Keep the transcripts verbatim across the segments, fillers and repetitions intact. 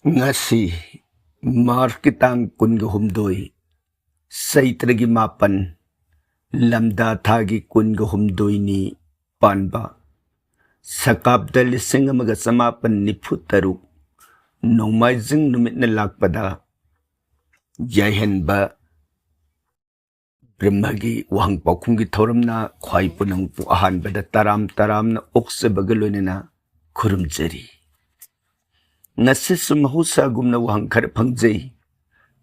ꯉꯁꯤ ꯃꯥꯔꯆꯀꯤ ꯇꯥꯡ ꯀꯨꯟꯒ ꯍꯨꯝꯗꯣꯏ, ꯆꯩꯇ꯭ꯔꯒꯤ ꯃꯥꯄꯟ, ꯂꯝꯗꯥ ꯊꯥꯒꯤ ꯀꯨꯟꯒ ꯍꯨꯝꯗꯣꯏꯅꯤ ꯄꯥꯟꯕ, ꯁꯀꯥꯞꯇ ꯂꯤꯁꯤꯡ ꯑꯃꯒ ꯆꯃꯥꯄꯟ ꯅꯤꯐꯨ ꯇꯔꯨꯛ, ꯅꯣꯡꯃꯥꯏꯖꯤꯡ ꯅꯨꯃꯤꯠꯅ ꯂꯥꯛꯄꯗ, ꯌꯥꯏꯍꯟꯕ ꯕ꯭ꯔꯍꯃꯒꯤ ꯋꯥꯍꯪ ꯄꯥꯎꯈꯨꯝꯒꯤ ꯊꯧꯔꯝꯅ ꯈ꯭ꯋꯥꯏ ꯄꯨꯝꯅꯃꯛꯄꯨ ꯑꯍꯥꯟꯕꯗ ꯇꯔꯥꯝ ꯇꯔꯥꯝꯅ ꯑꯣꯛꯆꯕꯒ ꯂꯣꯏꯅꯅ ꯈꯨꯔꯨꯝꯖꯔꯤ꯫ ꯉꯁꯤꯁꯨ ꯃꯍꯧꯁꯥꯒꯨꯝꯅ ꯋꯥꯍꯪ ꯈꯔ ꯐꯪꯖꯩ꯫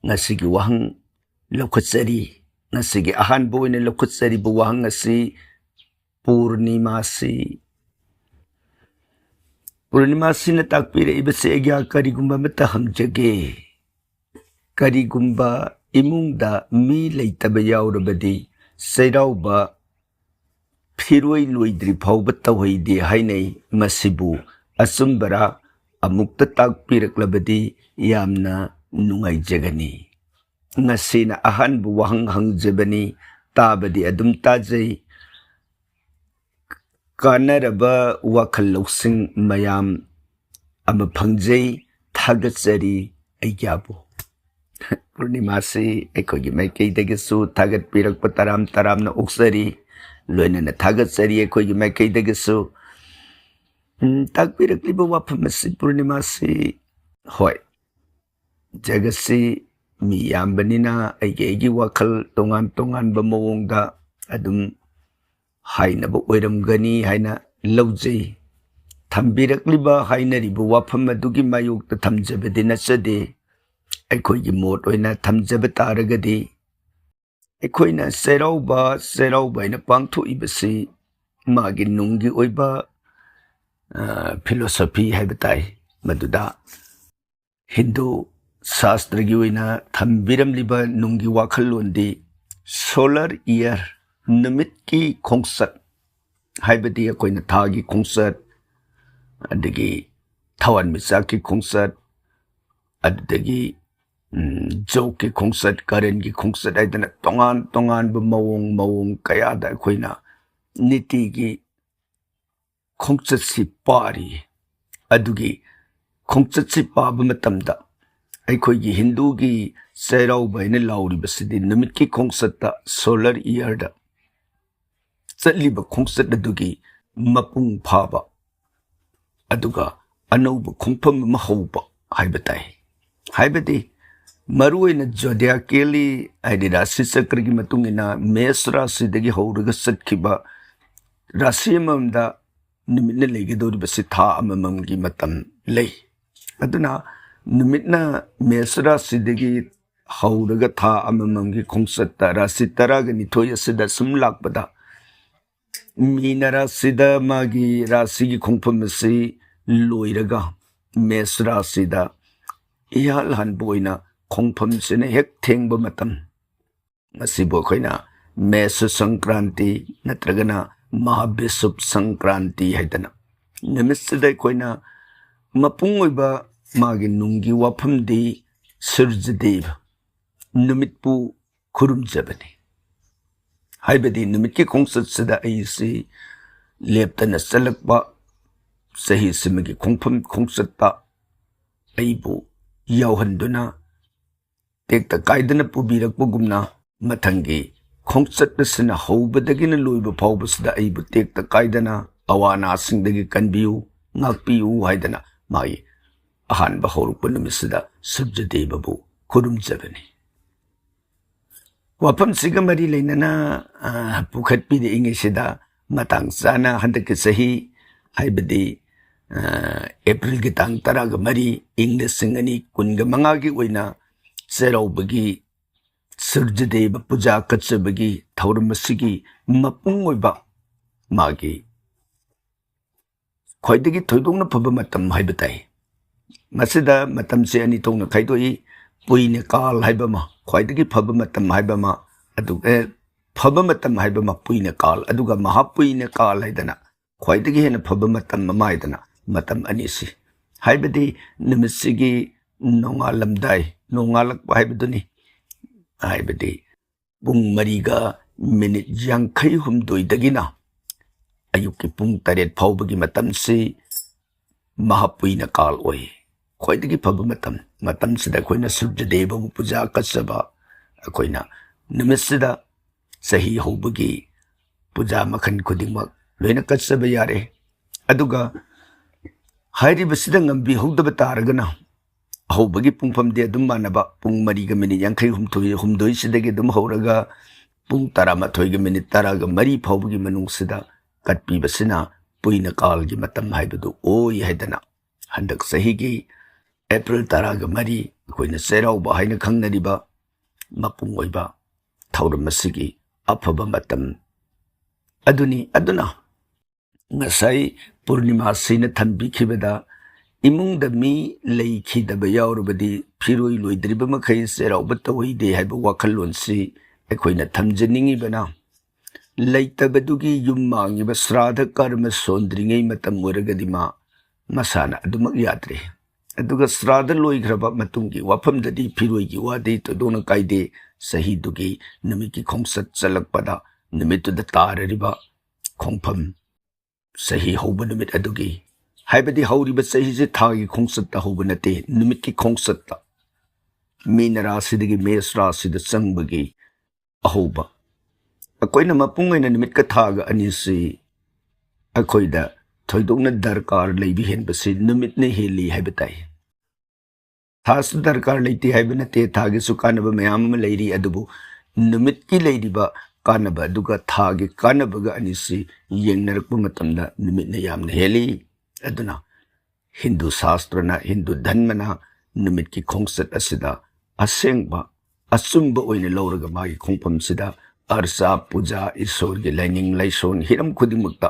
ꯉꯁꯤꯒꯤ ꯋꯥꯍꯪ ꯂꯧꯈꯠꯆꯔꯤ꯫ ꯉꯁꯤꯒꯤ ꯑꯍꯥꯟꯕ ꯑꯣꯏꯅ ꯂꯧꯈꯠꯆꯔꯤꯕ ꯋꯥꯍꯪ ꯑꯁꯤ ꯄꯨꯔꯅꯤꯃꯥꯁꯤ, ꯄꯨꯔꯅꯤꯃꯥꯁꯤꯅ ꯇꯥꯛꯄꯤꯔꯛꯏꯕꯁꯤ ꯑꯩꯒꯤ ꯀꯔꯤꯒꯨꯝꯕ ꯑꯃꯠꯇ ꯍꯪꯖꯒꯦ꯫ ꯀꯔꯤꯒꯨꯝꯕ ꯏꯃꯨꯡꯗ ꯃꯤ ꯂꯩꯇꯕ ꯌꯥꯎꯔꯕꯗꯤ ꯆꯩꯔꯥꯎꯕ ꯐꯤꯔꯣꯏ ꯂꯣꯏꯗ꯭ꯔꯤ ꯐꯥꯎꯕ ꯇꯧꯍꯩꯗꯦ ꯍꯥꯏꯅꯩ꯫ ꯃꯁꯤꯕꯨ ꯑꯆꯨꯝꯕꯔꯥ? ꯑꯃꯨꯛꯇ ꯇꯥꯛꯄꯤꯔꯛꯂꯕꯗꯤ ꯌꯥꯝꯅ ꯅꯨꯡꯉꯥꯏꯖꯒꯅꯤ꯫ ꯉꯁꯤꯅ ꯑꯍꯥꯟꯕ ꯋꯥꯍꯪ ꯍꯪꯖꯕꯅꯤ꯫ ꯇꯥꯕꯗꯤ ꯑꯗꯨꯝ ꯇꯥꯖꯩ꯫ ꯀꯥꯟꯅꯔꯕ ꯋꯥꯈꯜ ꯂꯧꯁꯤꯡ ꯃꯌꯥꯝ ꯑꯃ ꯐꯪꯖꯩ꯫ ꯊꯥꯒꯠꯆꯔꯤ ꯑꯩꯒ꯭ꯌꯥꯕꯨ꯫ ꯄꯨꯔꯅꯤꯃꯥꯁꯤ ꯑꯩꯈꯣꯏꯒꯤ ꯃꯥꯏꯀꯩꯗꯒꯤꯁꯨ ꯊꯥꯒꯠꯄꯤꯔꯛꯄ ꯇꯔꯥꯝ ꯇꯔꯥꯝꯅ ꯑꯣꯛꯆꯔꯤ, ꯂꯣꯏꯅꯅ ꯊꯥꯒꯠꯆꯔꯤ ꯑꯩꯈꯣꯏꯒꯤ ꯃꯥꯏꯀꯩꯗꯒꯤꯁꯨ꯫ ꯎꯝ, ꯇꯥꯛꯄꯤꯔꯛꯂꯤꯕ ꯋꯥꯐꯝ ꯑꯁꯤ, ꯄꯨꯔꯅꯤꯃꯥꯁꯤ, ꯍꯣꯏ, ꯖꯒꯠꯁꯤ ꯃꯤ ꯌꯥꯝꯕꯅꯤꯅ ꯑꯩꯒꯤ ꯑꯩꯒꯤ ꯋꯥꯈꯜ ꯇꯣꯉꯥꯟ ꯇꯣꯉꯥꯟꯕ ꯃꯑꯣꯡꯗ ꯑꯗꯨꯝ ꯍꯥꯏꯅꯕ ꯑꯣꯏꯔꯝꯒꯅꯤ ꯍꯥꯏꯅ ꯂꯧꯖꯩ꯫ ꯊꯝꯕꯤꯔꯛꯂꯤꯕ, ꯍꯥꯏꯅꯔꯤꯕ ꯋꯥꯐꯝ ꯑꯗꯨꯒꯤ ꯃꯥꯌꯣꯛꯇ ꯊꯝꯖꯕꯗꯤ ꯅꯠꯆꯗꯦ꯫ ꯑꯩꯈꯣꯏꯒꯤ ꯃꯣꯠ ꯑꯣꯏꯅ ꯊꯝꯖꯕ ꯇꯥꯔꯒꯗꯤ, ꯑꯩꯈꯣꯏꯅ ꯆꯩꯔꯥꯎꯕ, ꯆꯩꯔꯥꯎꯕ ꯍꯥꯏꯅ ꯄꯥꯡꯊꯣꯛꯏꯕꯁꯤ ꯃꯥꯒꯤ ꯅꯨꯡꯒꯤ ꯑꯣꯏꯕ, ꯑ, philosophy ꯍꯥꯏꯕ ꯇꯥꯏ꯫ ꯃꯗꯨꯗ ꯍꯤꯟꯗꯨ ꯁꯥꯁꯇ꯭ꯔꯒꯤ ꯑꯣꯏꯅ ꯊꯝꯕꯤꯔꯝꯂꯤꯕ ꯅꯨꯡꯒꯤ ꯋꯥꯈꯜꯂꯣꯟꯗꯤ solar year, ꯅꯨꯃꯤꯠꯀꯤ ꯈꯣꯡꯆꯠ, ꯍꯥꯏꯕꯗꯤ ꯑꯩꯈꯣꯏꯅ ꯊꯥꯒꯤ ꯈꯣꯡꯆꯠ, ꯑꯗꯒꯤ ꯊꯋꯥꯟꯃꯤꯆꯥꯛꯀꯤ ꯈꯣꯡꯆꯠ, ꯑꯗꯨꯗꯒꯤ, ꯎꯝ, ꯖꯣꯒꯀꯤ ꯈꯣꯡꯆꯠ, ꯀꯔꯦꯟꯒꯤ ꯈꯣꯡꯆꯠ ꯍꯥꯏꯗꯅ ꯇꯣꯉꯥꯟ ꯇꯣꯉꯥꯟꯕ ꯃꯑꯣꯡ ꯃꯑꯣꯡ ꯀꯌꯥꯗ ꯑꯩꯈꯣꯏꯅ ꯅꯤꯇꯤꯒꯤ ꯈꯣꯡꯆꯠꯁꯤ ꯄꯥꯔꯤ꯫ ꯑꯗꯨꯒꯤ ꯈꯣꯡꯆꯠꯁꯤ ꯄꯥꯕ ꯃꯇꯝꯗ ꯑꯩꯈꯣꯏꯒꯤ ꯍꯤꯟꯗꯨꯒꯤ ꯆꯩꯔꯥꯎꯕ ꯍꯥꯏꯅ ꯂꯥꯎꯔꯤꯕꯁꯤꯗꯤ ꯅꯨꯃꯤꯠꯀꯤ ꯈꯣꯡꯆꯠꯇ, ꯁꯣꯂꯔ ꯏꯌꯔꯗ ꯆꯠꯂꯤꯕ ꯈꯣꯡꯆꯠ ꯑꯗꯨꯒꯤ ꯃꯄꯨꯡ ꯐꯥꯕ, ꯑꯗꯨꯒ ꯑꯅꯧꯕ ꯈꯣꯡꯐꯝ ꯑꯃ ꯍꯧꯕ ꯍꯥꯏꯕ ꯇꯥꯏ꯫ ꯍꯥꯏꯕꯗꯤ ꯃꯔꯨꯑꯣꯏꯅ ꯖꯣꯗꯤꯌꯥꯀꯦꯂꯤ, ꯍꯥꯏꯗꯤ ꯔꯥꯁꯤ ꯆꯀ꯭ꯔꯒꯤ ꯃꯇꯨꯡ ꯏꯟꯅ ꯃꯦꯁ ꯔꯥꯁꯤꯗꯒꯤ ꯍꯧꯔꯒ ꯆꯠꯈꯤꯕ ꯔꯥꯁꯤ ꯑꯃꯃꯝꯗ ꯅꯨꯃꯤꯠꯅ ꯂꯩꯒꯗꯧꯔꯤꯕꯁꯤ ꯊꯥ ꯑꯃꯃꯝꯒꯤ ꯃꯇꯝ ꯂꯩ꯫ ꯑꯗꯨꯅ ꯅꯨꯃꯤꯠꯅ ꯃꯦꯁ ꯔꯥꯁꯤꯗꯒꯤ ꯍꯧꯔꯒ ꯊꯥ ꯑꯃꯃꯝꯒꯤ ꯈꯣꯡꯆꯠꯇ ꯔꯥꯁꯤ ꯇꯔꯥꯒ ꯅꯤꯊꯣꯏ ꯑꯁꯤꯗ ꯁꯨꯝ ꯂꯥꯛꯄꯗ, ꯃꯤꯅ ꯔꯥꯁꯤꯗ ꯃꯥꯒꯤ ꯔꯥꯁꯤꯒꯤ ꯈꯣꯡꯐꯝ ꯑꯁꯤ ꯂꯣꯏꯔꯒ ꯃꯦꯁ ꯔꯥꯁꯤꯗ ꯏꯍꯥꯟ ꯍꯥꯟꯕ ꯑꯣꯏꯅ ꯈꯣꯡꯐꯝꯁꯤꯅ ꯍꯦꯛ ꯊꯦꯡꯕ ꯃꯇꯝ, ꯃꯁꯤꯕꯨ ꯑꯩꯈꯣꯏꯅ ꯃꯦꯁ ꯁꯪꯀ꯭ꯔꯥꯟꯇꯤ ꯅꯠꯇ꯭ꯔꯒꯅ ꯃꯍꯥꯕꯤꯁꯨꯞ ꯁꯪꯀ꯭ꯔꯥꯟꯇꯤ ꯍꯥꯏꯗꯅ, ꯅꯨꯃꯤꯠꯁꯤꯗ ꯑꯩꯈꯣꯏꯅ ꯃꯄꯨꯡ ꯑꯣꯏꯕ ꯃꯥꯒꯤ ꯅꯨꯡꯒꯤ ꯋꯥꯐꯝꯗꯤ ꯁꯨꯔꯖꯗꯦꯕ, ꯅꯨꯃꯤꯠꯄꯨ ꯈꯨꯔꯨꯝꯖꯕꯅꯤ꯫ ꯍꯥꯏꯕꯗꯤ ꯅꯨꯃꯤꯠꯀꯤ ꯈꯣꯡꯆꯠꯁꯤꯗ ꯑꯩꯁꯤ ꯂꯦꯞꯇꯅ ꯆꯠꯂꯛꯄ, ꯆꯍꯤꯁꯤꯃꯒꯤ ꯈꯣꯡꯐꯝ ꯈꯣꯡꯆꯠꯇ ꯑꯩꯕꯨ ꯌꯥꯎꯍꯟꯗꯨꯅ ꯇꯦꯛꯇ ꯀꯥꯏꯗꯅ ꯄꯨꯕꯤꯔꯛꯄꯒꯨꯝꯅ, ꯃꯊꯪꯒꯤ ꯈꯣꯡꯆꯠ ꯑꯁꯤꯅ ꯍꯧꯕꯗꯒꯤꯅ ꯂꯣꯏꯕ ꯐꯥꯎꯕꯁꯤꯗ ꯑꯩꯕꯨ ꯇꯦꯛꯇ ꯀꯥꯏꯗꯅ ꯑꯋꯥ ꯑꯅꯥꯁꯤꯡꯗꯒꯤ ꯀꯟꯕꯤꯌꯨ, ꯉꯥꯛꯄꯤꯌꯨ ꯍꯥꯏꯗꯅ ꯃꯥꯒꯤ ꯑꯍꯥꯟꯕ ꯍꯧꯔꯛꯄ ꯅꯨꯃꯤꯠꯁꯤꯗ ꯁꯨꯔꯖꯗꯦꯕꯕꯨ ꯈꯨꯔꯨꯝꯖꯕꯅꯤ꯫ ꯋꯥꯐꯝꯁꯤꯒ ꯃꯔꯤ ꯂꯩꯅꯅ, ꯑ, ꯄꯨꯈꯠꯄꯤꯔꯛꯏꯉꯩꯁꯤꯗ ꯃꯇꯥꯡ ꯆꯥꯅ ꯍꯟꯗꯛꯀꯤ ꯆꯍꯤ, ꯍꯥꯏꯕꯗꯤ, ꯑ, ꯑꯦꯄ꯭ꯔꯤꯜꯒꯤ ꯇꯥꯡ ꯇꯔꯥꯒ ꯃꯔꯤ, ꯏꯪ ꯂꯤꯁꯤꯡ ꯑꯅꯤ ꯀꯨꯟꯒ ꯃꯉꯥꯒꯤ ꯑꯣꯏꯅ ꯆꯩꯔꯥꯎꯕꯒꯤ ꯁꯨꯔꯖꯗꯦꯕ ꯄꯨꯖꯥ ꯀꯠꯆꯕꯒꯤ ꯊꯧꯔꯝ ꯑꯁꯤꯒꯤ ꯃꯄꯨꯡ ꯑꯣꯏꯕ ꯃꯥꯒꯤ ꯈ꯭ꯋꯥꯏꯗꯒꯤ ꯊꯣꯏꯗꯣꯛꯅ ꯐꯕ ꯃꯇꯝ ꯍꯥꯏꯕ ꯇꯥꯏ꯫ ꯃꯁꯤꯗ ꯃꯇꯝꯁꯦ ꯑꯅꯤ ꯊꯣꯛꯅ ꯈꯥꯏꯗꯣꯛꯏ꯫ ꯄꯨꯏꯅ ꯀꯥꯜ ꯍꯥꯏꯕ ꯑꯃ, ꯈ꯭ꯋꯥꯏꯗꯒꯤ ꯐꯕ ꯃꯇꯝ ꯍꯥꯏꯕ ꯑꯃ, ꯑꯗꯨꯒ, ꯑꯦ, ꯐꯕ ꯃꯇꯝ ꯍꯥꯏꯕ ꯑꯃ ꯄꯨꯏꯅ ꯀꯥꯜ, ꯑꯗꯨꯒ ꯃꯍꯥꯄꯨꯏꯅ ꯀꯥꯜ ꯍꯥꯏꯗꯅ ꯈ꯭ꯋꯥꯏꯗꯒꯤ ꯍꯦꯟꯅ ꯐꯕ ꯃꯇꯝ ꯑꯃ ꯍꯥꯏꯗꯅ ꯃꯇꯝ ꯑꯅꯤꯁꯤ, ꯍꯥꯏꯕꯗꯤ ꯅꯨꯃꯤꯠꯁꯤꯒꯤ ꯅꯣꯡꯉꯥꯜꯂꯝꯗꯥꯏ, ꯅꯣꯡꯉꯥꯜꯂꯛꯄ ꯍꯥꯏꯕꯗꯨꯅꯤ꯫ ꯍꯥꯏꯕꯗꯤ ꯄꯨꯡ ꯃꯔꯤꯒ ꯃꯤꯅꯤꯠ ꯌꯥꯡꯈꯩ ꯍꯨꯝꯗꯣꯏꯗꯒꯤꯅ ꯑꯌꯨꯛꯀꯤ ꯄꯨꯡ ꯇꯔꯦꯠ ꯐꯥꯎꯕꯒꯤ ꯃꯇꯝꯁꯤ ꯃꯍꯥꯄꯨꯏꯅ ꯀꯥꯜ ꯑꯣꯏ꯫ ꯈ꯭ꯋꯥꯏꯗꯒꯤ ꯐꯕ ꯃꯇꯝ꯫ ꯃꯇꯝꯁꯤꯗ ꯑꯩꯈꯣꯏꯅ ꯁꯨꯔꯖꯗꯦꯕꯕꯨ ꯄꯨꯖꯥ ꯀꯠꯆꯕ, ꯑꯩꯈꯣꯏꯅ ꯅꯨꯃꯤꯠꯁꯤꯗ ꯆꯍꯤ ꯍꯧꯕꯒꯤ ꯄꯨꯖꯥ ꯃꯈꯜ ꯈꯨꯗꯤꯡꯃꯛ ꯂꯣꯏꯅ ꯀꯠꯆꯕ ꯌꯥꯔꯦ꯫ ꯑꯗꯨꯒ ꯍꯥꯏꯔꯤꯕꯁꯤꯗ ꯉꯝꯕꯤꯍꯧꯗꯕ ꯇꯥꯔꯒꯅ, ꯑꯍꯧꯕꯒꯤ ꯄꯨꯡꯐꯝꯗꯤ ꯑꯗꯨꯝ ꯃꯥꯟꯅꯕ, ꯄꯨꯡ ꯃꯔꯤꯒ ꯃꯤꯅꯤꯠ ꯌꯥꯡꯈꯩ ꯍꯨꯝꯗꯣꯏ, ꯍꯨꯝꯗꯣꯏꯁꯤꯗꯒꯤ ꯑꯗꯨꯝ ꯍꯧꯔꯒ ꯄꯨꯡ ꯇꯔꯥꯃꯥꯊꯣꯏꯒ ꯃꯤꯅꯤꯠ ꯇꯔꯥꯒ ꯃꯔꯤ ꯐꯥꯎꯕꯒꯤ ꯃꯅꯨꯡꯁꯤꯗ ꯀꯠꯄꯤꯕꯁꯤꯅ ꯄꯨꯏꯅ ꯀꯥꯜꯒꯤ ꯃꯇꯝ ꯍꯥꯏꯕꯗꯨ ꯑꯣꯏ ꯍꯥꯏꯗꯅ, ꯍꯟꯗꯛ ꯆꯍꯤꯒꯤ ꯑꯦꯄ꯭ꯔꯤꯜ ꯇꯔꯥꯒ ꯃꯔꯤ, ꯑꯩꯈꯣꯏꯅ ꯆꯩꯔꯥꯎꯕ ꯍꯥꯏꯅ ꯈꯪꯅꯔꯤꯕ ꯃꯄꯨꯡ ꯑꯣꯏꯕ ꯊꯧꯔꯝ ꯑꯁꯤꯒꯤ ꯑꯐꯕ ꯃꯇꯝ ꯑꯗꯨꯅꯤ꯫ ꯑꯗꯨꯅ ꯉꯁꯥꯏ ꯄꯨꯔꯅꯤꯃꯥꯁꯤꯅ ꯊꯝꯕꯤꯈꯤꯕꯗ, ꯏꯃꯨꯡꯗ ꯃꯤ ꯂꯩꯈꯤꯗꯕ ꯌꯥꯎꯔꯕꯗꯤ ꯐꯤꯔꯣꯏ ꯂꯣꯏꯗ꯭ꯔꯤꯕ ꯃꯈꯩ ꯆꯩꯔꯥꯎꯕ ꯇꯧꯍꯩꯗꯦ ꯍꯥꯏꯕ ꯋꯥꯈꯜꯂꯣꯟꯁꯤ ꯑꯩꯈꯣꯏꯅ ꯊꯝꯖꯅꯤꯡꯉꯤꯕꯅ, ꯂꯩꯇꯕꯗꯨꯒꯤ ꯌꯨꯝ ꯃꯥꯡꯉꯤꯕ ꯁ꯭ꯔꯥꯗ ꯀꯔꯃ ꯁꯣꯟꯗ꯭ꯔꯤꯉꯩ ꯃꯇꯝ ꯑꯣꯏꯔꯒꯗꯤ ꯃꯥ ꯃꯁꯥꯅ ꯑꯗꯨꯃꯛ ꯌꯥꯗ꯭ꯔꯦ꯫ ꯑꯗꯨꯒ ꯁ꯭ꯔꯥꯗ ꯂꯣꯏꯈ꯭ꯔꯕ ꯃꯇꯨꯡꯒꯤ ꯋꯥꯐꯝꯗꯗꯤ ꯐꯤꯔꯣꯏꯒꯤ ꯋꯥꯗꯤ ꯊꯣꯏꯗꯣꯛꯅ ꯀꯥꯏꯗꯦ꯫ ꯆꯍꯤꯗꯨꯒꯤ ꯅꯨꯃꯤꯠꯀꯤ ꯈꯣꯡꯆꯠ ꯆꯠꯂꯛꯄꯗ ꯅꯨꯃꯤꯠꯇꯨꯗ ꯇꯥꯔꯔꯤꯕ ꯈꯣꯡꯐꯝ, ꯆꯍꯤ ꯍꯧꯕ ꯅꯨꯃꯤꯠ ꯑꯗꯨꯒꯤ, ꯍꯥꯏꯕꯗꯤ ꯍꯧꯔꯤꯕ ꯆꯍꯤꯁꯦ ꯊꯥꯒꯤ ꯈꯣꯡꯆꯠꯇ ꯍꯧꯕ ꯅꯠꯇꯦ, ꯅꯨꯃꯤꯠꯀꯤ ꯈꯣꯡꯆꯠꯇ, ꯃꯤꯅ ꯔꯥꯁꯤꯗꯒꯤ ꯃꯦꯁ ꯔꯥꯁꯤꯗ ꯆꯪꯕꯒꯤ ꯑꯍꯧꯕ꯫ ꯑꯩꯈꯣꯏꯅ ꯃꯄꯨꯡ ꯑꯣꯏꯅ ꯅꯨꯃꯤꯠꯀ ꯊꯥꯒ ꯑꯅꯤꯁꯤ ꯑꯩꯈꯣꯏꯗ ꯊꯣꯏꯗꯣꯛꯅ ꯗꯔꯀꯥꯔ ꯂꯩꯕ ꯍꯦꯟꯕꯁꯤ ꯅꯨꯃꯤꯠꯅ ꯍꯦꯜꯂꯤ ꯍꯥꯏꯕ ꯇꯥꯏ꯫ ꯊꯥꯁꯨ ꯗꯔꯀꯥꯔ ꯂꯩꯇꯦ ꯍꯥꯏꯕ ꯅꯠꯇꯦ, ꯊꯥꯒꯤꯁꯨ ꯀꯥꯟꯅꯕ ꯃꯌꯥꯝ ꯑꯃ ꯂꯩꯔꯤ, ꯑꯗꯨꯕꯨ ꯅꯨꯃꯤꯠꯀꯤ ꯂꯩꯔꯤꯕ ꯀꯥꯟꯅꯕ ꯑꯗꯨꯒ ꯊꯥꯒꯤ ꯀꯥꯟꯅꯕꯒ ꯑꯅꯤꯁꯤ ꯌꯦꯡꯅꯔꯛꯄ ꯃꯇꯝꯗ ꯅꯨꯃꯤꯠꯅ ꯌꯥꯝꯅ ꯍꯦꯜꯂꯤ꯫ ꯑꯗꯨꯅ ꯍꯤꯟꯗꯨ ꯁꯥꯁꯇ꯭ꯔꯅ, ꯍꯤꯟꯗꯨ ꯙꯔꯃꯅ ꯅꯨꯃꯤꯠꯀꯤ ꯈꯣꯡꯆꯠ ꯑꯁꯤꯗ ꯑꯁꯦꯡꯕ, ꯑꯆꯨꯝꯕ ꯑꯣꯏꯅ ꯂꯧꯔꯒ ꯃꯥꯒꯤ ꯈꯣꯡꯐꯝꯁꯤꯗ ꯑꯔꯆꯥ, ꯄꯨꯖꯥ, ꯏꯁꯣꯔꯒꯤ ꯂꯥꯏꯅꯤꯡ ꯂꯥꯏꯁꯣꯟ ꯍꯤꯔꯝ ꯈꯨꯗꯤꯡꯃꯛꯇ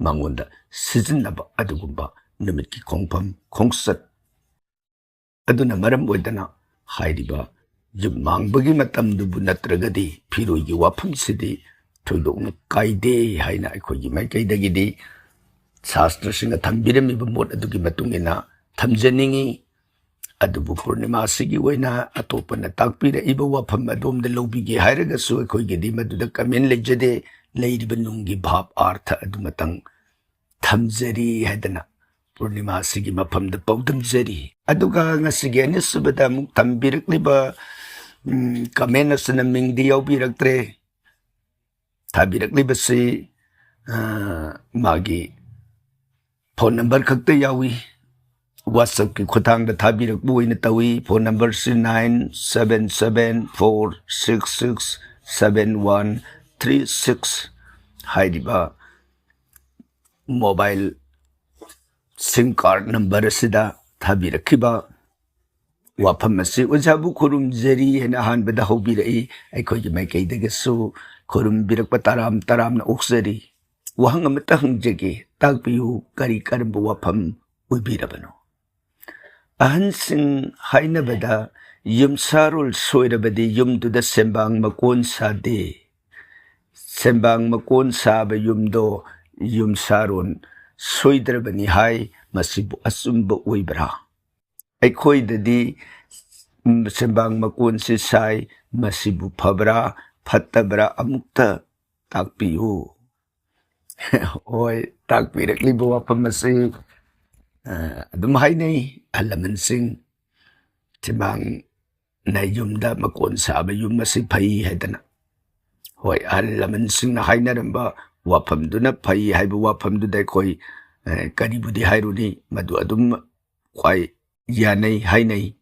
ꯃꯉꯣꯟꯗ ꯁꯤꯖꯤꯟꯅꯕ ꯑꯗꯨꯒꯨꯝꯕ ꯅꯨꯃꯤꯠꯀꯤ ꯈꯣꯡꯐꯝ ꯈꯣꯡꯆꯠ ꯑꯗꯨꯅ ꯃꯔꯝ ꯑꯣꯏꯗꯅ ꯍꯥꯏꯔꯤꯕ ꯌꯨꯝ ꯃꯥꯡꯕꯒꯤ ꯃꯇꯝꯗꯨꯕꯨ ꯅꯠꯇ꯭ꯔꯒꯗꯤ ꯐꯤꯔꯣꯏꯒꯤ ꯋꯥꯐꯝꯁꯤꯗꯤ ꯊꯣꯏꯗꯣꯛꯅ ꯀꯥꯏꯗꯦ ꯍꯥꯏꯅ ꯑꯩꯈꯣꯏꯒꯤ ꯃꯥꯏꯀꯩꯗꯒꯤꯗꯤ ꯁꯥꯁꯇ꯭ꯔꯁꯤꯡꯅ ꯊꯝꯕꯤꯔꯝꯃꯤꯕ ꯃꯣꯠ ꯑꯗꯨꯒꯤ ꯃꯇꯨꯡ ꯏꯟꯅ ꯊꯝꯖꯅꯤꯡꯏ꯫ ꯑꯗꯨꯕꯨ ꯄꯨꯔꯅꯤꯃꯥꯁꯤꯒꯤ ꯑꯣꯏꯅ ꯑꯇꯣꯞꯄꯅ ꯇꯥꯛꯄꯤꯔꯛꯏꯕ ꯋꯥꯐꯝ ꯑꯗꯣꯝꯗ ꯂꯧꯕꯤꯒꯦ ꯍꯥꯏꯔꯒꯁꯨ ꯑꯩꯈꯣꯏꯒꯤꯗꯤ ꯃꯗꯨꯗ ꯀꯃꯦꯟ ꯂꯩꯖꯗꯦ꯫ ꯂꯩꯔꯤꯕ ꯅꯨꯡꯒꯤ ꯚꯥꯞ ꯑꯥꯔꯊ ꯑꯗꯨꯃꯇꯪ ꯊꯝꯖꯔꯤ ꯍꯥꯏꯗꯅ ꯄꯨꯔꯅꯤꯃꯥꯁꯤꯒꯤ ꯃꯐꯝꯗ ꯄꯥꯎꯗꯝꯖꯔꯤ꯫ ꯑꯗꯨꯒ ꯉꯁꯤꯒꯤ ꯑꯅꯤꯁꯨꯕꯗ ꯑꯃꯨꯛ ꯊꯝꯕꯤꯔꯛꯂꯤꯕ, ꯎꯝ, comment ꯑꯁꯤꯅ ꯃꯤꯡꯗꯤ ꯌꯥꯎꯕꯤꯔꯛꯇ꯭ꯔꯦ꯫ ꯊꯥꯕꯤꯔꯛꯂꯤꯕꯁꯤ, ꯑ, ꯃꯥꯒꯤ phone number ꯈꯛꯇ ꯌꯥꯎꯏ꯫ WhatsApp-ꯀꯤ ꯈꯨꯠꯊꯥꯡꯗ ꯊꯥꯕꯤꯔꯛꯄ ꯑꯣꯏꯅ ꯇꯧꯏ꯫ Phone number-ꯁꯤ nine seven seven four six six seven one three six ꯍꯥꯏꯔꯤꯕ mobile SIM card number ꯑꯁꯤꯗ ꯊꯥꯕꯤꯔꯛꯈꯤꯕ ꯋꯥꯐꯝ ꯑꯁꯤ ꯑꯣꯖꯥꯕꯨ ꯈꯨꯔꯨꯝꯖꯔꯤ ꯍꯥꯏꯅ ꯑꯍꯥꯟꯕꯗ ꯍꯧꯕꯤꯔꯛꯏ꯫ ꯑꯩꯈꯣꯏꯒꯤ ꯃꯥꯏꯀꯩꯗꯒꯤꯁꯨ ꯈꯨꯔꯨꯝꯕꯤꯔꯛꯄ ꯇꯔꯥꯝ ꯇꯔꯥꯝꯅ ꯑꯣꯛꯆꯔꯤ꯫ ꯋꯥꯍꯪ ꯑꯃꯇ ꯍꯪꯖꯒꯦ, ꯇꯥꯛꯄꯤꯌꯨ, ꯀꯔꯤ ꯀꯔꯝꯕ ꯋꯥꯐꯝ ꯑꯣꯏꯕꯤꯔꯕꯅꯣ? ꯑꯍꯟꯁꯤꯡ ꯍꯥꯏꯅꯕꯗ, ꯌꯨꯝꯁꯥꯔꯣꯜ ꯁꯣꯏꯔꯕꯗꯤ ꯌꯨꯝꯗꯨꯗ ꯁꯦꯝꯕꯥꯡ ꯃꯀꯣꯟ ꯁꯥꯗꯦ꯫ ꯁꯦꯝꯕꯥꯡ ꯃꯀꯣꯟ ꯁꯥꯕ ꯌꯨꯝꯗꯣ ꯌꯨꯝꯁꯥꯔꯣꯜ ꯁꯣꯏꯗ꯭ꯔꯕꯅꯤ ꯍꯥꯏ, ꯃꯁꯤꯕꯨ ꯑꯆꯨꯝꯕ ꯑꯣꯏꯕ꯭ꯔꯥ? ꯑꯩꯈꯣꯏꯗꯗꯤ, ꯎꯝ, ꯁꯦꯝꯕꯥꯡ ꯃꯀꯣꯟꯁꯤ ꯁꯥꯏ, ꯃꯁꯤꯕꯨ ꯐꯕ꯭ꯔꯥ ꯐꯠꯇꯕ꯭ꯔꯥ ꯑꯃꯨꯛꯇ ꯇꯥꯛꯄꯤꯌꯨ꯫ ꯍꯣꯏ, ꯇꯥꯛꯄꯤꯔꯛꯂꯤꯕ ꯋꯥꯐꯝ ꯑꯁꯤ, ꯑ, ꯑꯗꯨꯝ ꯍꯥꯏꯅꯩ ꯑꯍꯜ ꯂꯃꯟꯁꯤꯡ, ꯁꯦꯝꯕꯥꯡꯅ ꯌꯨꯝꯗ ꯃꯀꯣꯟ ꯁꯥꯕ ꯌꯨꯝ ꯑꯁꯤ ꯐꯩ ꯍꯥꯏꯗꯅ꯫ ꯍꯣꯏ, ꯑꯍꯜ ꯂꯃꯟꯁꯤꯡꯅ ꯍꯥꯏꯅꯔꯝꯕ ꯋꯥꯐꯝꯗꯨꯅ ꯐꯩ ꯍꯥꯏꯕ ꯋꯥꯐꯝꯗꯨꯗ ꯑꯩꯈꯣꯏ, ꯑ, ꯀꯔꯤꯕꯨꯗꯤ ꯍꯥꯏꯔꯨꯅꯤ, ꯃꯗꯨ ꯑꯗꯨꯝ ꯈ꯭ꯋꯥꯏ ꯌꯥꯅꯩ ꯍꯥꯏꯅꯩ꯫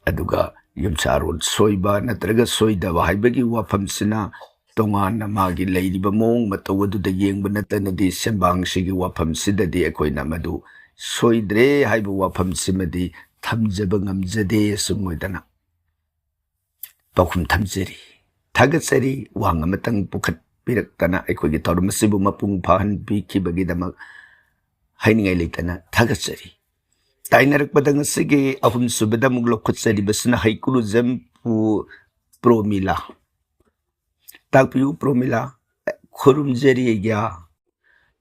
ꯑꯗꯨꯒ ꯌꯨꯝꯁꯥꯔꯣꯜ ꯁꯣꯏꯕ ꯅꯠꯇ꯭ꯔꯒ ꯁꯣꯏꯗꯕ ꯍꯥꯏꯕꯒꯤ ꯋꯥꯐꯝꯁꯤꯅ ꯇꯣꯉꯥꯟꯅ ꯃꯥꯒꯤ ꯂꯩꯔꯤꯕ ꯃꯑꯣꯡ ꯃꯇꯧ ꯑꯗꯨꯗ ꯌꯦꯡꯕ ꯅꯠꯇꯅꯗꯤ ꯁꯦꯝꯕꯥꯡꯁꯤꯒꯤ ꯋꯥꯐꯝꯁꯤꯗꯗꯤ ꯑꯩꯈꯣꯏꯅ ꯃꯗꯨ ꯁꯣꯏꯗ꯭ꯔꯦ ꯍꯥꯏꯕ ꯋꯥꯐꯝꯁꯤꯃꯗꯤ ꯊꯝꯖꯕ ꯉꯝꯖꯗꯦ꯫ ꯑꯁꯨꯝ ꯑꯣꯏꯗꯅ ꯄꯥꯎꯈꯨꯝ ꯊꯝꯖꯔꯤ꯫ ꯊꯥꯒꯠꯆꯔꯤ꯫ ꯋꯥꯍꯪ ꯑꯃꯇꯪ ꯄꯨꯈꯠꯄꯤꯔꯛꯇꯅ ꯑꯩꯈꯣꯏꯒꯤ ꯊꯧꯔꯝ ꯑꯁꯤꯕꯨ ꯃꯄꯨꯡ ꯐꯥꯍꯟꯕꯤꯈꯤꯕꯒꯤꯗꯃꯛ ꯍꯥꯏꯅꯤꯡꯉꯥꯏ ꯂꯩꯇꯅ ꯊꯥꯒꯠꯆꯔꯤ꯫ ꯇꯥꯏꯅꯔꯛꯄꯗ ꯉꯁꯤꯒꯤ ꯑꯍꯨꯝꯁꯨꯕꯗ ꯑꯃꯨꯛ ꯂꯧꯈꯠꯆꯔꯤꯕꯁꯤꯅ ꯍꯩꯀ꯭ꯔꯨꯖꯝ ꯄꯨ ꯄ꯭ꯔꯣꯃꯤꯂꯥ꯫ ꯇꯥꯛꯄꯤꯌꯨ ꯄ꯭ꯔꯣꯃꯤꯂꯥ꯫ ꯈꯨꯔꯨꯝꯖꯔꯤ ꯑꯩꯒ꯭ꯌꯥ꯫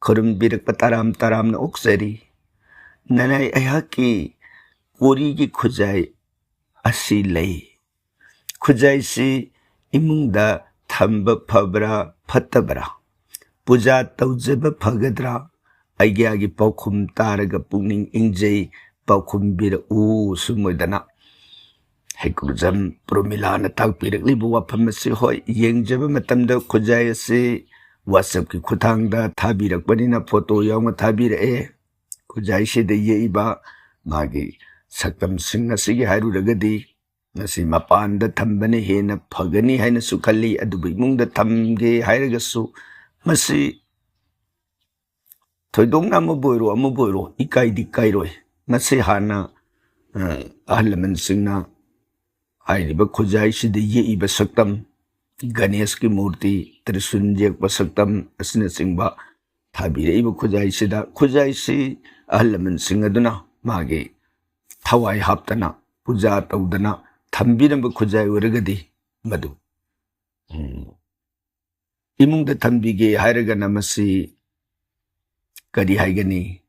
ꯈꯨꯔꯨꯝꯕꯤꯔꯛꯄ ꯇꯔꯥꯝ ꯇꯔꯥꯝꯅ ꯑꯣꯛꯆꯔꯤ꯫ ꯅꯅꯥꯏ ꯑꯩꯍꯥꯛꯀꯤ ꯀꯣꯔꯤꯒꯤ ꯈꯨꯖꯥꯏ ꯑꯁꯤ ꯂꯩ꯫ ꯈꯨꯖꯥꯏꯁꯤ ꯏꯃꯨꯡꯗ ꯊꯝꯕ ꯐꯕ꯭ꯔꯥ ꯐꯠꯇꯕ꯭ꯔꯥ? ꯄꯨꯖꯥ ꯇꯧꯖꯕ ꯐꯒꯗ꯭ꯔꯥ? ꯑꯩꯒ꯭ꯌꯥꯒꯤ ꯄꯥꯎꯈꯨꯝ ꯇꯥꯔꯒ ꯄꯨꯛꯅꯤꯡ ꯏꯪꯖꯩ꯫ ꯄꯥꯎꯈꯨꯝꯕꯤꯔꯛꯎ꯫ ꯁꯨꯝ ꯑꯣꯏꯗꯅ ꯍꯩꯀ꯭ꯔꯨꯖꯝ ꯄ꯭ꯔꯣꯃꯤꯂꯥꯅ ꯇꯥꯛꯄꯤꯔꯛꯂꯤꯕ ꯋꯥꯐꯝ ꯑꯁꯤ, ꯍꯣꯏ, ꯌꯦꯡꯖꯕ ꯃꯇꯝꯗ ꯈꯨꯖꯥꯏ ꯑꯁꯤ WhatsApp-ꯀꯤ ꯈꯨꯠꯊꯥꯡꯗ ꯊꯥꯕꯤꯔꯛꯄꯅꯤꯅ ꯐꯣꯇꯣ ꯌꯥꯎꯅ ꯊꯥꯕꯤꯔꯛꯑꯦ꯫ ꯈꯨꯖꯥꯏꯁꯤꯗ ꯌꯦꯛꯏꯕ ꯃꯥꯒꯤ ꯁꯛꯇꯝꯁꯤꯡ ꯑꯁꯤꯒꯤ ꯍꯥꯏꯔꯨꯔꯒꯗꯤ, ꯃꯁꯤ ꯃꯄꯥꯟꯗ ꯊꯝꯕꯅ ꯍꯦꯟꯅ ꯐꯒꯅꯤ ꯍꯥꯏꯅꯁꯨ ꯈꯜꯂꯤ꯫ ꯑꯗꯨꯕꯨ ꯏꯃꯨꯡꯗ ꯊꯝꯒꯦ ꯍꯥꯏꯔꯒꯁꯨ ꯃꯁꯤ ꯊꯣꯏꯗꯣꯛꯅ ꯑꯃꯕꯨ ꯑꯣꯏꯔꯣ ꯑꯃꯕꯨ ꯑꯣꯏꯔꯣ ꯏꯀꯥꯏꯗꯤ ꯀꯥꯏꯔꯣꯏ꯫ ꯃꯁꯤ ꯍꯥꯟꯅ, ꯑ, ꯑꯍꯜ ꯂꯃꯟꯁꯤꯡꯅ ꯍꯥꯏꯔꯤꯕ ꯈꯨꯖꯥꯏꯁꯤꯗ ꯌꯦꯛꯏꯕ ꯁꯛꯇꯝ, ꯒꯅꯦꯁꯀꯤ ꯃꯨꯔꯇꯤ, ꯇ꯭ꯔꯤꯁꯨꯟ ꯌꯦꯛꯄ ꯁꯛꯇꯝ ꯑꯁꯤꯅꯆꯤꯡꯕ ꯊꯥꯕꯤꯔꯛꯏꯕ ꯈꯨꯖꯥꯏꯁꯤꯗ, ꯈꯨꯖꯥꯏꯁꯤ ꯑꯍꯜ ꯂꯃꯟꯁꯤꯡ ꯑꯗꯨꯅ ꯃꯥꯒꯤ ꯊꯋꯥꯏ ꯍꯥꯞꯇꯅ, ꯄꯨꯖꯥ ꯇꯧꯗꯅ ꯊꯝꯕꯤꯔꯝꯕ ꯈꯨꯖꯥꯏ ꯑꯣꯏꯔꯒꯗꯤ, ꯃꯗꯨ, ꯎꯝ, ꯏꯃꯨꯡꯗ ꯊꯝꯕꯤꯒꯦ ꯍꯥꯏꯔꯒꯅ ꯃꯁꯤ ꯀꯔꯤ ꯍꯥꯏꯒꯅꯤ?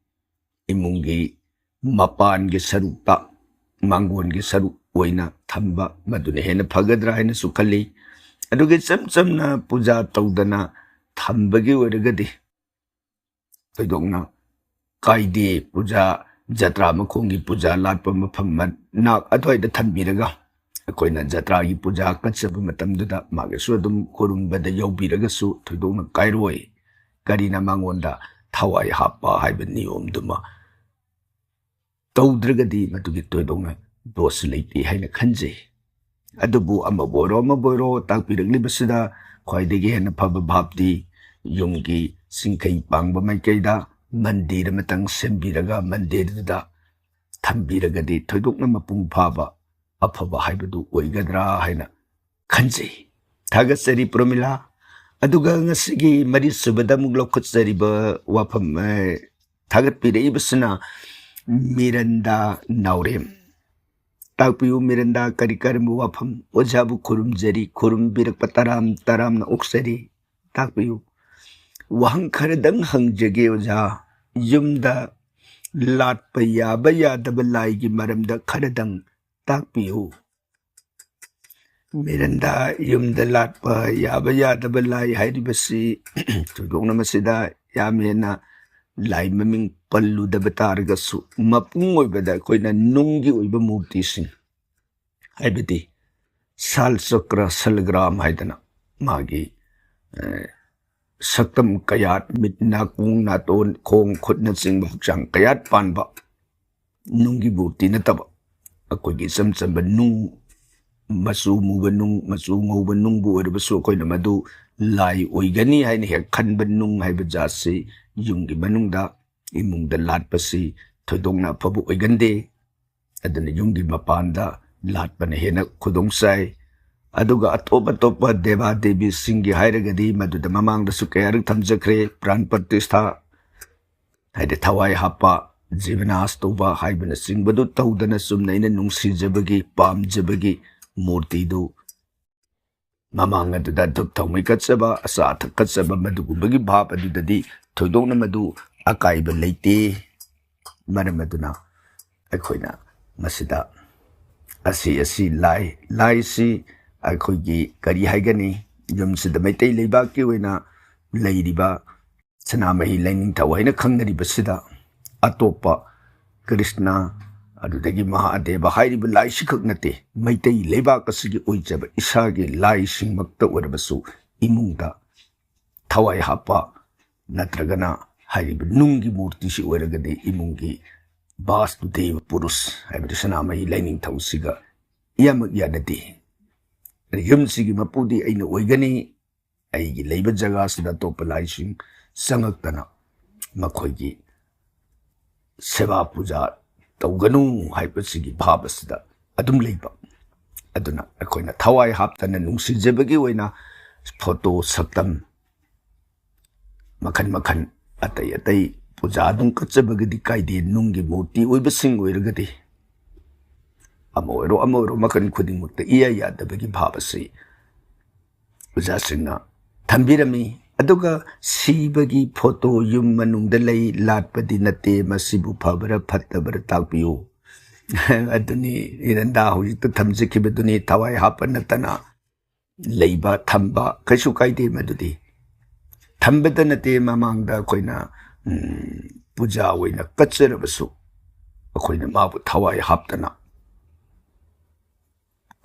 ꯏꯃꯨꯡꯒꯤ ꯃꯄꯥꯟꯒꯤ ꯁꯔꯨꯛꯇ, ꯃꯥꯡꯒꯣꯟꯒꯤ ꯁꯔꯨꯛ ꯑꯣꯏꯅ ꯊꯝꯕ, ꯃꯗꯨꯅ ꯍꯦꯟꯅ ꯐꯒꯗ꯭ꯔꯥ ꯍꯥꯏꯅꯁꯨ ꯈꯜꯂꯤ꯫ ꯑꯗꯨꯒ ꯏꯆꯝ ꯆꯝꯅ ꯄꯨꯖꯥ ꯇꯧꯗꯅ ꯊꯝꯕꯒꯤ ꯑꯣꯏꯔꯒꯗꯤ ꯊꯣꯏꯗꯣꯛꯅ ꯀꯥꯏꯗꯦ꯫ ꯄꯨꯖꯥ, ꯖꯇ꯭ꯔꯥ ꯃꯈꯣꯡꯒꯤ ꯄꯨꯖꯥ ꯂꯥꯠꯄ ꯃꯐꯝ ꯃꯅꯥꯛ ꯑꯗꯨꯋꯥꯏꯗ ꯊꯝꯕꯤꯔꯒ ꯑꯩꯈꯣꯏꯅ ꯖꯇ꯭ꯔꯥꯒꯤ ꯄꯨꯖꯥ ꯀꯠꯆꯕ ꯃꯇꯝꯗꯨꯗ ꯃꯥꯒꯤꯁꯨ ꯑꯗꯨꯝ ꯈꯨꯔꯨꯝꯕꯗ ꯌꯥꯎꯕꯤꯔꯒꯁꯨ ꯊꯣꯏꯗꯣꯛꯅ ꯀꯥꯏꯔꯣꯏ꯫ ꯀꯔꯤꯅ ꯃꯉꯣꯟꯗ ꯊꯋꯥꯏ ꯍꯥꯞꯄ ꯍꯥꯏꯕ ꯅꯤꯌꯣꯝꯗꯨꯃ ꯇꯧꯗ꯭ꯔꯒꯗꯤ ꯃꯗꯨꯒꯤ ꯊꯣꯏꯗꯣꯛꯅ ꯗꯣꯁ ꯂꯩꯇꯦ ꯍꯥꯏꯅ ꯈꯟꯖꯩ꯫ ꯑꯗꯨꯕꯨ ꯑꯃꯕꯨ ꯑꯣꯏꯔꯣ ꯑꯃꯕꯨ ꯑꯣꯏꯔꯣ, ꯇꯥꯛꯄꯤꯔꯛꯂꯤꯕꯁꯤꯗ ꯈ꯭ꯋꯥꯏꯗꯒꯤ ꯍꯦꯟꯅ ꯐꯕ ꯚꯥꯞꯇꯤ ꯌꯨꯝꯒꯤ ꯆꯤꯡꯈꯩ ꯄꯥꯡꯕ ꯃꯥꯏꯀꯩꯗ ꯃꯟꯗꯤꯔ ꯑꯃꯇꯪ ꯁꯦꯝꯕꯤꯔꯒ ꯃꯟꯗꯤꯔꯗꯨꯗ ꯊꯝꯕꯤꯔꯒꯗꯤ ꯊꯣꯏꯗꯣꯛꯅ ꯃꯄꯨꯡ ꯐꯥꯕ ꯑꯐꯕ ꯍꯥꯏꯕꯗꯨ ꯑꯣꯏꯒꯗ꯭ꯔꯥ ꯍꯥꯏꯅ ꯈꯟꯖꯩ꯫ ꯊꯥꯒꯠꯆꯔꯤ ꯄ꯭ꯔꯣꯃꯤꯂꯥ꯫ ꯑꯗꯨꯒ ꯉꯁꯤꯒꯤ ꯃꯔꯤꯁꯨꯕꯗ ꯑꯃꯨꯛ ꯂꯧꯈꯠꯆꯔꯤꯕ ꯋꯥꯐꯝ, ꯑꯦ, ꯊꯥꯒꯠꯄꯤꯔꯛꯏꯕꯁꯤꯅ ꯃꯤꯔꯟꯗꯥ ꯅꯥꯎꯔꯦꯝ꯫ ꯇꯥꯛꯄꯤꯌꯨ ꯃꯤꯔꯟꯗꯥ, ꯀꯔꯤ ꯀꯔꯝꯕ ꯋꯥꯐꯝ? ꯑꯣꯖꯥꯕꯨ ꯈꯨꯔꯨꯝꯖꯔꯤ, ꯈꯨꯔꯨꯝꯕꯤꯔꯛꯄ ꯇꯔꯥꯝ ꯇꯔꯥꯝꯅ ꯑꯣꯛꯆꯔꯤ꯫ ꯇꯥꯛꯄꯤꯌꯨ꯫ ꯋꯥꯍꯪ ꯈꯔꯗꯪ ꯍꯪꯖꯒꯦ ꯑꯣꯖꯥ, ꯌꯨꯝꯗ ꯂꯥꯠꯄ ꯌꯥꯕ ꯌꯥꯗꯕ ꯂꯥꯏꯒꯤ ꯃꯔꯝꯗ ꯈꯔꯗꯪ ꯇꯥꯛꯄꯤꯌꯨ꯫ ꯃꯤꯔꯟꯗꯥ, ꯌꯨꯝꯗ ꯂꯥꯠꯄ ꯌꯥꯕ ꯌꯥꯗꯕ ꯂꯥꯏ ꯍꯥꯏꯔꯤꯕꯁꯤ ꯊꯣꯏꯗꯣꯛꯅ ꯃꯁꯤꯗ ꯌꯥꯝ ꯍꯦꯟꯅ ꯂꯥꯏ ꯃꯃꯤꯡ ꯄꯜꯂꯨꯗꯕ ꯇꯥꯔꯒꯁꯨ, ꯃꯄꯨꯡ ꯑꯣꯏꯕꯗ ꯑꯩꯈꯣꯏꯅ ꯅꯨꯡꯒꯤ ꯑꯣꯏꯕ ꯃꯨꯔꯇꯤꯁꯤꯡ, ꯍꯥꯏꯕꯗꯤ ꯁꯥꯜ ꯆꯀ꯭ꯔ, ꯁꯂꯒ꯭ꯔꯥꯝ ꯍꯥꯏꯗꯅ ꯃꯥꯒꯤ, ꯑ, ꯁꯛꯇꯝ ꯀꯌꯥꯠ, ꯃꯤꯠ, ꯅꯥꯀꯣꯡ, ꯅꯥꯇꯣꯟ, ꯈꯣꯡ, ꯈꯨꯠꯅꯆꯤꯡꯕ ꯍꯛꯆꯥꯡ ꯀꯌꯥꯠ ꯄꯥꯟꯕ ꯅꯨꯡꯒꯤ ꯃꯨꯔꯇꯤ ꯅꯠꯇꯕ, ꯑꯩꯈꯣꯏꯒꯤ ꯏꯆꯝ ꯆꯝꯕ ꯅꯨꯡ, ꯃꯆꯨ ꯃꯨꯕ ꯅꯨꯡ, ꯃꯆꯨ ꯉꯧꯕ ꯅꯨꯡꯕꯨ ꯑꯣꯏꯔꯕꯁꯨ, ꯑꯩꯈꯣꯏꯅ ꯃꯗꯨ ꯂꯥꯏ ꯑꯣꯏꯒꯅꯤ ꯍꯥꯏꯅ ꯍꯦꯛ ꯈꯟꯕ ꯅꯨꯡ ꯍꯥꯏꯕ ꯖꯥꯠꯁꯤ ꯌꯨꯝꯒꯤ ꯃꯅꯨꯡꯗ, ꯏꯃꯨꯡꯗ ꯂꯥꯠꯄꯁꯤ ꯊꯣꯏꯗꯣꯛꯅ ꯑꯐꯕ ꯑꯣꯏꯒꯟꯗꯦ꯫ ꯑꯗꯨꯅ ꯌꯨꯝꯒꯤ ꯃꯄꯥꯟꯗ ꯂꯥꯠꯄꯅ ꯍꯦꯟꯅ ꯈꯨꯗꯣꯡ ꯆꯥꯏ꯫ ꯑꯗꯨꯒ ꯑꯇꯣꯞ ꯑꯇꯣꯞꯄ ꯗꯦꯕꯥ ꯗꯦꯕꯤꯁꯤꯡꯒꯤ ꯍꯥꯏꯔꯒꯗꯤ ꯃꯗꯨꯗ ꯃꯃꯥꯡꯗꯁꯨ ꯀꯌꯥꯔꯛ ꯊꯝꯖꯈ꯭ꯔꯦ, ꯄ꯭ꯔꯥꯟ ꯄ꯭ꯔꯇꯤꯁꯊꯥ, ꯍꯥꯏꯗꯤ ꯊꯋꯥꯏ ꯍꯥꯞꯄ, ꯖꯤꯕꯅꯥꯁ ꯇꯧꯕ ꯍꯥꯏꯕꯅꯆꯤꯡꯕꯗꯨ ꯇꯧꯗꯅ ꯆꯨꯝꯅ ꯑꯩꯅ ꯅꯨꯡꯁꯤꯖꯕꯒꯤ, ꯄꯥꯝꯖꯕꯒꯤ ꯃꯨꯔꯇꯤꯗꯨ ꯃꯃꯥꯡ ꯑꯗꯨꯗ ꯙꯨꯞ ꯊꯥꯎꯃꯩ ꯀꯠꯆꯕ, ꯑꯆꯥ ꯑꯊꯛ ꯀꯠꯆꯕ, ꯃꯗꯨꯒꯨꯝꯕꯒꯤ ꯚꯥꯞ ꯑꯗꯨꯗꯗꯤ ꯊꯣꯏꯗꯣꯛꯅ ꯃꯗꯨ ꯑꯀꯥꯏꯕ ꯂꯩꯇꯦ꯫ ꯃꯔꯝ ꯑꯗꯨꯅ ꯑꯩꯈꯣꯏꯅ ꯃꯁꯤꯗ ꯑꯁꯤ, ꯑꯁꯤ ꯂꯥꯏ, ꯂꯥꯏꯁꯤ ꯑꯩꯈꯣꯏꯒꯤ ꯀꯔꯤ ꯍꯥꯏꯒꯅꯤ, ꯌꯨꯝꯁꯤꯗ ꯃꯩꯇꯩ ꯂꯩꯕꯥꯛꯀꯤ ꯑꯣꯏꯅ ꯂꯩꯔꯤꯕ ꯁꯅꯥꯃꯍꯤ ꯂꯥꯏꯅꯤꯡꯊꯧ ꯍꯥꯏꯅ ꯈꯪꯅꯔꯤꯕꯁꯤꯗ ꯑꯇꯣꯞꯄ ꯀ꯭ꯔꯤꯁꯅ, ꯑꯗꯨꯗꯒꯤ ꯃꯍꯥꯗꯦꯕ ꯍꯥꯏꯔꯤꯕ ꯂꯥꯏꯁꯤꯈꯛ ꯅꯠꯇꯦ, ꯃꯩꯇꯩ ꯂꯩꯕꯥꯛ ꯑꯁꯤꯒꯤ ꯑꯣꯏꯖꯕ ꯏꯁꯥꯒꯤ ꯂꯥꯏꯁꯤꯡꯃꯛꯇ ꯑꯣꯏꯔꯕꯁꯨ ꯏꯃꯨꯡꯗ ꯊꯋꯥꯏ ꯍꯥꯞꯄ ꯅꯠꯇ꯭ꯔꯒꯅ ꯍꯥꯏꯔꯤꯕ ꯅꯨꯡꯒꯤ ꯃꯨꯔꯇꯤꯁꯤ ꯑꯣꯏꯔꯒꯗꯤ ꯏꯃꯨꯡꯒꯤ ꯕꯥꯁꯇꯨꯗꯦꯕ ꯄꯨꯔꯨꯁ ꯍꯥꯏꯕꯗꯤ ꯁꯅꯥꯃꯍꯤ ꯂꯥꯏꯅꯤꯡꯊꯧꯁꯤꯒ ꯏꯌꯥꯃꯛ ꯌꯥꯅꯗꯦ꯫ ꯌꯨꯝꯁꯤꯒꯤ ꯃꯄꯨꯗꯤ ꯑꯩꯅ ꯑꯣꯏꯒꯅꯤ, ꯑꯩꯒꯤ ꯂꯩꯕ ꯖꯒꯥꯁꯤꯗ ꯑꯇꯣꯞꯄ ꯂꯥꯏꯁꯤꯡ ꯆꯪꯉꯛꯇꯅ ꯃꯈꯣꯏꯒꯤ ꯁꯦꯕꯥ ꯄꯨꯖꯥ ꯇꯧꯒꯅꯨ ꯍꯥꯏꯕꯁꯤꯒꯤ ꯚꯥꯕ ꯑꯁꯤꯗ ꯑꯗꯨꯝ ꯂꯩꯕ꯫ ꯑꯗꯨꯅ ꯑꯩꯈꯣꯏꯅ ꯊꯋꯥꯏ ꯍꯥꯞꯇꯅ ꯅꯨꯡꯁꯤꯖꯕꯒꯤ ꯑꯣꯏꯅ ꯐꯣꯇꯣ, ꯁꯛꯇꯝ ꯃꯈꯜ ꯃꯈꯜ ꯑꯇꯩ ꯑꯇꯩ ꯄꯨꯖꯥ ꯑꯗꯨꯝ ꯀꯠꯆꯕꯒꯤꯗꯤ ꯀꯥꯏꯗꯦ, ꯅꯨꯡꯒꯤ ꯃꯨꯔꯇꯤ ꯑꯣꯏꯕꯁꯤꯡ ꯑꯣꯏꯔꯒꯗꯤ꯫ ꯑꯃ ꯑꯣꯏꯔꯣ ꯑꯃ ꯑꯣꯏꯔꯣ, ꯃꯈꯜ ꯈꯨꯗꯤꯡꯃꯛꯇ ꯏꯌꯥ ꯌꯥꯗꯕꯒꯤ ꯚꯥꯕ ꯑꯁꯤ ꯑꯣꯖꯥꯁꯤꯡꯅ ꯊꯝꯕꯤꯔꯝꯃꯤ꯫ ꯑꯗꯨꯒ ꯁꯤꯕꯒꯤ ꯐꯣꯇꯣ ꯌꯨꯝ ꯃꯅꯨꯡꯗ ꯂꯩ, ꯂꯥꯠꯄꯗꯤ ꯅꯠꯇꯦ, ꯃꯁꯤꯕꯨ ꯐꯕ꯭ꯔꯥ ꯐꯠꯇꯕ꯭ꯔꯥ ꯇꯥꯛꯄꯤꯌꯨ꯫ ꯑꯗꯨꯅꯤ ꯏꯔꯟꯗꯥ ꯍꯧꯖꯤꯛꯇ ꯊꯝꯖꯈꯤꯕꯗꯨꯅꯤ, ꯊꯋꯥꯏ ꯍꯥꯞꯄ ꯅꯠꯇꯅ ꯂꯩꯕ, ꯊꯝꯕ ꯀꯩꯁꯨ ꯀꯥꯏꯗꯦ꯫ ꯃꯗꯨꯗꯤ ꯊꯝꯕꯗ ꯅꯠꯇꯦ, ꯃꯃꯥꯡꯗ ꯑꯩꯈꯣꯏꯅ ꯎꯝ, ꯄꯨꯖꯥ ꯑꯣꯏꯅ ꯀꯠꯆꯔꯕꯁꯨ, ꯑꯩꯈꯣꯏꯅ ꯃꯥꯕꯨ ꯊꯋꯥꯏ ꯍꯥꯞꯇꯅ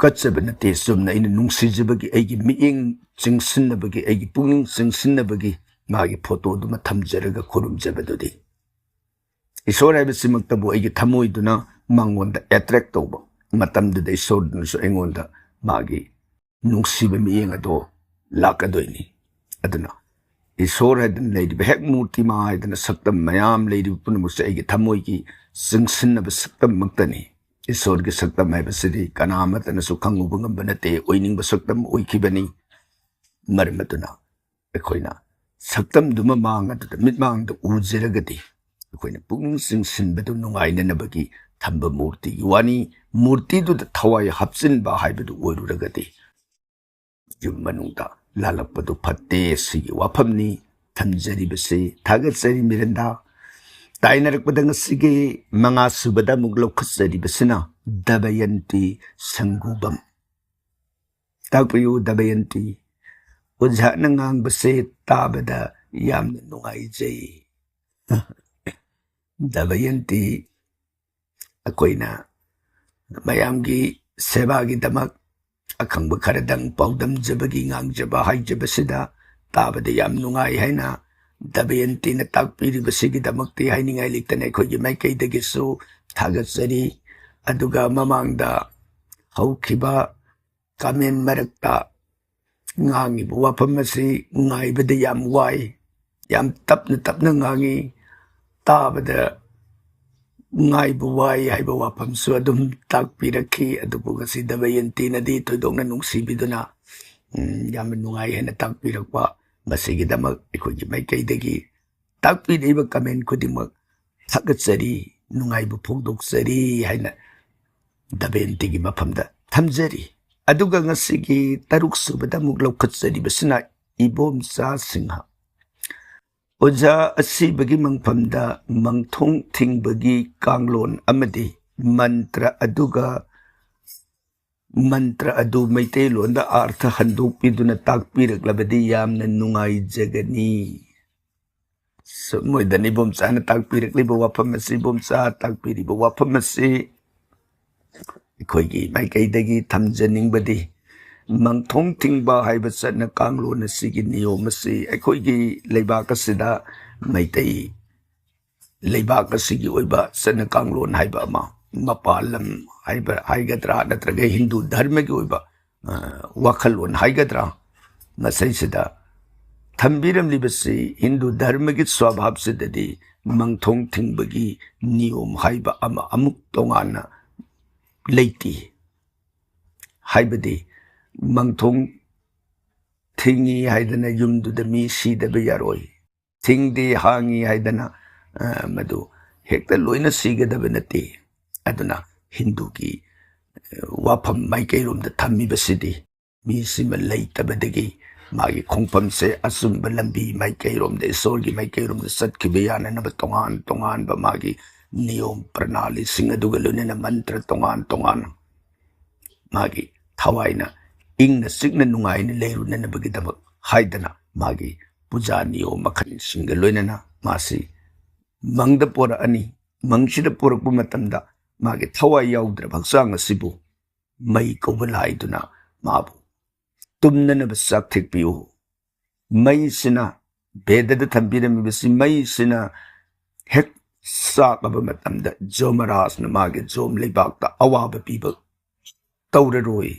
ꯀꯠꯆꯕ ꯅꯠꯇꯦ꯫ ꯆꯨꯝꯅ ꯑꯩꯅ ꯅꯨꯡꯁꯤꯖꯕꯒꯤ, ꯑꯩꯒꯤ ꯃꯤꯠꯌꯦꯡ ꯆꯤꯡꯁꯤꯟꯅꯕꯒꯤ, ꯑꯩꯒꯤ ꯄꯨꯛꯅꯤꯡ ꯆꯤꯡꯁꯤꯟꯅꯕꯒꯤ ꯃꯥꯒꯤ ꯐꯣꯇꯣꯗꯨꯃ ꯊꯝꯖꯔꯒ ꯈꯨꯔꯨꯝꯖꯕꯗꯨꯗꯤ꯫ ꯏꯁꯣꯔ ꯍꯥꯏꯕꯁꯤꯃꯛꯇꯕꯨ ꯑꯩꯒꯤ ꯊꯃꯣꯏꯗꯨꯅ ꯃꯉꯣꯟꯗ ꯑꯦꯇ꯭ꯔꯦꯛ ꯇꯧꯕ ꯃꯇꯝꯗꯨꯗ ꯏꯁꯣꯔꯗꯨꯅꯁꯨ ꯑꯩꯉꯣꯟꯗ ꯃꯥꯒꯤ ꯅꯨꯡꯁꯤꯕ ꯃꯤꯠꯌꯦꯡ ꯑꯗꯣ ꯂꯥꯛꯀꯗꯣꯏꯅꯤ꯫ ꯑꯗꯨꯅ ꯏꯁꯣꯔ ꯍꯥꯏꯗꯅ ꯂꯩꯔꯤꯕ, ꯍꯦꯛ ꯃꯨꯔꯇꯤꯃꯥ ꯍꯥꯏꯗꯅ ꯁꯛꯇꯝ ꯃꯌꯥꯝ ꯂꯩꯔꯤꯕ ꯄꯨꯝꯅꯃꯛꯁꯦ ꯑꯩꯒꯤ ꯊꯃꯣꯏꯒꯤ ꯆꯤꯡꯁꯤꯟꯅꯕ ꯁꯛꯇꯝꯃꯛꯇꯅꯤ꯫ ꯏꯁꯣꯔꯒꯤ ꯁꯛꯇꯝ ꯍꯥꯏꯕꯁꯤꯗꯤ ꯀꯅꯥ ꯑꯃꯠꯇꯅꯁꯨ ꯈꯪꯉꯨꯕ ꯉꯝꯕ ꯅꯠꯇꯦ, ꯑꯣꯏꯅꯤꯡꯕ ꯁꯛꯇꯝ ꯑꯣꯏꯈꯤꯕꯅꯤ꯫ ꯃꯔꯝ ꯑꯗꯨꯅ ꯑꯩꯈꯣꯏꯅ ꯁꯛꯇꯝꯗꯨꯃ ꯃꯥꯡ ꯑꯗꯨꯗ ꯃꯤꯠꯃꯥꯡꯗ ꯎꯖꯔꯒꯗꯤ ꯑꯩꯈꯣꯏꯅ ꯄꯨꯛꯅꯤꯡ ꯆꯤꯡꯁꯤꯟꯕꯗꯨ ꯅꯨꯡꯉꯥꯏꯅꯅꯕꯒꯤ ꯊꯝꯕ ꯃꯨꯔꯇꯤꯒꯤ ꯋꯥꯅꯤ꯫ ꯃꯨꯔꯇꯤꯗꯨꯗ ꯊꯋꯥꯏ ꯍꯥꯞꯆꯤꯟꯕ ꯍꯥꯏꯕꯗꯨ ꯑꯣꯏꯔꯨꯔꯒꯗꯤ ꯌꯨꯝ ꯃꯅꯨꯡꯗ ꯂꯥꯜꯂꯛꯄꯗꯨ ꯐꯠꯇꯦ꯫ ꯁꯤꯒꯤ ꯋꯥꯐꯝꯅꯤ ꯊꯝꯖꯔꯤꯕꯁꯤ꯫ ꯊꯥꯒꯠꯆꯔꯤ ꯃꯤꯔꯟꯗꯥ꯫ ꯇꯥꯏꯅꯔꯛꯄꯗ ꯉꯁꯤꯒꯤ ꯃꯉꯥ ꯁꯨꯕꯗ ꯑꯃꯨꯛ ꯂꯧꯈꯠꯆꯔꯤꯕꯁꯤꯅ ꯗꯃꯌꯟꯇꯤ ꯁꯪꯒꯨꯕꯝ꯫ ꯇꯥꯛꯄꯤꯌꯨ ꯗꯃꯌꯟꯇꯤ꯫ ꯑꯣꯖꯥꯅ ꯉꯥꯡꯕꯁꯦ ꯇꯥꯕꯗ ꯌꯥꯝꯅ ꯅꯨꯡꯉꯥꯏꯖꯩ꯫ ꯗꯃꯌꯟꯇꯤ, ꯑꯩꯈꯣꯏꯅ ꯃꯌꯥꯝꯒꯤ ꯁꯦꯕꯥꯒꯤꯗꯃꯛ ꯑꯈꯪꯕ ꯈꯔꯗꯪ ꯄꯥꯎꯗꯝꯖꯕꯒꯤ ꯉꯥꯡꯖꯕ ꯍꯥꯏꯖꯕꯁꯤꯗ ꯇꯥꯕꯗ ꯌꯥꯝ ꯅꯨꯡꯉꯥꯏ ꯍꯥꯏꯅ ꯗꯃꯌꯟꯇꯤꯅ ꯇꯥꯛꯄꯤꯔꯤꯕꯁꯤꯒꯤꯗꯃꯛꯇꯤ ꯍꯥꯏꯅꯤꯡꯉꯥꯏ ꯂꯩꯇꯅ ꯑꯩꯈꯣꯏꯒꯤ ꯃꯥꯏꯀꯩꯗꯒꯤꯁꯨ ꯊꯥꯒꯠꯆꯔꯤ꯫ ꯑꯗꯨꯒ ꯃꯃꯥꯡꯗ ꯍꯧꯈꯤꯕ ꯀꯃꯦꯟ ꯃꯔꯛꯇ ꯉꯥꯡꯉꯤꯕ ꯋꯥꯐꯝ ꯑꯁꯤ ꯉꯥꯏꯕꯗ ꯌꯥꯝ ꯋꯥꯏ, ꯌꯥꯝ ꯇꯞꯅ ꯇꯞꯅ ꯉꯥꯡꯉꯤ, ꯇꯥꯕꯗ ꯉꯥꯏꯕ ꯋꯥꯏ ꯍꯥꯏꯕ ꯋꯥꯐꯝꯁꯨ ꯑꯗꯨꯝ ꯇꯥꯛꯄꯤꯔꯛꯈꯤ꯫ ꯑꯗꯨꯕꯨ ꯉꯁꯤ ꯗꯃꯌꯟꯇꯤꯅꯗꯤ ꯊꯣꯏꯗꯣꯛꯅ ꯅꯨꯡꯁꯤꯕꯤꯗꯨꯅ, ꯎꯝ, ꯌꯥꯝꯅ ꯅꯨꯡꯉꯥꯏ ꯍꯥꯏꯅ ꯇꯥꯛꯄꯤꯔꯛꯄ, ꯃꯁꯤꯒꯤꯗꯃꯛ ꯑꯩꯈꯣꯏꯒꯤ ꯃꯥꯏꯀꯩꯗꯒꯤ ꯇꯥꯛꯄꯤꯔꯛꯏꯕ ꯀꯃꯦꯟ ꯈꯨꯗꯤꯡꯃꯛ ꯊꯥꯒꯠꯆꯔꯤ, ꯅꯨꯡꯉꯥꯏꯕ ꯐꯣꯡꯗꯣꯛꯆꯔꯤ ꯍꯥꯏꯅ ꯗꯃꯌꯟꯇꯤꯒꯤ ꯃꯐꯝꯗ ꯊꯝꯖꯔꯤ꯫ ꯑꯗꯨꯒ ꯉꯁꯤꯒꯤ ꯇꯔꯨꯛ ꯁꯨꯕꯗ ꯑꯃꯨꯛ ꯂꯧꯈꯠꯆꯔꯤꯕꯁꯤꯅ ꯏꯕꯣꯝꯆꯥ ꯁꯤꯡꯍ꯫ ꯑꯣꯖꯥ ꯑꯁꯤꯕꯒꯤ ꯃꯪꯐꯝꯗ ꯃꯪꯊꯣꯡ ꯊꯤꯡꯕꯒꯤ ꯀꯥꯡꯂꯣꯟ ꯑꯃꯗꯤ ꯃꯟꯇ꯭ꯔ ꯑꯗꯨꯒ ꯃꯟꯇ꯭ꯔ ꯑꯗꯨ ꯃꯩꯇꯩꯂꯣꯟꯗ ꯑꯥꯔꯊ ꯍꯟꯗꯣꯛꯄꯤꯗꯨꯅ ꯇꯥꯛꯄꯤꯔꯛꯂꯕꯗꯤ ꯌꯥꯝꯅ ꯅꯨꯡꯉꯥꯏꯖꯒꯅꯤ꯫ ꯁꯨꯝ ꯃꯣꯏꯗꯅ ꯏꯕꯣꯝꯆꯥꯅ ꯇꯥꯛꯄꯤꯔꯛꯂꯤꯕ ꯋꯥꯐꯝ ꯑꯁꯤ, ꯏꯕꯣꯝꯆꯥ ꯇꯥꯛꯄꯤꯔꯤꯕ ꯋꯥꯐꯝ ꯑꯁꯤ ꯑꯩꯈꯣꯏꯒꯤ ꯃꯥꯏꯀꯩꯗꯒꯤ ꯊꯝꯖꯅꯤꯡꯕꯗꯤ, ꯃꯪꯊꯣꯡ ꯊꯤꯡꯕ ꯍꯥꯏꯕ ꯆꯠꯅ ꯀꯥꯡꯂꯣꯟ ꯑꯁꯤꯒꯤ ꯅꯤꯌꯣꯝ ꯑꯁꯤ ꯑꯩꯈꯣꯏꯒꯤ ꯂꯩꯕꯥꯛ ꯑꯁꯤꯗ, ꯃꯩꯇꯩ ꯂꯩꯕꯥꯛ ꯑꯁꯤꯒꯤ ꯑꯣꯏꯕ ꯆꯠꯅ ꯀꯥꯡꯂꯣꯟ ꯍꯥꯏꯕ ꯑꯃ, ꯃꯄꯥꯟ ꯂꯝ ꯍꯥꯏꯕ ꯍꯥꯏꯒꯗ꯭ꯔꯥ, ꯅꯠꯇ꯭ꯔꯒ ꯍꯤꯟꯗꯨ ꯙꯔꯃꯒꯤ ꯑꯣꯏꯕ, ꯑ, ꯋꯥꯈꯜꯂꯣꯟ ꯍꯥꯏꯒꯗ꯭ꯔꯥ, ꯃꯁꯤꯁꯤꯗ ꯊꯝꯕꯤꯔꯝꯂꯤꯕꯁꯤ ꯍꯤꯟꯗꯨ ꯙꯔꯃꯒꯤ ꯁ꯭ꯋꯚꯥꯕꯁꯤꯗꯗꯤ ꯃꯪꯊꯣꯡ ꯊꯤꯡꯕꯒꯤ ꯅꯤꯌꯣꯝ ꯍꯥꯏꯕ ꯑꯃ ꯑꯃꯨꯛ ꯇꯣꯉꯥꯟꯅ ꯂꯩꯇꯦ꯫ ꯍꯥꯏꯕꯗꯤ ꯃꯪꯊꯣꯡ ꯊꯤꯡꯉꯤ ꯍꯥꯏꯗꯅ ꯌꯨꯝꯗꯨꯗ ꯃꯤ ꯁꯤꯗꯕ ꯌꯥꯔꯣꯏ, ꯊꯤꯡꯗꯦ ꯍꯥꯡꯉꯤ ꯍꯥꯏꯗꯅ, ꯑ, ꯃꯗꯨ ꯍꯦꯛꯇ ꯂꯣꯏꯅ ꯁꯤꯒꯗꯕ ꯅꯠꯇꯦ꯫ ꯑꯗꯨꯅ ꯍꯤꯟꯗꯨꯒꯤ, ꯑ, ꯋꯥꯐꯝ ꯃꯥꯏꯀꯩꯔꯣꯝꯗ ꯊꯝꯃꯤꯕꯁꯤꯗꯤ ꯃꯤꯁꯤꯃ ꯂꯩꯇꯕꯗꯒꯤ ꯃꯥꯒꯤ ꯈꯣꯡꯐꯝꯁꯦ ꯑꯆꯨꯝꯕ ꯂꯝꯕꯤ ꯃꯥꯏꯀꯩꯔꯣꯝꯗ, ꯏꯁꯣꯔꯒꯤ ꯃꯥꯏꯀꯩꯔꯣꯝꯗ ꯆꯠꯈꯤꯕ ꯌꯥꯅꯅꯕ ꯇꯣꯉꯥꯟ ꯇꯣꯉꯥꯟꯕ ꯃꯥꯒꯤ ꯅꯤꯌꯣꯝ ꯄ꯭ꯔꯅꯥꯂꯤꯁꯤꯡ ꯑꯗꯨꯒ ꯂꯣꯏꯅꯅ ꯃꯟꯇ꯭ꯔ ꯇꯣꯉꯥꯟ ꯇꯣꯉꯥꯟꯅ ꯃꯥꯒꯤ ꯊꯋꯥꯏꯅ ꯏꯪꯅ ꯆꯤꯛꯅ ꯅꯨꯡꯉꯥꯏꯅ ꯂꯩꯔꯨꯅꯅꯕꯒꯤꯗꯃꯛ ꯍꯥꯏꯗꯅ ꯃꯥꯒꯤ ꯄꯨꯖꯥ ꯅꯤꯌꯣꯝ ꯃꯈꯜꯁꯤꯡꯒ ꯂꯣꯏꯅꯅ ꯃꯥꯁꯤ ꯃꯪꯗ ꯄꯣꯔꯛꯑꯅꯤ꯫ ꯃꯪꯁꯤꯗ ꯄꯣꯔꯛꯄ ꯃꯇꯝꯗ ꯃꯥꯒꯤ ꯊꯋꯥꯏ ꯌꯥꯎꯗ꯭ꯔꯕ ꯍꯛꯆꯥꯡ ꯑꯁꯤꯕꯨ ꯃꯩ ꯀꯧꯕ ꯂꯥꯏꯗꯨꯅ ꯃꯥꯕꯨ ꯇꯨꯝꯅꯅꯕ ꯆꯥꯛ ꯊꯦꯛꯄꯤꯌꯨ꯫ ꯃꯩꯁꯤꯅ, ꯚꯦꯗꯗ ꯊꯝꯕꯤꯔꯝꯃꯤꯕꯁꯤ, ꯃꯩꯁꯤꯅ ꯍꯦꯛ ꯆꯥꯛꯂꯕ ꯃꯇꯝꯗ ꯖꯣꯃꯔꯥꯖꯅ ꯃꯥꯒꯤ ꯖꯣꯝ ꯂꯩꯕꯥꯛꯇ ꯑꯋꯥꯕ ꯄꯤꯕ ꯇꯧꯔꯔꯣꯏ꯫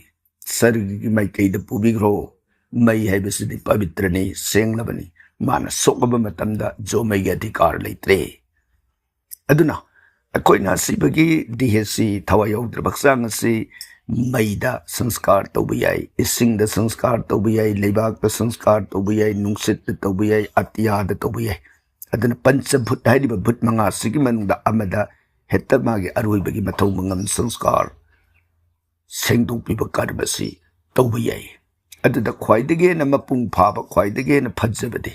ꯁꯔꯒꯒꯤ ꯃꯥꯏꯀꯩꯗ ꯄꯨꯕꯤꯈ꯭ꯔꯣ꯫ ꯃꯩ ꯍꯥꯏꯕꯁꯤꯗꯤ ꯄꯕꯤꯇ꯭ꯔꯅꯤ, ꯁꯦꯡꯂꯕꯅꯤ꯫ ꯃꯥꯅ ꯁꯣꯛꯂꯕ ꯃꯇꯝꯗ ꯖꯣꯃꯩꯒꯤ ꯑꯙꯤꯀꯥꯔ ꯂꯩꯇ꯭ꯔꯦ꯫ ꯑꯗꯨꯅ ꯑꯩꯈꯣꯏꯅ ꯑꯁꯤꯕꯒꯤ ꯗꯤꯍꯦꯁꯤ, ꯊꯋꯥꯏ ꯌꯥꯎꯗ꯭ꯔꯕ ꯍꯛꯆꯥꯡ ꯑꯁꯤ ꯃꯩꯗ ꯁꯪꯁꯀꯥꯔ ꯇꯧꯕ ꯌꯥꯏ, ꯏꯁꯤꯡꯗ ꯁꯪꯁꯀꯥꯔ ꯇꯧꯕ ꯌꯥꯏ, ꯂꯩꯕꯥꯛꯇ ꯁꯪꯁꯀꯥꯔ ꯇꯧꯕ ꯌꯥꯏ, ꯅꯨꯡꯁꯤꯠꯇ ꯇꯧꯕ ꯌꯥꯏ, ꯑꯇꯤꯌꯥꯗ ꯇꯧꯕ ꯌꯥꯏ꯫ ꯑꯗꯨꯅ ꯄꯟꯆꯚꯨꯠ ꯍꯥꯏꯔꯤꯕ ꯚꯨꯠ ꯃꯉꯥꯁꯤꯒꯤ ꯃꯅꯨꯡꯗ ꯑꯃꯗ ꯍꯦꯛꯇ ꯃꯥꯒꯤ ꯑꯔꯣꯏꯕꯒꯤ ꯃꯊꯧ ꯃꯉꯝ ꯁꯪꯁꯀꯥꯔ ꯁꯦꯡꯗꯣꯛꯄꯤꯕ ꯀꯔꯃꯁꯤ ꯇꯧꯕ ꯌꯥꯏ꯫ ꯑꯗꯨꯗ ꯈ꯭ꯋꯥꯏꯗꯒꯤ ꯍꯦꯟꯅ ꯃꯄꯨꯡ ꯐꯥꯕ, ꯈ꯭ꯋꯥꯏꯗꯒꯤ ꯍꯦꯟꯅ ꯐꯖꯕꯗꯤ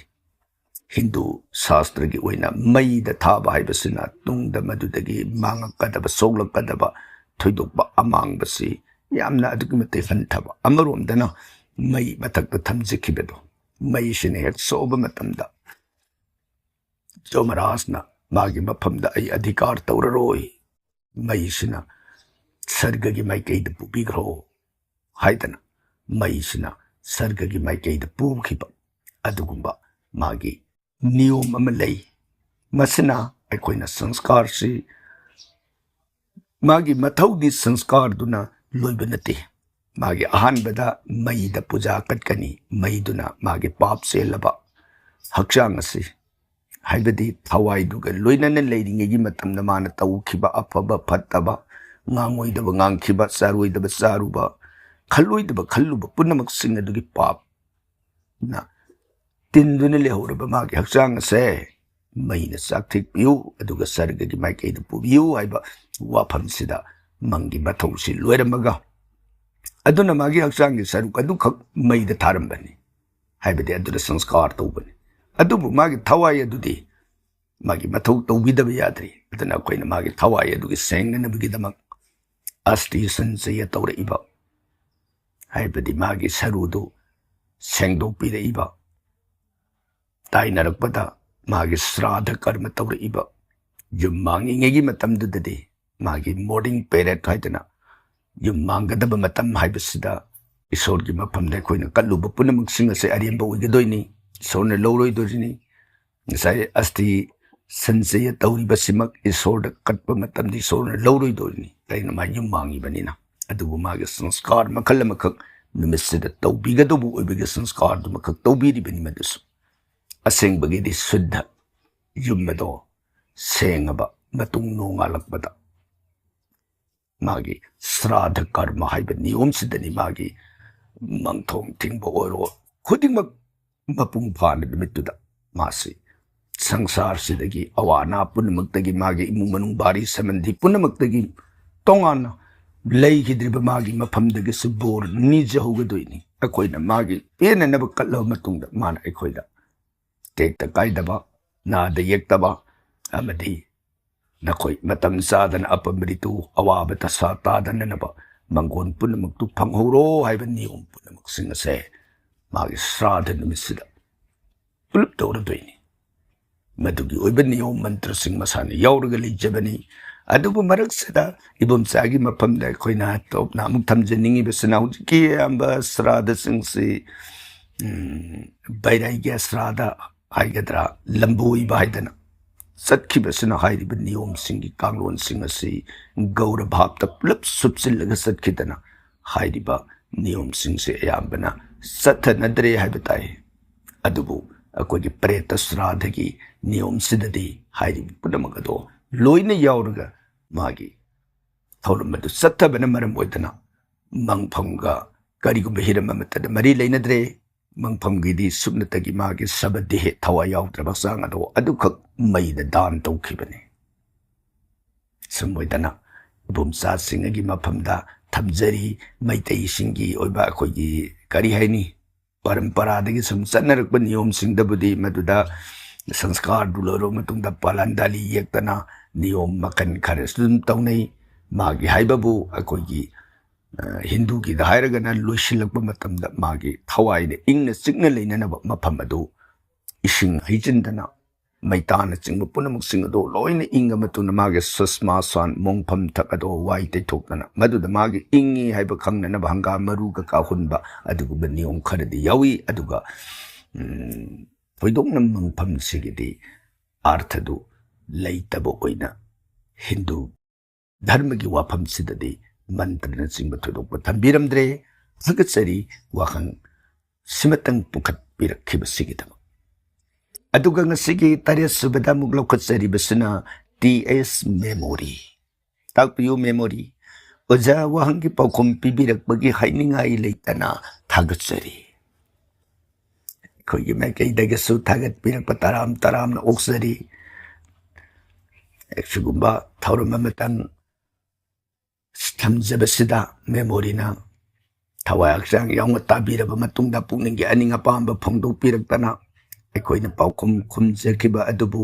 ꯍꯤꯟꯗꯨ ꯁꯥꯁꯇ꯭ꯔꯒꯤ ꯑꯣꯏꯅ ꯃꯩꯗ ꯊꯥꯕ ꯍꯥꯏꯕꯁꯤꯅ ꯇꯨꯡꯗ ꯃꯗꯨꯗꯒꯤ ꯃꯥꯡꯉꯛꯀꯗꯕ, ꯁꯣꯛꯂꯛꯀꯗꯕ ꯊꯣꯏꯗꯣꯛꯄ ꯑꯃꯥꯡꯕꯁꯤ ꯌꯥꯝꯅ ꯑꯗꯨꯛꯀꯤ ꯃꯇꯤꯛ ꯍꯟꯊꯕ꯫ ꯑꯃꯔꯣꯝꯗꯅ ꯃꯩ ꯃꯊꯛꯇ ꯊꯝꯖꯈꯤꯕꯗꯣ, ꯃꯩꯁꯤꯅ ꯍꯦꯛ ꯁꯣꯛꯑꯕ ꯃꯇꯝꯗ ꯖꯣꯃꯔꯥꯖꯅ ꯃꯥꯒꯤ ꯃꯐꯝꯗ ꯑꯩ ꯑꯙꯤꯀꯥꯔ ꯇꯧꯔꯔꯣꯏ, ꯃꯩꯁꯤꯅ ꯁꯔꯒꯒꯤ ꯃꯥꯏꯀꯩꯗ ꯄꯨꯕꯤꯈ꯭ꯔꯣ ꯍꯥꯏꯗꯅ ꯃꯩꯁꯤꯅ ꯁꯔꯒꯒꯤ ꯃꯥꯏꯀꯩꯗ ꯄꯨꯈꯤꯕ ꯑꯗꯨꯒꯨꯝꯕ ꯃꯥꯒꯤ ꯅꯤꯌꯣꯝ ꯑꯃ ꯂꯩ꯫ ꯃꯁꯤꯅ ꯑꯩꯈꯣꯏꯅ ꯁꯪꯁꯀꯥꯔꯁꯤ ꯃꯥꯒꯤ ꯃꯊꯧꯗꯤ ꯁꯪꯁꯀꯥꯔꯗꯨꯅ ꯂꯣꯏꯕ ꯅꯠꯇꯦ꯫ ꯃꯥꯒꯤ ꯑꯍꯥꯟꯕꯗ ꯃꯩꯗ ꯄꯨꯖꯥ ꯀꯠꯀꯅꯤ, ꯃꯩꯗꯨꯅ ꯃꯥꯒꯤ ꯄꯥꯞ ꯆꯦꯜꯂꯕ ꯍꯛꯆꯥꯡ ꯑꯁꯤ, ꯍꯥꯏꯕꯗꯤ ꯊꯋꯥꯏꯗꯨꯒ ꯂꯣꯏꯅꯅ ꯂꯩꯔꯤꯉꯩꯒꯤ ꯃꯇꯝꯗ ꯃꯥꯅ ꯇꯧꯈꯤꯕ ꯑꯐꯕ ꯐꯠꯇꯕ, ꯉꯥꯡꯉꯣꯏꯗꯕ ꯉꯥꯡꯈꯤꯕ, ꯆꯥꯔꯣꯏꯗꯕ ꯆꯥꯔꯨꯕ, ꯈꯜꯂꯣꯏꯗꯕ ꯈꯜꯂꯨꯕ ꯄꯨꯝꯅꯃꯛꯁꯤꯡ ꯑꯗꯨꯒꯤ ꯄꯥꯞꯅ ꯇꯤꯟꯗꯨꯅ ꯂꯩꯍꯧꯔꯕ ꯃꯥꯒꯤ ꯍꯛꯆꯥꯡ ꯑꯁꯦ ꯃꯩꯅ ꯆꯥꯛꯊꯦꯛꯄꯤꯌꯨ, ꯑꯗꯨꯒ ꯁꯔꯒꯒꯤ ꯃꯥꯏꯀꯩꯗ ꯄꯨꯕꯤꯌꯨ ꯍꯥꯏꯕ ꯋꯥꯐꯝꯁꯤꯗ ꯃꯪꯒꯤ ꯃꯊꯧꯁꯤ ꯂꯣꯏꯔꯝꯃꯒ, ꯑꯗꯨꯅ ꯃꯥꯒꯤ ꯍꯛꯆꯥꯡꯒꯤ ꯁꯔꯨꯛ ꯑꯗꯨꯈꯛ ꯃꯩꯗ ꯊꯥꯔꯝꯕꯅꯤ, ꯍꯥꯏꯕꯗꯤ ꯑꯗꯨꯗ ꯁꯪꯁꯀꯥꯔ ꯇꯧꯕꯅꯤ꯫ ꯑꯗꯨꯕꯨ ꯃꯥꯒꯤ ꯊꯋꯥꯏ ꯑꯗꯨꯗꯤ ꯃꯥꯒꯤ ꯃꯊꯧ ꯇꯧꯕꯤꯗꯕ ꯌꯥꯗ꯭ꯔꯤ꯫ ꯑꯗꯨꯅ ꯑꯩꯈꯣꯏꯅ ꯃꯥꯒꯤ ꯊꯋꯥꯏ ꯑꯗꯨꯒꯤ ꯁꯦꯡꯅꯅꯕꯒꯤꯗꯃꯛ ꯑꯁꯇꯤ ꯁꯟꯆꯌ ꯇꯧꯔꯛꯏꯕ, ꯍꯥꯏꯕꯗꯤ ꯃꯥꯒꯤ ꯁꯔꯨꯗꯨ ꯁꯦꯡꯗꯣꯛꯄꯤꯔꯛꯏꯕ, ꯇꯥꯏꯅꯔꯛꯄꯗ ꯃꯥꯒꯤ ꯁ꯭ꯔꯥꯗ ꯀꯔꯃ ꯇꯧꯔꯛꯏꯕ, ꯌꯨꯝ ꯃꯥꯡꯉꯤꯉꯩꯒꯤ ꯃꯇꯝꯗꯨꯗꯗꯤ ꯃꯥꯒꯤ ꯃꯣꯔꯅꯤꯡ ꯄꯦꯔꯦꯠ ꯍꯥꯏꯗꯅ ꯌꯨꯝ ꯃꯥꯡꯒꯗꯕ ꯃꯇꯝ ꯍꯥꯏꯕꯁꯤꯗ ꯏꯁꯣꯔꯒꯤ ꯃꯐꯝꯗ ꯑꯩꯈꯣꯏꯅ ꯀꯠꯂꯨꯕ ꯄꯨꯝꯅꯃꯛꯁꯤꯡ ꯑꯁꯦ ꯑꯔꯦꯝꯕ ꯑꯣꯏꯒꯗꯣꯏꯅꯤ, ꯏꯁꯣꯔꯅ ꯂꯧꯔꯣꯏꯗꯣꯔꯤꯅꯤ꯫ ꯉꯁꯥꯏ ꯑꯁꯇꯤ ꯁꯟꯆꯌ ꯇꯧꯔꯤꯕꯁꯤꯃꯛ ꯏꯁꯣꯔꯗ ꯀꯠꯄ ꯃꯇꯝꯗ ꯏꯁꯣꯔꯅ ꯂꯧꯔꯣꯏꯗꯣꯔꯤꯅꯤ, ꯀꯔꯤꯒꯤꯅꯣ ꯃꯥ ꯌꯨꯝ ꯃꯥꯡꯉꯤꯕꯅꯤꯅ꯫ ꯑꯗꯨꯕꯨ ꯃꯥꯒꯤ ꯁꯪꯁꯀꯥꯔ ꯃꯈꯜ ꯑꯃꯈꯛ ꯅꯨꯃꯤꯠꯁꯤꯗ ꯇꯧꯕꯤꯒꯗꯧꯕ ꯑꯣꯏꯕꯒꯤ ꯁꯪꯁꯀꯥꯔꯗꯨꯃꯈꯛ ꯇꯧꯕꯤꯔꯤꯕꯅꯤ꯫ ꯃꯗꯨꯁꯨ ꯑꯁꯦꯡꯕꯒꯤꯗꯤ ꯁꯨꯗ꯭ꯙ ꯌꯨꯝ ꯑꯗꯣ ꯁꯦꯡꯉꯕ ꯃꯇꯨꯡ ꯅꯣꯡꯉꯥꯜꯂꯛꯄꯗ ꯃꯥꯒꯤ ꯁ꯭ꯔꯥꯗ ꯀꯔꯃ ꯍꯥꯏꯕ ꯅꯤꯌꯣꯝꯁꯤꯗꯅꯤ ꯃꯥꯒꯤ ꯃꯪꯊꯣꯡ ꯊꯤꯡꯕ ꯑꯣꯏꯔꯣ, ꯈꯨꯗꯤꯡꯃꯛ ꯃꯄꯨꯡ ꯐꯥꯅ ꯅꯨꯃꯤꯠꯇꯨꯗ ꯃꯥꯁꯤ ꯁꯪꯁꯥꯔꯁꯤꯗꯒꯤ, ꯑꯋꯥ ꯑꯅꯥ ꯄꯨꯝꯅꯃꯛꯇꯒꯤ, ꯃꯥꯒꯤ ꯏꯃꯨꯡ ꯃꯅꯨꯡ ꯚꯥꯔꯤ ꯁꯃꯟꯗꯤ ꯄꯨꯝꯅꯃꯛꯇꯒꯤ ꯇꯣꯉꯥꯟꯅ ꯂꯩꯈꯤꯗ꯭ꯔꯤꯕ ꯃꯥꯒꯤ ꯃꯐꯝꯗꯒꯤꯁꯨ ꯕꯣꯔ ꯅꯤꯖꯍꯧꯒꯗꯣꯏꯅꯤ꯫ ꯑꯩꯈꯣꯏꯅ ꯃꯥꯒꯤ ꯄꯦꯟꯅꯅꯕ ꯀꯠꯂꯕ ꯃꯇꯨꯡꯗ ꯃꯥꯅ ꯑꯩꯈꯣꯏꯗ ꯇꯦꯛꯇ ꯀꯥꯏꯗꯕ, ꯅꯥꯗ ꯌꯦꯛꯇꯕ ꯑꯃꯗꯤ ꯅꯈꯣꯏ ꯃꯇꯝ ꯆꯥꯗꯅ ꯑꯄꯟꯕ ꯔꯤꯇꯨ, ꯑꯋꯥꯕ ꯗꯁꯥ ꯇꯥꯗꯅꯅꯕ ꯃꯪꯒꯣꯟ ꯄꯨꯝꯅꯃꯛꯇꯨ ꯐꯪꯍꯧꯔꯣ ꯍꯥꯏꯕ ꯅꯤꯌꯣꯝ ꯄꯨꯝꯅꯃꯛꯁꯤꯡ ꯑꯁꯦ ꯃꯥꯒꯤ ꯁ꯭ꯔꯥꯗ ꯅꯨꯃꯤꯠꯁꯤꯗ ꯄꯨꯂꯞ ꯇꯧꯔꯗꯣꯏꯅꯤ꯫ ꯃꯗꯨꯒꯤ ꯑꯣꯏꯕ ꯅꯤꯌꯣꯝ ꯃꯟꯇ꯭ꯔꯁꯤꯡ ꯃꯁꯥꯅ ꯌꯥꯎꯔꯒ ꯂꯩꯖꯕꯅꯤ꯫ ꯑꯗꯨꯕꯨ ꯃꯔꯛꯁꯤꯗ ꯏꯕꯣꯝꯆꯥꯒꯤ ꯃꯐꯝꯗ ꯑꯩꯈꯣꯏꯅ ꯇꯣꯞꯅ ꯑꯃꯨꯛ ꯊꯝꯖꯅꯤꯡꯉꯤꯕꯁꯤꯅ, ꯍꯧꯖꯤꯛꯀꯤ ꯑꯌꯥꯝꯕ ꯁ꯭ꯔꯥꯗꯁꯤꯡꯁꯤ, ꯎꯝ, ꯕꯩꯔꯥꯏꯒꯤ ꯁ꯭ꯔꯥꯗ ꯍꯥꯏꯒꯗ꯭ꯔꯥ, ꯂꯝꯕꯣꯏꯕ ꯍꯥꯏꯗꯅ ꯆꯠꯈꯤꯕꯁꯤꯅ ꯍꯥꯏꯔꯤꯕ ꯅꯤꯌꯣꯝꯁꯤꯡꯒꯤ ꯀꯥꯡꯂꯣꯟꯁꯤꯡ ꯑꯁꯤ ꯒꯧꯔ ꯚꯥꯞꯇ ꯄꯨꯂꯞ ꯁꯨꯞꯆꯤꯜꯂꯒ ꯆꯠꯈꯤꯗꯅ ꯍꯥꯏꯔꯤꯕ ꯅꯤꯌꯣꯝꯁꯤꯡꯁꯦ ꯑꯌꯥꯝꯕꯅ ꯆꯠꯊꯅꯗ꯭ꯔꯦ ꯍꯥꯏꯕ ꯇꯥꯏ꯫ ꯑꯗꯨꯕꯨ ꯑꯩꯈꯣꯏꯒꯤ ꯄ꯭ꯔꯦꯇ ꯁ꯭ꯔꯥꯗꯒꯤ ꯅꯤꯌꯣꯝꯁꯤꯗꯗꯤ ꯍꯥꯏꯔꯤꯕ ꯄꯨꯝꯅꯃꯛ ꯑꯗꯣ ꯂꯣꯏꯅ ꯌꯥꯎꯔꯒ ꯃꯥꯒꯤ ꯊꯧꯔꯝ ꯑꯗꯨ ꯆꯠꯊꯕꯅ ꯃꯔꯝ ꯑꯣꯏꯗꯅ ꯃꯪꯐꯝꯒ ꯀꯔꯤꯒꯨꯝꯕ ꯍꯤꯔꯝ ꯑꯃꯠꯇꯗ ꯃꯔꯤ ꯂꯩꯅꯗ꯭ꯔꯦ꯫ ꯃꯪꯐꯝꯒꯤꯗꯤ ꯁꯨꯞꯅꯇꯒꯤ ꯃꯥꯒꯤ ꯁꯕ ꯗꯦꯍꯦ, ꯊꯋꯥꯏ ꯌꯥꯎꯗ꯭ꯔꯕ ꯍꯛꯆꯥꯡ ꯑꯗꯣ ꯑꯗꯨꯈꯛ ꯃꯩꯗ ꯗꯥꯟ ꯇꯧꯈꯤꯕꯅꯤ꯫ ꯁꯨꯝ ꯑꯣꯏꯗꯅ ꯏꯕꯣꯝꯆꯥꯁꯤꯡꯒꯤ ꯃꯐꯝꯗ ꯊꯝꯖꯔꯤ꯫ ꯃꯩꯇꯩꯁꯤꯡꯒꯤ ꯑꯣꯏꯕ ꯑꯩꯈꯣꯏꯒꯤ, ꯀꯔꯤ ꯍꯥꯏꯅꯤ, ꯄꯔꯝꯄꯔꯥꯗꯒꯤ ꯁꯨꯝ ꯆꯠꯅꯔꯛꯄ ꯅꯤꯌꯣꯝꯁꯤꯡꯗꯕꯨꯗꯤ ꯃꯗꯨꯗ ꯁꯪꯁꯀꯥꯔꯗꯨ ꯂꯣꯏꯔꯕ ꯃꯇꯨꯡꯗ ꯄꯥꯂꯟꯗꯥꯂꯤ ꯌꯦꯛꯇꯅ ꯅꯤꯌꯣꯝ ꯃꯈꯜ ꯈꯔꯁꯨ ꯑꯗꯨꯝ ꯇꯧꯅꯩ꯫ ꯃꯥꯒꯤ ꯍꯥꯏꯕꯕꯨ ꯑꯩꯈꯣꯏꯒꯤ, ꯑ, ꯍꯤꯟꯗꯨꯒꯤꯗ ꯍꯥꯏꯔꯒꯅ ꯂꯣꯏꯁꯤꯜꯂꯛꯄ ꯃꯇꯝꯗ ꯃꯥꯒꯤ ꯊꯋꯥꯏꯗ ꯏꯪꯅ ꯆꯤꯛꯅ ꯂꯩꯅꯅꯕ ꯃꯐꯝ ꯑꯗꯨ ꯏꯁꯤꯡ ꯍꯩꯖꯤꯟꯗꯅ ꯃꯩꯇꯥꯟꯅꯆꯤꯡꯕ ꯄꯨꯝꯅꯃꯛꯁꯤꯡ ꯑꯗꯨ ꯂꯣꯏꯅ ꯏꯪꯉ ꯃꯇꯨꯡꯗ ꯃꯥꯒꯤ ꯁꯨꯁꯃꯥꯁꯥꯟ ꯃꯣꯡꯐꯝ ꯊꯛ ꯑꯗꯨ ꯋꯥꯏ ꯇꯩꯊꯣꯛꯇꯅ ꯃꯗꯨꯗ ꯃꯥꯒꯤ ꯏꯪꯉꯤ ꯍꯥꯏꯕ ꯈꯪꯅꯅꯕ ꯍꯪꯒꯥꯝ ꯃꯔꯨ ꯀꯀꯥ ꯍꯨꯟꯕ ꯑꯗꯨꯒꯨꯝꯕ ꯅꯤꯌꯣꯝ ꯈꯔꯗꯤ ꯌꯥꯎꯏ꯫ ꯑꯗꯨꯒ, ꯎꯝ, ꯊꯣꯏꯗꯣꯛꯅ ꯃꯪꯐꯝꯁꯤꯒꯤꯗꯤ ꯑꯥꯔꯊꯗꯨ ꯂꯩꯇꯕ ꯑꯣꯏꯅ ꯍꯤꯟꯗꯨ ꯙꯔꯃꯒꯤ ꯋꯥꯐꯝꯁꯤꯗꯗꯤ ꯃꯟꯇ꯭ꯔꯅꯆꯤꯡꯕ ꯊꯣꯏꯗꯣꯛꯄ ꯊꯝꯕꯤꯔꯝꯗ꯭ꯔꯦ꯫ ꯊꯥꯒꯠꯆꯔꯤ ꯋꯥꯍꯪ ꯁꯤꯃꯇꯪ ꯄꯨꯈꯠꯄꯤꯔꯛꯈꯤꯕꯁꯤꯒꯤꯗꯃꯛ꯫ ꯑꯗꯨꯒ ꯉꯁꯤꯒꯤ ꯇꯔꯦꯠ ꯁꯨꯕꯗ ꯑꯃꯨꯛ ꯂꯧꯈꯠꯆꯔꯤꯕꯁꯤꯅ ꯇꯤ ꯑꯦꯁ ꯃꯦꯃꯣꯔꯤ꯫ ꯇꯥꯛꯄꯤꯌꯨ ꯃꯦꯃꯣꯔꯤ꯫ ꯑꯣꯖꯥ, ꯋꯥꯍꯪꯒꯤ ꯄꯥꯎꯈꯨꯝ ꯄꯤꯕꯤꯔꯛꯄꯒꯤ ꯍꯥꯏꯅꯤꯡꯉꯥꯏ ꯂꯩꯇꯅ ꯊꯥꯒꯠꯆꯔꯤ꯫ ꯑꯩꯈꯣꯏꯒꯤ ꯃꯥꯏꯀꯩꯗꯒꯤꯁꯨ ꯊꯥꯒꯠꯄꯤꯔꯛꯄ ꯇꯔꯥꯝ ꯇꯔꯥꯝꯅ ꯑꯣꯛꯆꯔꯤ꯫ ꯑꯁꯤꯒꯨꯝꯕ ꯊꯧꯔꯝ ꯑꯃꯇꯪ ꯊꯝꯖꯕꯁꯤꯗ ꯃꯦꯃꯣꯔꯤꯅ ꯊꯋꯥꯏ ꯍꯛꯆꯥꯡ ꯌꯥꯎꯅ ꯇꯥꯕꯤꯔꯕ ꯃꯇꯨꯡꯗ ꯄꯨꯛꯅꯤꯡꯒꯤ ꯑꯅꯤꯡ ꯑꯄꯥꯝꯕ ꯐꯣꯡꯗꯣꯛꯄꯤꯔꯛꯇꯅ ꯑꯩꯈꯣꯏꯅ ꯄꯥꯎꯈꯨꯝ ꯈꯨꯝꯖꯈꯤꯕ ꯑꯗꯨꯕꯨ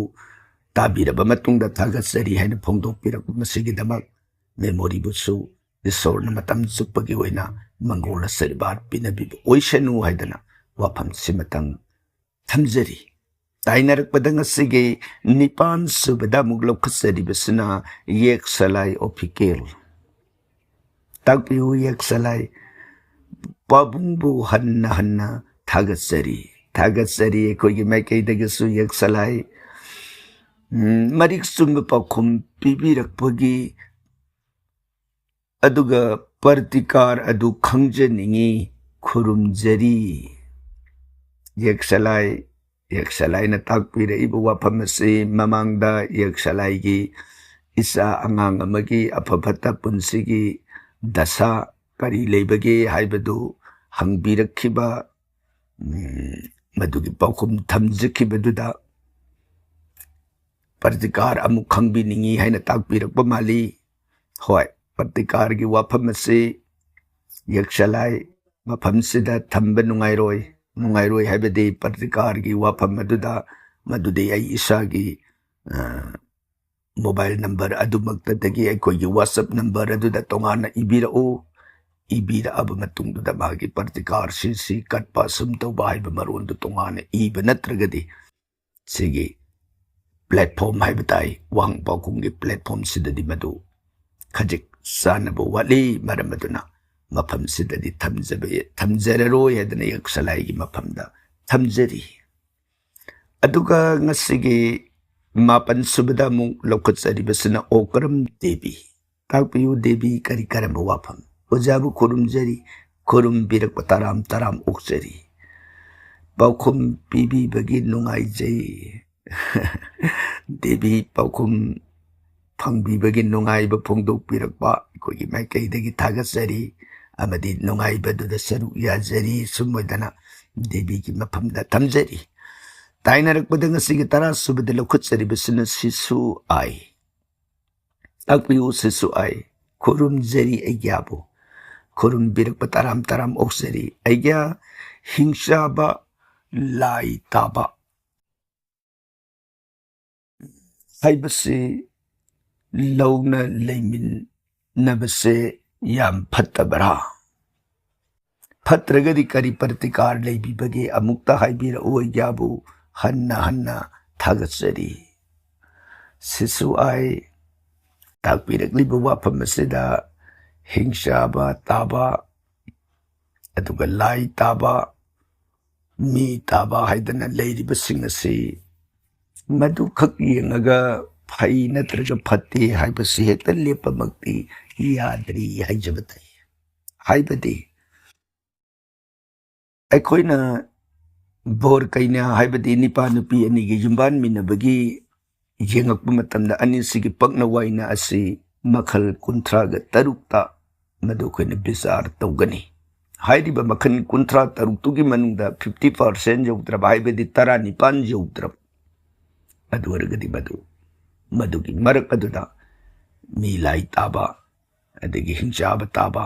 ꯇꯥꯕꯤꯔꯕ ꯃꯇꯨꯡꯗ ꯊꯥꯒꯠꯆꯔꯤ ꯍꯥꯏꯅ ꯐꯣꯡꯗꯣꯛꯄꯤꯔꯛꯄ ꯃꯁꯤꯒꯤꯗꯃꯛ ꯃꯦꯃꯣꯔꯤꯕꯨꯁꯨ ꯏꯁꯣꯔꯅ ꯃꯇꯝ ꯆꯨꯞꯄꯒꯤ ꯑꯣꯏꯅ ꯃꯪꯒꯣꯜ ꯑꯁꯤꯔꯕꯥꯗ ꯄꯤꯅꯕꯤꯕ ꯑꯣꯏꯁꯅꯨ ꯍꯥꯏꯗꯅ ꯋꯥꯐꯝꯁꯤꯃꯇꯪ ꯊꯝꯖꯔꯤ꯫ ꯇꯥꯏꯅꯔꯛꯄꯗ ꯉꯁꯤꯒꯤ ꯅꯤꯄꯥꯟ ꯁꯨꯕꯗ ꯑꯃꯨꯛ ꯂꯧꯈꯠꯆꯔꯤꯕꯁꯤꯅ ꯌꯦꯛꯁꯂꯥꯏ ꯑꯣꯐꯤꯀꯦꯜ꯫ ꯇꯥꯛꯄꯤꯌꯨ ꯌꯦꯛꯁꯂꯥꯏ꯫ ꯄꯥꯕꯨꯡꯕꯨ ꯍꯟꯅ ꯍꯟꯅ ꯊꯥꯒꯠꯆꯔꯤ꯫ ꯊꯥꯒꯠꯆꯔꯤ ꯑꯩꯈꯣꯏꯒꯤ ꯃꯥꯏꯀꯩꯗꯒꯤꯁꯨ ꯌꯦꯛꯁꯂꯥꯏ꯫ ꯎꯝ, ꯃꯔꯤꯛ ꯆꯨꯝꯕ ꯄꯥꯎꯈꯨꯝ ꯄꯤꯕꯤꯔꯛꯄꯒꯤ, ꯑꯗꯨꯒ ꯄ꯭ꯔꯇꯤꯀꯥꯔ ꯑꯗꯨ ꯈꯪꯖꯅꯤꯡꯏ, ꯈꯨꯔꯨꯝꯖꯔꯤ꯫ ꯌꯦꯛꯁꯂꯥꯏ, ꯌꯦꯛꯁꯂꯥꯏꯅ ꯇꯥꯛꯄꯤꯔꯛꯏꯕ ꯋꯥꯐꯝ ꯑꯁꯤ ꯃꯃꯥꯡꯗ ꯌꯦꯛꯁꯂꯥꯏꯒꯤ ꯏꯆꯥ ꯑꯉꯥꯡ ꯑꯃꯒꯤ ꯑꯐ ꯐꯠꯇ ꯄꯨꯟꯁꯤꯒꯤ ꯗꯁꯥ ꯀꯔꯤ ꯂꯩꯕꯒꯦ ꯍꯥꯏꯕꯗꯨ ꯍꯪꯕꯤꯔꯛꯈꯤꯕ, ꯎꯝ, ꯃꯗꯨꯒꯤ ꯄꯥꯎꯈꯨꯝ ꯊꯝꯖꯈꯤꯕꯗꯨꯗ ꯄ꯭ꯔꯇꯤꯀꯥꯔ ꯑꯃꯨꯛ ꯈꯪꯕꯤꯅꯤꯡꯏ ꯍꯥꯏꯅ ꯇꯥꯛꯄꯤꯔꯛꯄ ꯃꯥꯜꯂꯤ꯫ ꯍꯣꯏ, ꯄ꯭ꯔꯇꯤꯀꯥꯔꯒꯤ ꯋꯥꯐꯝ ꯑꯁꯤ ꯌꯦꯛꯁꯂꯥꯏ ꯃꯐꯝꯁꯤꯗ ꯊꯝꯕ ꯅꯨꯡꯉꯥꯏꯔꯣꯏ꯫ ꯅꯨꯡꯉꯥꯏꯔꯣꯏ ꯍꯥꯏꯕꯗꯤ ꯄ꯭ꯔꯇꯤꯀꯥꯔꯒꯤ ꯋꯥꯐꯝ ꯑꯗꯨꯗ ꯃꯗꯨꯗꯤ ꯑꯩ ꯏꯁꯥꯒꯤ, ꯑ, ꯃꯣꯕꯥꯏꯜ ꯅꯝꯕꯔ ꯑꯗꯨꯃꯛꯇꯗꯒꯤ ꯑꯩꯈꯣꯏꯒꯤ WhatsApp ꯅꯝꯕꯔ ꯑꯗꯨꯗ ꯇꯣꯉꯥꯟꯅ ꯏꯕꯤꯔꯛꯎ꯫ ꯏꯕꯤꯔꯛꯑꯕ ꯃꯇꯨꯡꯗꯨꯗ ꯃꯥꯒꯤ ꯄ꯭ꯔꯇꯤꯀꯥꯔꯁꯤ ꯁꯤ ꯀꯠꯄ ꯑꯁꯨꯝ ꯇꯧꯕ ꯍꯥꯏꯕ ꯃꯔꯣꯟꯗꯨ ꯇꯣꯉꯥꯟꯅ ꯏꯕ ꯅꯠꯇ꯭ꯔꯒꯗꯤ ꯁꯤꯒꯤ platform ꯍꯥꯏꯕ ꯇꯥꯏ, ꯋꯥꯍꯪ ꯄꯥꯎꯈꯨꯝꯒꯤ platformꯁꯤꯗꯗꯤ ꯃꯗꯨ ꯈꯖꯤꯛ ꯆꯥꯟꯅꯕ ꯋꯥꯠꯂꯤ꯫ ꯃꯔꯝ ꯑꯗꯨꯅ ꯃꯐꯝꯁꯤꯗꯗꯤ ꯊꯝꯖꯕ, ꯊꯝꯖꯔꯔꯣꯏ ꯍꯥꯏꯗꯅ ꯌꯦꯛꯁꯂꯥꯏꯒꯤ ꯃꯐꯝꯗ ꯊꯝꯖꯔꯤ꯫ ꯑꯗꯨꯒ ꯉꯁꯤꯒꯤ ꯃꯥꯄꯟ ꯁꯨꯕꯗ ꯑꯃꯨꯛ ꯂꯧꯈꯠꯆꯔꯤꯕꯁꯤꯅ ꯑꯣꯀ꯭ꯔꯝ ꯗꯦꯕꯤ꯫ ꯇꯥꯛꯄꯤꯌꯨ ꯗꯦꯕꯤ, ꯀꯔꯤ ꯀꯔꯝꯕ ꯋꯥꯐꯝ? ꯑꯣꯖꯥꯕꯨ ꯈꯨꯔꯨꯝꯖꯔꯤ, ꯈꯨꯔꯨꯝꯕꯤꯔꯛꯄ ꯇꯔꯥꯝ ꯇꯔꯥꯝ ꯑꯣꯛꯆꯔꯤ꯫ ꯄꯥꯎꯈꯨꯝ ꯄꯤꯕꯤꯕꯒꯤ ꯅꯨꯡꯉꯥꯏꯖꯩ꯫ ꯗꯦꯕꯤ, ꯄꯥꯎꯈꯨꯝ ꯐꯪꯕꯤꯕꯒꯤ ꯅꯨꯡꯉꯥꯏꯕ ꯐꯣꯡꯗꯣꯛꯄꯤꯔꯛꯄ ꯑꯩꯈꯣꯏꯒꯤ ꯃꯥꯏꯀꯩꯗꯒꯤ ꯊꯥꯒꯠꯆꯔꯤ ꯑꯃꯗꯤ ꯅꯨꯡꯉꯥꯏꯕꯗꯨꯗ ꯁꯔꯨꯛ ꯌꯥꯖꯔꯤ꯫ ꯁꯨꯝ ꯑꯣꯏꯗꯅ ꯗꯦꯕꯤꯒꯤ ꯃꯐꯝꯗ ꯊꯝꯖꯔꯤ꯫ ꯇꯥꯏꯅꯔꯛꯄꯗ ꯉꯁꯤꯒꯤ ꯇꯔꯥ ꯁꯨꯕꯗ ꯂꯧꯈꯠꯆꯔꯤꯕꯁꯤꯅ ꯁꯤꯁꯨ ꯑꯥꯏ꯫ ꯇꯥꯛꯄꯤꯌꯨ ꯁꯤꯁꯨ ꯑꯥꯏ꯫ ꯈꯨꯔꯨꯝꯖꯔꯤ ꯑꯩꯒ꯭ꯌꯥꯕꯨ꯫ ꯈꯨꯔꯨꯝꯕꯤꯔꯛꯄ ꯇꯔꯥꯝ ꯇꯔꯥꯝ ꯑꯣꯛꯆꯔꯤ꯫ ꯑꯩꯒ꯭ꯌꯥ, ꯍꯤꯡꯆꯥꯕ, ꯂꯥꯏ ꯇꯥꯕ ꯍꯥꯏꯕꯁꯤ ꯂꯧꯅ ꯂꯩꯃꯤꯟꯅꯕꯁꯦ ꯌꯥꯝ ꯐꯠꯇꯕ꯭ꯔꯥ? ꯐꯠꯇ꯭ꯔꯒꯗꯤ ꯀꯔꯤ ꯄ꯭ꯔꯇꯤꯀꯥꯔ ꯂꯩꯕꯤꯕꯒꯦ? ꯑꯃꯨꯛꯇ ꯍꯥꯏꯕꯤꯔꯛꯎ ꯑꯩꯒ꯭ꯌꯥꯕꯨ꯫ ꯍꯟꯅ ꯍꯟꯅ ꯊꯥꯒꯠꯆꯔꯤ꯫ ꯁꯤꯁꯨ ꯑꯩ ꯇꯥꯛꯄꯤꯔꯛꯂꯤꯕ ꯋꯥꯐꯝ ꯑꯁꯤꯗ ꯍꯤꯡꯆꯥꯕ ꯇꯥꯕ, ꯑꯗꯨꯒ ꯂꯥꯏ ꯇꯥꯕ, ꯃꯤ ꯇꯥꯕ ꯍꯥꯏꯗꯅ ꯂꯩꯔꯤꯕꯁꯤꯡ ꯑꯁꯤ ꯃꯗꯨꯈꯛ ꯌꯦꯡꯉꯒ ꯐꯩ ꯅꯠꯇ꯭ꯔꯒ ꯐꯠꯇꯦ ꯍꯥꯏꯕꯁꯤ ꯍꯦꯛꯇ ꯂꯦꯞꯄꯃꯛꯇꯤ ꯌꯥꯗ꯭ꯔꯤ ꯍꯥꯏꯖꯕ ꯇꯥꯏ꯫ ꯍꯥꯏꯕꯗꯤ ꯑꯩꯈꯣꯏꯅ ꯕꯣꯔ ꯀꯩꯅ, ꯍꯥꯏꯕꯗꯤ ꯅꯤꯄꯥ ꯅꯨꯄꯤ ꯑꯅꯤꯒꯤ ꯌꯨꯝꯕꯥꯟꯃꯤꯟꯅꯕꯒꯤ ꯌꯦꯡꯉꯛꯄ ꯃꯇꯝꯗ ꯑꯅꯤꯁꯤꯒꯤ ꯄꯛꯅ ꯋꯥꯏꯅ ꯑꯁꯤ ꯃꯈꯜ ꯀꯨꯟꯊ꯭ꯔꯥꯒ ꯇꯔꯨꯛꯇ ꯃꯗꯨ ꯑꯩꯈꯣꯏꯅ ꯕꯤꯆꯥꯔ ꯇꯧꯒꯅꯤ꯫ ꯍꯥꯏꯔꯤꯕ ꯃꯈꯜ ꯀꯨꯟꯊ꯭ꯔꯥ ꯇꯔꯨꯛꯇꯨꯒꯤ ꯃꯅꯨꯡꯗ fifty percent ꯌꯧꯗ꯭ꯔꯕ, ꯍꯥꯏꯕꯗꯤ ꯇꯔꯥꯅꯤꯄꯥꯟ ꯌꯧꯗ꯭ꯔꯕ, ꯑꯗꯨ ꯑꯣꯏꯔꯒꯗꯤ ꯃꯗꯨ, ꯃꯗꯨꯒꯤ ꯃꯔꯛ ꯑꯗꯨꯗ ꯃꯤ ꯂꯥꯏ ꯇꯥꯕ, ꯑꯗꯒꯤ ꯍꯤꯡꯆꯥꯕ ꯇꯥꯕ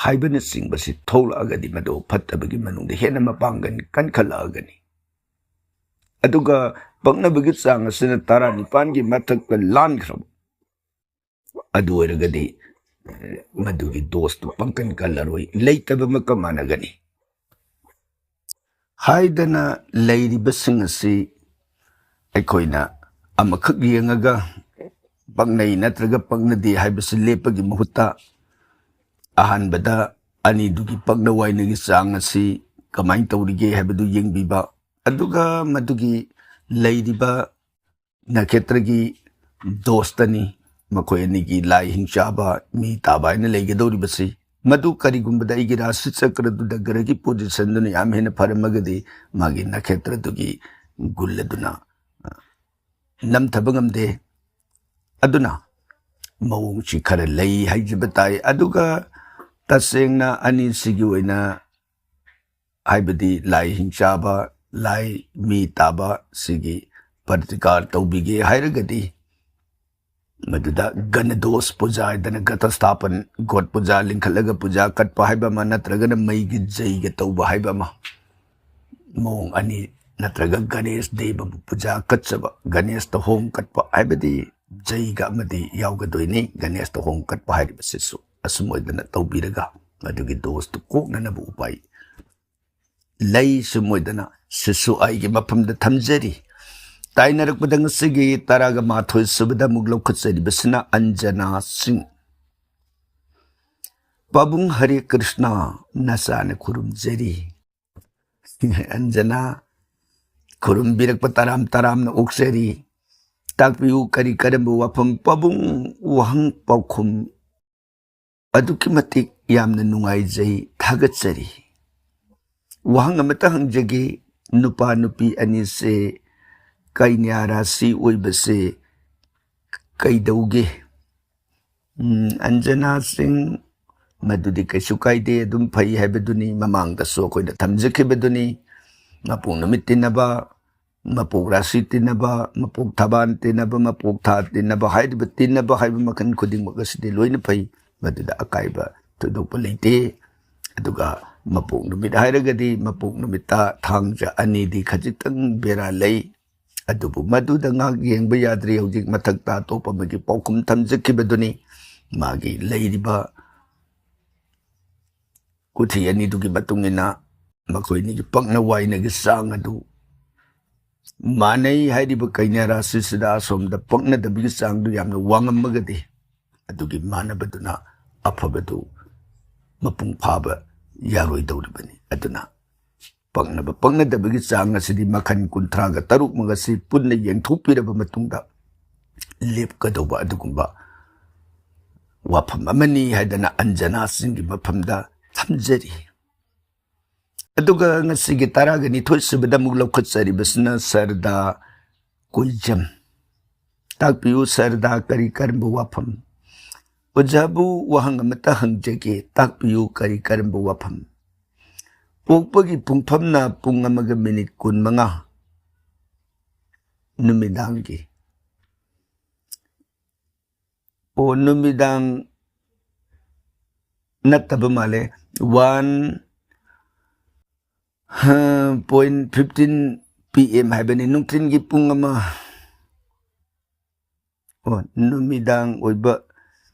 ꯍꯥꯏꯕꯅꯆꯤꯡꯕꯁꯤ ꯊꯣꯛꯂꯛꯑꯒꯗꯤ ꯃꯗꯨ ꯐꯠꯇꯕꯒꯤ ꯃꯅꯨꯡꯗ ꯍꯦꯟꯅ ꯃꯄꯥꯡꯒꯜ ꯀꯟꯈꯠꯂꯛꯑꯒꯅꯤ꯫ ꯑꯗꯨꯒ ꯄꯛꯅꯕꯒꯤ ꯆꯥꯡ ꯑꯁꯤꯅ ꯇꯔꯥꯅꯤꯄꯥꯟꯒꯤ ꯃꯊꯛꯇ ꯂꯥꯟꯈ꯭ꯔꯕ, ꯑꯗꯨ ꯑꯣꯏꯔꯒꯗꯤ ꯃꯗꯨꯒꯤ ꯗꯣꯁꯇꯨ ꯄꯥꯡꯀꯟ ꯀꯜꯂꯔꯣꯏ, ꯂꯩꯇꯕꯃꯛꯀ ꯃꯥꯟꯅꯒꯅꯤ ꯍꯥꯏꯗꯅ ꯂꯩꯔꯤꯕꯁꯤꯡ ꯑꯁꯤ ꯑꯩꯈꯣꯏꯅ ꯑꯃꯈꯛ ꯌꯦꯡꯉꯒ ꯄꯛꯅꯩ ꯅꯠꯇ꯭ꯔꯒ ꯄꯛꯅꯗꯦ ꯍꯥꯏꯕꯁꯤ ꯂꯦꯞꯄꯒꯤ ꯃꯍꯨꯠꯇ, ꯑꯍꯥꯟꯕꯗ ꯑꯅꯤꯗꯨꯒꯤ ꯄꯛꯅ ꯋꯥꯏꯅꯒꯤ ꯆꯥꯡ ꯑꯁꯤ ꯀꯃꯥꯏꯅ ꯇꯧꯔꯤꯒꯦ ꯍꯥꯏꯕꯗꯨ ꯌꯦꯡꯕꯤꯕ, ꯑꯗꯨꯒ ꯃꯗꯨꯒꯤ ꯂꯩꯔꯤꯕ ꯅꯈꯦꯇ꯭ꯔꯒꯤ ꯗꯣꯁꯇꯅꯤ ꯃꯈꯣꯏ ꯑꯅꯤꯒꯤ ꯂꯥꯏ ꯍꯤꯡꯆꯥꯕ, ꯃꯤ ꯇꯥꯕ ꯍꯥꯏꯅ ꯂꯩꯒꯗꯧꯔꯤꯕꯁꯤ꯫ ꯃꯗꯨ ꯀꯔꯤꯒꯨꯝꯕꯗ ꯑꯩꯒꯤ ꯔꯥꯁꯤ ꯆꯀ꯭ꯔꯗꯨꯗ ꯒ꯭ꯔꯍꯒꯤ ꯄꯣꯖꯤꯁꯟꯗꯨꯅ ꯌꯥꯝ ꯍꯦꯟꯅ ꯐꯔꯝꯃꯒꯗꯤ ꯃꯥꯒꯤ ꯅꯈꯦꯇ꯭ꯔꯗꯨꯒꯤ ꯒꯨꯜ ꯑꯗꯨꯅ, ꯑ, ꯅꯝꯊꯕ ꯉꯝꯗꯦ꯫ ꯑꯗꯨꯅ ꯃꯑꯣꯡꯁꯤ ꯈꯔ ꯂꯩ ꯍꯥꯏꯖꯕ ꯇꯥꯏ꯫ ꯑꯗꯨꯒ ꯇꯁꯦꯡꯅ ꯑꯅꯤꯁꯤꯒꯤ ꯑꯣꯏꯅ, ꯍꯥꯏꯕꯗꯤ ꯂꯥꯏ ꯍꯤꯡꯆꯥꯕ, ꯂꯥꯏ ꯃꯤ ꯇꯥꯕ ꯁꯤꯒꯤ ꯄ꯭ꯔꯇꯤꯀꯥꯔ ꯇꯧꯕꯤꯒꯦ ꯍꯥꯏꯔꯒꯗꯤ, ꯃꯗꯨꯗ ꯒꯅꯗꯣꯁ ꯄꯨꯖꯥ ꯍꯥꯏꯗꯅ ꯘꯇꯁꯊꯥꯄꯟ, ꯒꯣꯠ ꯄꯨꯖꯥ ꯂꯤꯡꯈꯠꯂꯒ ꯄꯨꯖꯥ ꯀꯠꯄ ꯍꯥꯏꯕ ꯑꯃ, ꯅꯠꯇ꯭ꯔꯒꯅ ꯃꯩꯒꯤ ꯖꯩꯒ ꯇꯧꯕ ꯍꯥꯏꯕ ꯑꯃ, ꯃꯑꯣꯡ ꯑꯅꯤ, ꯅꯠꯇ꯭ꯔꯒ ꯒꯅꯦꯁ ꯗꯦꯕꯕꯨ ꯄꯨꯖꯥ ꯀꯠꯆꯕ, ꯒꯅꯦꯁꯇ ꯍꯣꯝ ꯀꯠꯄ ꯍꯥꯏꯕꯗꯤ ꯖꯩꯒ ꯑꯃꯗꯤ ꯌꯥꯎꯒꯗꯣꯏꯅꯤ꯫ ꯒꯅꯦꯁꯇ ꯍꯣꯝ ꯀꯠꯄ ꯍꯥꯏꯔꯤꯕꯁꯤꯁꯨ ꯑꯁꯨꯝ ꯑꯣꯏꯗꯅ ꯇꯧꯕꯤꯔꯒ ꯃꯗꯨꯒꯤ ꯗꯣꯁꯇꯨ ꯀꯣꯛꯅꯅꯕ ꯎꯄꯥꯏ ꯂꯩ꯫ ꯁꯨꯝ ꯑꯣꯏꯗꯅ ꯁꯤꯁꯨ ꯑꯩꯒꯤ ꯃꯐꯝꯗ ꯊꯝꯖꯔꯤ꯫ ꯇꯥꯏꯅꯔꯛꯄꯗ ꯉꯁꯤꯒꯤ ꯇꯔꯥꯒ ꯃꯥꯊꯣꯏ ꯁꯨꯕꯗ ꯑꯃꯨꯛ ꯂꯧꯈꯠꯆꯔꯤꯕꯁꯤꯅ ꯑꯟꯖꯅꯥ ꯁꯤꯡ꯫ "ꯄꯥꯕꯨꯡ ꯍꯔꯦ ꯀ꯭ꯔꯤꯁꯅ, ꯅꯆꯥꯅ ꯈꯨꯔꯨꯝꯖꯔꯤ꯫" ꯑꯟꯖꯅꯥ, ꯈꯨꯔꯨꯝꯕꯤꯔꯛꯄ ꯇꯔꯥꯝ ꯇꯔꯥꯝꯅ ꯑꯣꯛꯆꯔꯤ꯫ ꯇꯥꯛꯄꯤꯌꯨ, ꯀꯔꯤ ꯀꯔꯝꯕ ꯋꯥꯐꯝ? "ꯄꯥꯕꯨꯡ, ꯋꯥꯍꯪ ꯄꯥꯎꯈꯨꯝ ꯑꯗꯨꯛꯀꯤ ꯃꯇꯤꯛ ꯌꯥꯝꯅ ꯅꯨꯡꯉꯥꯏꯖꯩ, ꯊꯥꯒꯠꯆꯔꯤ꯫ ꯋꯥꯍꯪ ꯑꯃꯇ ꯍꯪꯖꯒꯦ, ꯅꯨꯄꯥ ꯅꯨꯄꯤ ꯑꯅꯤꯁꯦ ꯀꯩꯅ꯭ꯌꯥ ꯔꯥꯁꯤ ꯑꯣꯏꯕꯁꯦ ꯀꯩꯗꯧꯒꯦ?" ꯎꯝ, ꯑꯟꯖꯅꯥ ꯁꯤꯡ, ꯃꯗꯨꯗꯤ ꯀꯩꯁꯨ ꯀꯥꯏꯗꯦ, ꯑꯗꯨꯝ ꯐꯩ ꯍꯥꯏꯕꯗꯨꯅꯤ꯫ ꯃꯃꯥꯡꯗꯁꯨ ꯑꯩꯈꯣꯏꯅ ꯊꯝꯖꯈꯤꯕꯗꯨꯅꯤ, ꯃꯄꯣꯛ ꯅꯨꯃꯤꯠ ꯇꯤꯟꯅꯕ, ꯃꯄꯣꯛ ꯔꯥꯁꯤ ꯇꯤꯟꯅꯕ, ꯃꯄꯣꯛ ꯊꯕꯥꯟ ꯇꯤꯟꯅꯕ, ꯃꯄꯣꯛ ꯊꯥ ꯇꯤꯟꯅꯕ ꯍꯥꯏꯔꯤꯕ ꯇꯤꯟꯅꯕ ꯍꯥꯏꯕ ꯃꯈꯜ ꯈꯨꯗꯤꯡꯃꯛ ꯑꯁꯤꯗꯤ ꯂꯣꯏꯅ ꯐꯩ, ꯃꯗꯨꯗ ꯑꯀꯥꯏꯕ ꯊꯣꯏꯗꯣꯛꯄ ꯂꯩꯇꯦ꯫ ꯑꯗꯨꯒ ꯃꯄꯣꯛ ꯅꯨꯃꯤꯠ ꯍꯥꯏꯔꯒꯗꯤ ꯃꯄꯣꯛ ꯅꯨꯃꯤꯠꯇ ꯊꯥꯡꯖ ꯑꯅꯤꯗꯤ ꯈꯖꯤꯛꯇꯪ ꯕꯦꯔꯥ ꯂꯩ꯫ ꯑꯗꯨꯕꯨ ꯃꯗꯨꯗ ꯉꯥꯏꯍꯥꯛ ꯌꯦꯡꯕ ꯌꯥꯗ꯭ꯔꯤ꯫ ꯍꯧꯖꯤꯛ ꯃꯊꯛꯇ ꯑꯇꯣꯞꯄ ꯑꯃꯒꯤ ꯄꯥꯎꯈꯨꯝ ꯊꯝꯖꯈꯤꯕꯗꯨꯅꯤ꯫ ꯃꯥꯒꯤ ꯂꯩꯔꯤꯕ ꯀꯨꯊꯤ ꯑꯅꯤꯗꯨꯒꯤ ꯃꯇꯨꯡ ꯏꯟꯅ ꯃꯈꯣꯏ ꯑꯅꯤꯒꯤ ꯄꯛꯅ ꯋꯥꯏꯅꯒꯤ ꯆꯥꯡ ꯑꯗꯨ ꯃꯥꯟꯅꯩ꯫ ꯍꯥꯏꯔꯤꯕ ꯀꯩꯅ꯭ꯌꯥ ꯔꯥꯁꯤꯁꯤꯗ ꯑꯁꯣꯝꯗ ꯄꯛꯅꯗꯕꯒꯤ ꯆꯥꯡꯗꯨ ꯌꯥꯝꯅ ꯋꯥꯡꯉꯝꯃꯒꯗꯤ ꯑꯗꯨꯒꯤ ꯃꯥꯟꯅꯕꯗꯨꯅ ꯑꯐꯕꯗꯨ ꯃꯄꯨꯡ ꯐꯥꯕ ꯌꯥꯔꯣꯏꯗꯧꯔꯤꯕꯅꯤ꯫ ꯑꯗꯨꯅ ꯄꯛꯅꯕ ꯄꯛꯅꯗꯕꯒꯤ ꯆꯥꯡ ꯑꯁꯤꯗꯤ ꯃꯈꯜ ꯀꯨꯟꯊ꯭ꯔꯥꯒ ꯇꯔꯨꯛꯃꯛ ꯑꯁꯤ ꯄꯨꯟꯅ ꯌꯦꯡꯊꯣꯛꯄꯤꯔꯕ ꯃꯇꯨꯡꯗ ꯂꯦꯞꯀꯗꯧꯕ ꯑꯗꯨꯒꯨꯝꯕ ꯋꯥꯐꯝ ꯑꯃꯅꯤ ꯍꯥꯏꯗꯅ ꯑꯟꯖꯅꯥꯁꯤꯡꯒꯤ ꯃꯐꯝꯗ ꯊꯝꯖꯔꯤ꯫ ꯑꯗꯨꯒ ꯉꯁꯤꯒꯤ ꯇꯔꯥꯒ ꯅꯤꯊꯣꯏ ꯁꯨꯕꯗ ꯑꯃꯨꯛ ꯂꯧꯈꯠꯆꯔꯤꯕꯁꯤꯅ ꯁꯔꯗꯥ ꯀꯣꯏꯖꯝ꯫ ꯇꯥꯛꯄꯤꯌꯨ ꯁꯔꯗꯥ, ꯀꯔꯤ ꯀꯔꯝꯕ ꯋꯥꯐꯝ? ꯑꯣꯖꯥꯕꯨ ꯋꯥꯍꯪ ꯑꯃꯇ ꯍꯪꯖꯒꯦ, ꯇꯥꯛꯄꯤꯌꯨ ꯀꯔꯤ ꯀꯔꯝꯕ ꯋꯥꯐꯝ? ꯄꯣꯛꯄꯒꯤ ꯄꯨꯡꯐꯝꯅ ꯄꯨꯡ ꯑꯃꯒ ꯃꯤꯅꯤꯠ ꯀꯨꯟꯃꯉꯥ ꯅꯨꯃꯤꯗꯥꯡꯒꯤ꯫ ꯑꯣ, ꯅꯨꯃꯤꯗꯥꯡ ꯅꯠꯇꯕ ꯃꯥꯜꯂꯦ꯫ One point fifteen P M ꯍꯥꯏꯕꯅꯤ, ꯅꯨꯡꯊꯤꯜꯒꯤ ꯄꯨꯡ ꯑꯃ꯫ ꯑꯣ, ꯅꯨꯃꯤꯗꯥꯡ ꯑꯣꯏꯕ꯫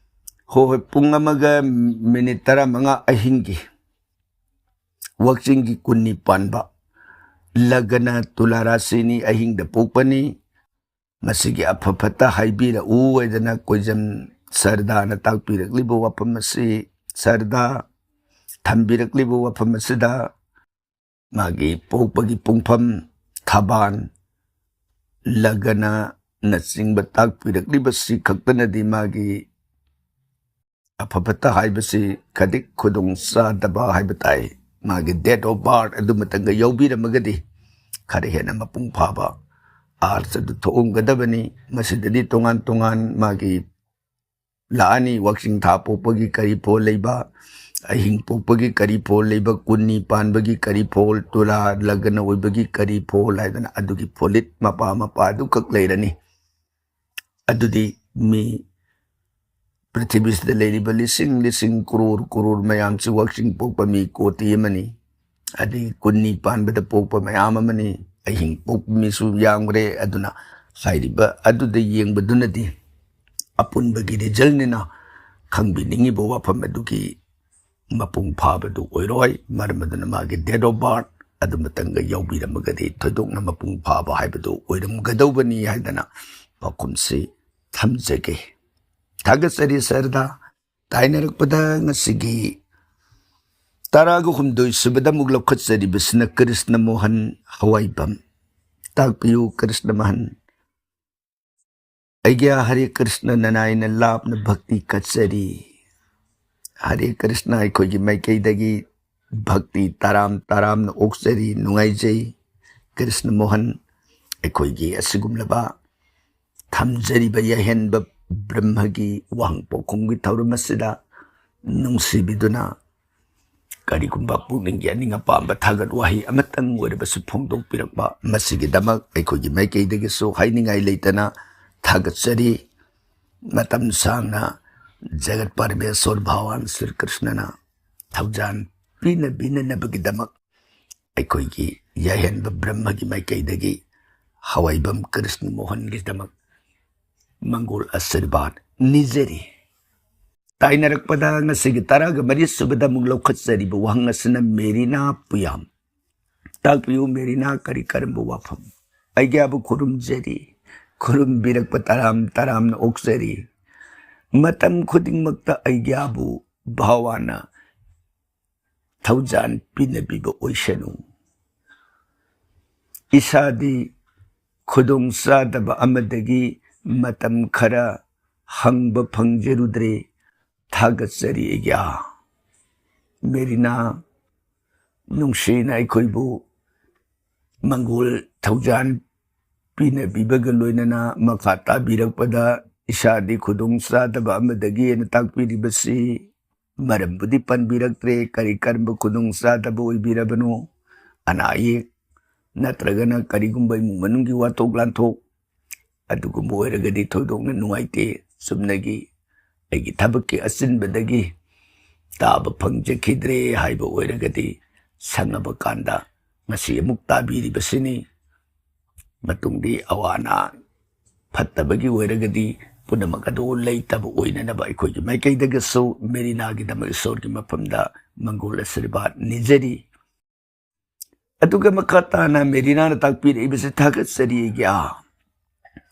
ꯍꯣꯏ, ꯍꯣꯏ, ꯄꯨꯡ ꯑꯃꯒ ꯃꯤꯅꯤꯠ ꯇꯔꯥꯃꯉꯥ ꯑꯍꯤꯡꯒꯤ꯫ ꯋꯥꯛꯆꯤꯡꯒꯤ ꯀꯨꯟꯅꯤ ꯄꯥꯟꯕ꯫ ꯂꯒꯅ ꯇꯨꯂꯥ ꯔꯥꯁꯤꯅꯤ, ꯑꯍꯤꯡꯗ ꯄꯣꯛꯄꯅꯤ꯫ ꯃꯁꯤꯒꯤ ꯑꯐ ꯐꯠꯇ ꯍꯥꯏꯕꯤꯔꯛꯎ ꯍꯥꯏꯗꯅ ꯀꯣꯏꯖꯝ ꯁꯔꯗꯥꯅ ꯇꯥꯛꯄꯤꯔꯛꯂꯤꯕ ꯋꯥꯐꯝ ꯑꯁꯤ, ꯁꯔꯗꯥ ꯊꯝꯕꯤꯔꯛꯂꯤꯕ ꯋꯥꯐꯝ ꯑꯁꯤꯗ ꯃꯥꯒꯤ ꯄꯣꯛꯄꯒꯤ ꯄꯨꯡꯐꯝ, ꯊꯕꯥꯟ, ꯂꯒꯅꯅꯆꯤꯡꯕ ꯇꯥꯛꯄꯤꯔꯛꯂꯤꯕꯁꯤ ꯈꯛꯇꯅꯗꯤ ꯃꯥꯒꯤ ꯑꯐ ꯐꯠꯇ ꯍꯥꯏꯕꯁꯤ ꯈꯗꯤꯛ ꯈꯨꯗꯣꯡ ꯆꯥꯗꯕ ꯍꯥꯏꯕ ꯇꯥꯏ꯫ ꯃꯥꯒꯤ date of birth ꯑꯗꯨꯃꯇꯪꯒ ꯌꯥꯎꯕꯤꯔꯝꯃꯒꯗꯤ ꯈꯔ ꯍꯦꯟꯅ ꯃꯄꯨꯡ ꯐꯥꯕ ꯑꯥꯔꯠꯁ ꯑꯗꯨ ꯊꯣꯛꯑꯝꯒꯗꯕꯅꯤ꯫ ꯃꯁꯤꯗꯗꯤ ꯇꯣꯉꯥꯟ ꯇꯣꯉꯥꯟ ꯃꯥꯒꯤ ꯂꯥꯛꯑꯅꯤ, ꯋꯥꯛꯆꯤꯡ ꯊꯥ ꯄꯣꯛꯄꯒꯤ ꯀꯔꯤ ꯐꯣꯜ ꯂꯩꯕ, ꯑꯍꯤꯡ ꯄꯣꯛꯄꯒꯤ ꯀꯔꯤ ꯐꯣꯜ ꯂꯩꯕ, ꯀꯨꯟꯅꯤ ꯄꯥꯟꯕꯒꯤ ꯀꯔꯤ ꯐꯣꯜ, ꯇꯨꯂꯥ ꯂꯒꯅ ꯑꯣꯏꯕꯒꯤ ꯀꯔꯤ ꯐꯣꯜ ꯍꯥꯏꯗꯅ ꯑꯗꯨꯒꯤ ꯐꯣꯂꯤꯠ ꯃꯄꯥ ꯃꯄꯥ ꯑꯗꯨꯈꯛ ꯂꯩꯔꯅꯤ꯫ ꯑꯗꯨꯗꯤ ꯃꯤ ꯄ꯭ꯔꯤꯊꯤꯕꯤꯁꯤꯗ ꯂꯩꯔꯤꯕ ꯂꯤꯁꯤꯡ ꯂꯤꯁꯤꯡ ꯀ꯭ꯔꯣꯔ ꯀ꯭ꯔꯣꯔ ꯃꯌꯥꯝꯁꯤ ꯋꯥꯛꯆꯤꯡ ꯄꯣꯛꯄ ꯃꯤ ꯀꯣꯇꯤ ꯑꯃꯅꯤ, ꯑꯗꯒꯤ ꯀꯨꯟꯅꯤ ꯄꯥꯟꯕꯗ ꯄꯣꯛꯄ ꯃꯌꯥꯝ ꯑꯃꯅꯤ, ꯑꯍꯤꯡ ꯄꯣꯛꯄ ꯃꯤꯁꯨ ꯌꯥꯝꯈ꯭ꯔꯦ꯫ ꯑꯗꯨꯅ ꯍꯥꯏꯔꯤꯕ ꯑꯗꯨꯗ ꯌꯦꯡꯕꯗꯨꯅꯗꯤ ꯑꯄꯨꯟꯕꯒꯤ ꯔꯤꯖꯜꯅꯤꯅ ꯈꯪꯕꯤꯅꯤꯡꯉꯤꯕ ꯋꯥꯐꯝ ꯑꯗꯨꯒꯤ ꯃꯄꯨꯡ ꯐꯥꯕꯗꯨ ꯑꯣꯏꯔꯣꯏ꯫ ꯃꯔꯝ ꯑꯗꯨꯅ ꯃꯥꯒꯤ date of birth ꯑꯗꯨꯃꯇꯪꯒ ꯌꯥꯎꯕꯤꯔꯝꯃꯒꯗꯤ ꯊꯣꯏꯗꯣꯛꯅ ꯃꯄꯨꯡ ꯐꯥꯕ ꯍꯥꯏꯕꯗꯨ ꯑꯣꯏꯔꯝꯒꯗꯧꯕꯅꯤ ꯍꯥꯏꯗꯅ ꯄꯥꯎꯈꯨꯝꯁꯤ ꯊꯝꯖꯒꯦ꯫ ꯊꯥꯒꯠꯆꯔꯤ ꯁꯔꯗꯥ꯫ ꯇꯥꯏꯅꯔꯛꯄꯗ ꯉꯁꯤꯒꯤ ꯇꯔꯥꯒ ꯍꯨꯝꯗꯣꯏ ꯁꯨꯕꯗ ꯑꯃꯨꯛ ꯂꯧꯈꯠꯆꯔꯤꯕꯁꯤꯅ ꯀ꯭ꯔꯤꯁꯅ ꯃꯣꯍꯟ ꯍꯋꯥꯏꯕꯝ꯫ ꯇꯥꯛꯄꯤꯌꯨ ꯀ꯭ꯔꯤꯁꯅ ꯃꯣꯍꯟ꯫ ꯑꯩꯒꯤ ꯍꯔꯦ ꯀ꯭ꯔꯤꯁꯅ ꯅꯅꯥꯏꯅ ꯂꯥꯞꯅ ꯚꯛꯇꯤ ꯀꯠꯆꯔꯤ꯫ ꯍꯔꯦ ꯀ꯭ꯔꯤꯁꯅ ꯑꯩꯈꯣꯏꯒꯤ ꯃꯥꯏꯀꯩꯗꯒꯤ ꯚꯛꯇꯤ ꯇꯔꯥꯝ ꯇꯔꯥꯝꯅ ꯑꯣꯛꯆꯔꯤ, ꯅꯨꯡꯉꯥꯏꯖꯩ꯫ ꯀ꯭ꯔꯤꯁꯅ ꯃꯣꯍꯟ ꯑꯩꯈꯣꯏꯒꯤ ꯑꯁꯤꯒꯨꯝꯂꯕ ꯊꯝꯖꯔꯤꯕ ꯌꯥꯏꯍꯟꯕ ꯕ꯭ꯔꯍ꯭ꯃꯒꯤ ꯋꯥꯍꯪ ꯄꯥꯎꯈꯨꯝꯒꯤ ꯊꯧꯔꯝ ꯑꯁꯤꯗ ꯅꯨꯡꯁꯤꯕꯤꯗꯨꯅ ꯀꯔꯤꯒꯨꯝꯕ ꯄꯨꯛꯅꯤꯡꯒꯤ ꯑꯅꯤꯡ ꯑꯄꯥꯝꯕ ꯊꯥꯒꯠ ꯋꯥꯍꯩ ꯑꯃꯇꯪ ꯑꯣꯏꯔꯕꯁꯨ ꯐꯣꯡꯗꯣꯛꯄꯤꯔꯛꯄ, ꯃꯁꯤꯒꯤꯗꯃꯛ ꯑꯩꯈꯣꯏꯒꯤ ꯃꯥꯏꯀꯩꯗꯒꯤꯁꯨ ꯍꯥꯏꯅꯤꯡꯉꯥꯏ ꯂꯩꯇꯅ ꯊꯥꯒꯠꯆꯔꯤ꯫ ꯃꯇꯝ ꯁꯥꯡꯅ ꯖꯒꯠ ꯄꯔꯃꯦꯁꯣꯔ ꯚꯒꯋꯥꯟ ꯁ꯭ꯔꯤ ꯀ꯭ꯔꯤꯁꯅꯅ ꯊꯧꯖꯥꯟ ꯄꯤꯅ ꯄꯤꯅꯅꯕꯒꯤꯗꯃꯛ ꯑꯩꯈꯣꯏꯒꯤ ꯌꯥꯏꯍꯟꯕ ꯕ꯭ꯔꯍ꯭ꯃꯒꯤ ꯃꯥꯏꯀꯩꯗꯒꯤ ꯍꯋꯥꯏꯕꯝ ꯀ꯭ꯔꯤꯁꯅ ꯃꯣꯍꯟꯒꯤꯗꯃꯛ ꯃꯪꯒꯣꯜ ꯑꯁꯤꯔꯕꯥꯗ ꯅꯤꯖꯔꯤ꯫ ꯇꯥꯏꯅꯔꯛꯄꯗ ꯉꯁꯤꯒꯤ ꯇꯔꯥꯒ ꯃꯔꯤ ꯁꯨꯕꯗ ꯑꯃꯨꯛ ꯂꯧꯈꯠꯆꯔꯤꯕ ꯋꯥꯍꯪ ꯑꯁꯤꯅ ꯃꯦꯔꯤꯅꯥ ꯄꯨꯌꯥꯝ꯫ ꯇꯥꯛꯄꯤꯌꯨ ꯃꯦꯔꯤꯅꯥ, ꯀꯔꯤ ꯀꯔꯝꯕ ꯋꯥꯐꯝ? ꯑꯩꯒꯤꯌꯥꯕꯨ ꯈꯨꯔꯨꯝꯖꯔꯤ, ꯈꯨꯔꯨꯝꯕꯤꯔꯛꯄ ꯇꯔꯥꯝ ꯇꯔꯥꯝꯅ ꯑꯣꯛꯆꯔꯤ꯫ ꯃꯇꯝ ꯈꯨꯗꯤꯡꯃꯛꯇ ꯑꯩꯒꯤꯌꯥꯕꯨ ꯚꯥꯋꯥꯅ ꯊꯧꯖꯥꯟ ꯄꯤꯅꯕꯤꯕ ꯑꯣꯏꯁꯅꯨ꯫ ꯏꯁꯥꯗꯤ ꯈꯨꯗꯣꯡꯆꯥꯗꯕ ꯑꯃꯗꯒꯤ ꯃꯇꯝ ꯈꯔ ꯍꯪꯕ ꯐꯪꯖꯔꯨꯗ꯭ꯔꯦ꯫ ꯊꯥꯒꯠꯆꯔꯤ ꯑꯩꯒꯤ ꯑꯥ꯫ ꯃꯦꯔꯤꯅꯥ ꯅꯨꯡꯁꯤꯅ ꯑꯩꯈꯣꯏꯕꯨ ꯃꯪꯒꯣꯜ ꯊꯧꯖꯥꯟ ꯄꯤꯅꯕꯤꯕꯒ ꯂꯣꯏꯅꯅ ꯃꯈꯥ ꯇꯥꯕꯤꯔꯛꯄꯗ ꯏꯁꯥꯗꯤ ꯈꯨꯗꯣꯡꯆꯥꯗꯕ ꯑꯃꯗꯒꯤ ꯑꯩꯅ ꯇꯥꯛꯄꯤꯔꯤꯕꯁꯤ ꯃꯔꯝꯕꯨꯗꯤ ꯄꯟꯕꯤꯔꯛꯇ꯭ꯔꯦ, ꯀꯔꯤ ꯀꯔꯝꯕ ꯈꯨꯗꯣꯡꯆꯥꯗꯕ ꯑꯣꯏꯕꯤꯔꯕꯅꯣ, ꯑꯅꯥ ꯑꯌꯦꯛ ꯅꯠꯇ꯭ꯔꯒꯅ ꯀꯔꯤꯒꯨꯝꯕ ꯏꯃꯨꯡ ꯃꯅꯨꯡꯒꯤ ꯋꯥꯊꯣꯛ ꯂꯥꯟꯊꯣꯛ ꯑꯗꯨꯒꯨꯝꯕ ꯑꯣꯏꯔꯒꯗꯤ ꯊꯣꯏꯗꯣꯛꯅ ꯅꯨꯡꯉꯥꯏꯇꯦ꯫ ꯆꯨꯝꯅꯒꯤ ꯑꯩꯒꯤ ꯊꯕꯛꯀꯤ ꯑꯆꯤꯟꯕꯗꯒꯤ ꯇꯥꯕ ꯐꯪꯖꯈꯤꯗ꯭ꯔꯦ ꯍꯥꯏꯕ ꯑꯣꯏꯔꯒꯗꯤ ꯁꯪꯉꯕ ꯀꯥꯟꯗ ꯉꯁꯤ ꯑꯃꯨꯛ ꯇꯥꯕꯤꯔꯤꯕꯁꯤꯅꯤ꯫ ꯃꯇꯨꯡꯗꯤ ꯑꯋꯥ ꯑꯅꯥ ꯐꯠꯇꯕꯒꯤ ꯑꯣꯏꯔꯒꯗꯤ ꯄꯨꯝꯅꯃꯛ ꯑꯗꯨ ꯂꯩꯇꯕ ꯑꯣꯏꯅꯅꯕ ꯑꯩꯈꯣꯏꯒꯤ ꯃꯥꯏꯀꯩꯗꯒꯤꯁꯨ ꯃꯦꯔꯤꯅꯥꯒꯤꯗꯃꯛ ꯏꯁꯣꯔꯒꯤ ꯃꯐꯝꯗ ꯃꯪꯒꯣꯜ ꯑꯁꯤꯔꯕꯥꯗ ꯅꯤꯖꯔꯤ꯫ ꯑꯗꯨꯒ ꯃꯈꯥ ꯇꯥꯅ ꯃꯦꯔꯤꯅꯥꯅ ꯇꯥꯛꯄꯤꯔꯛꯏꯕꯁꯤ ꯊꯥꯒꯠꯆꯔꯤ ꯑꯩꯒꯤ ꯑꯥ꯫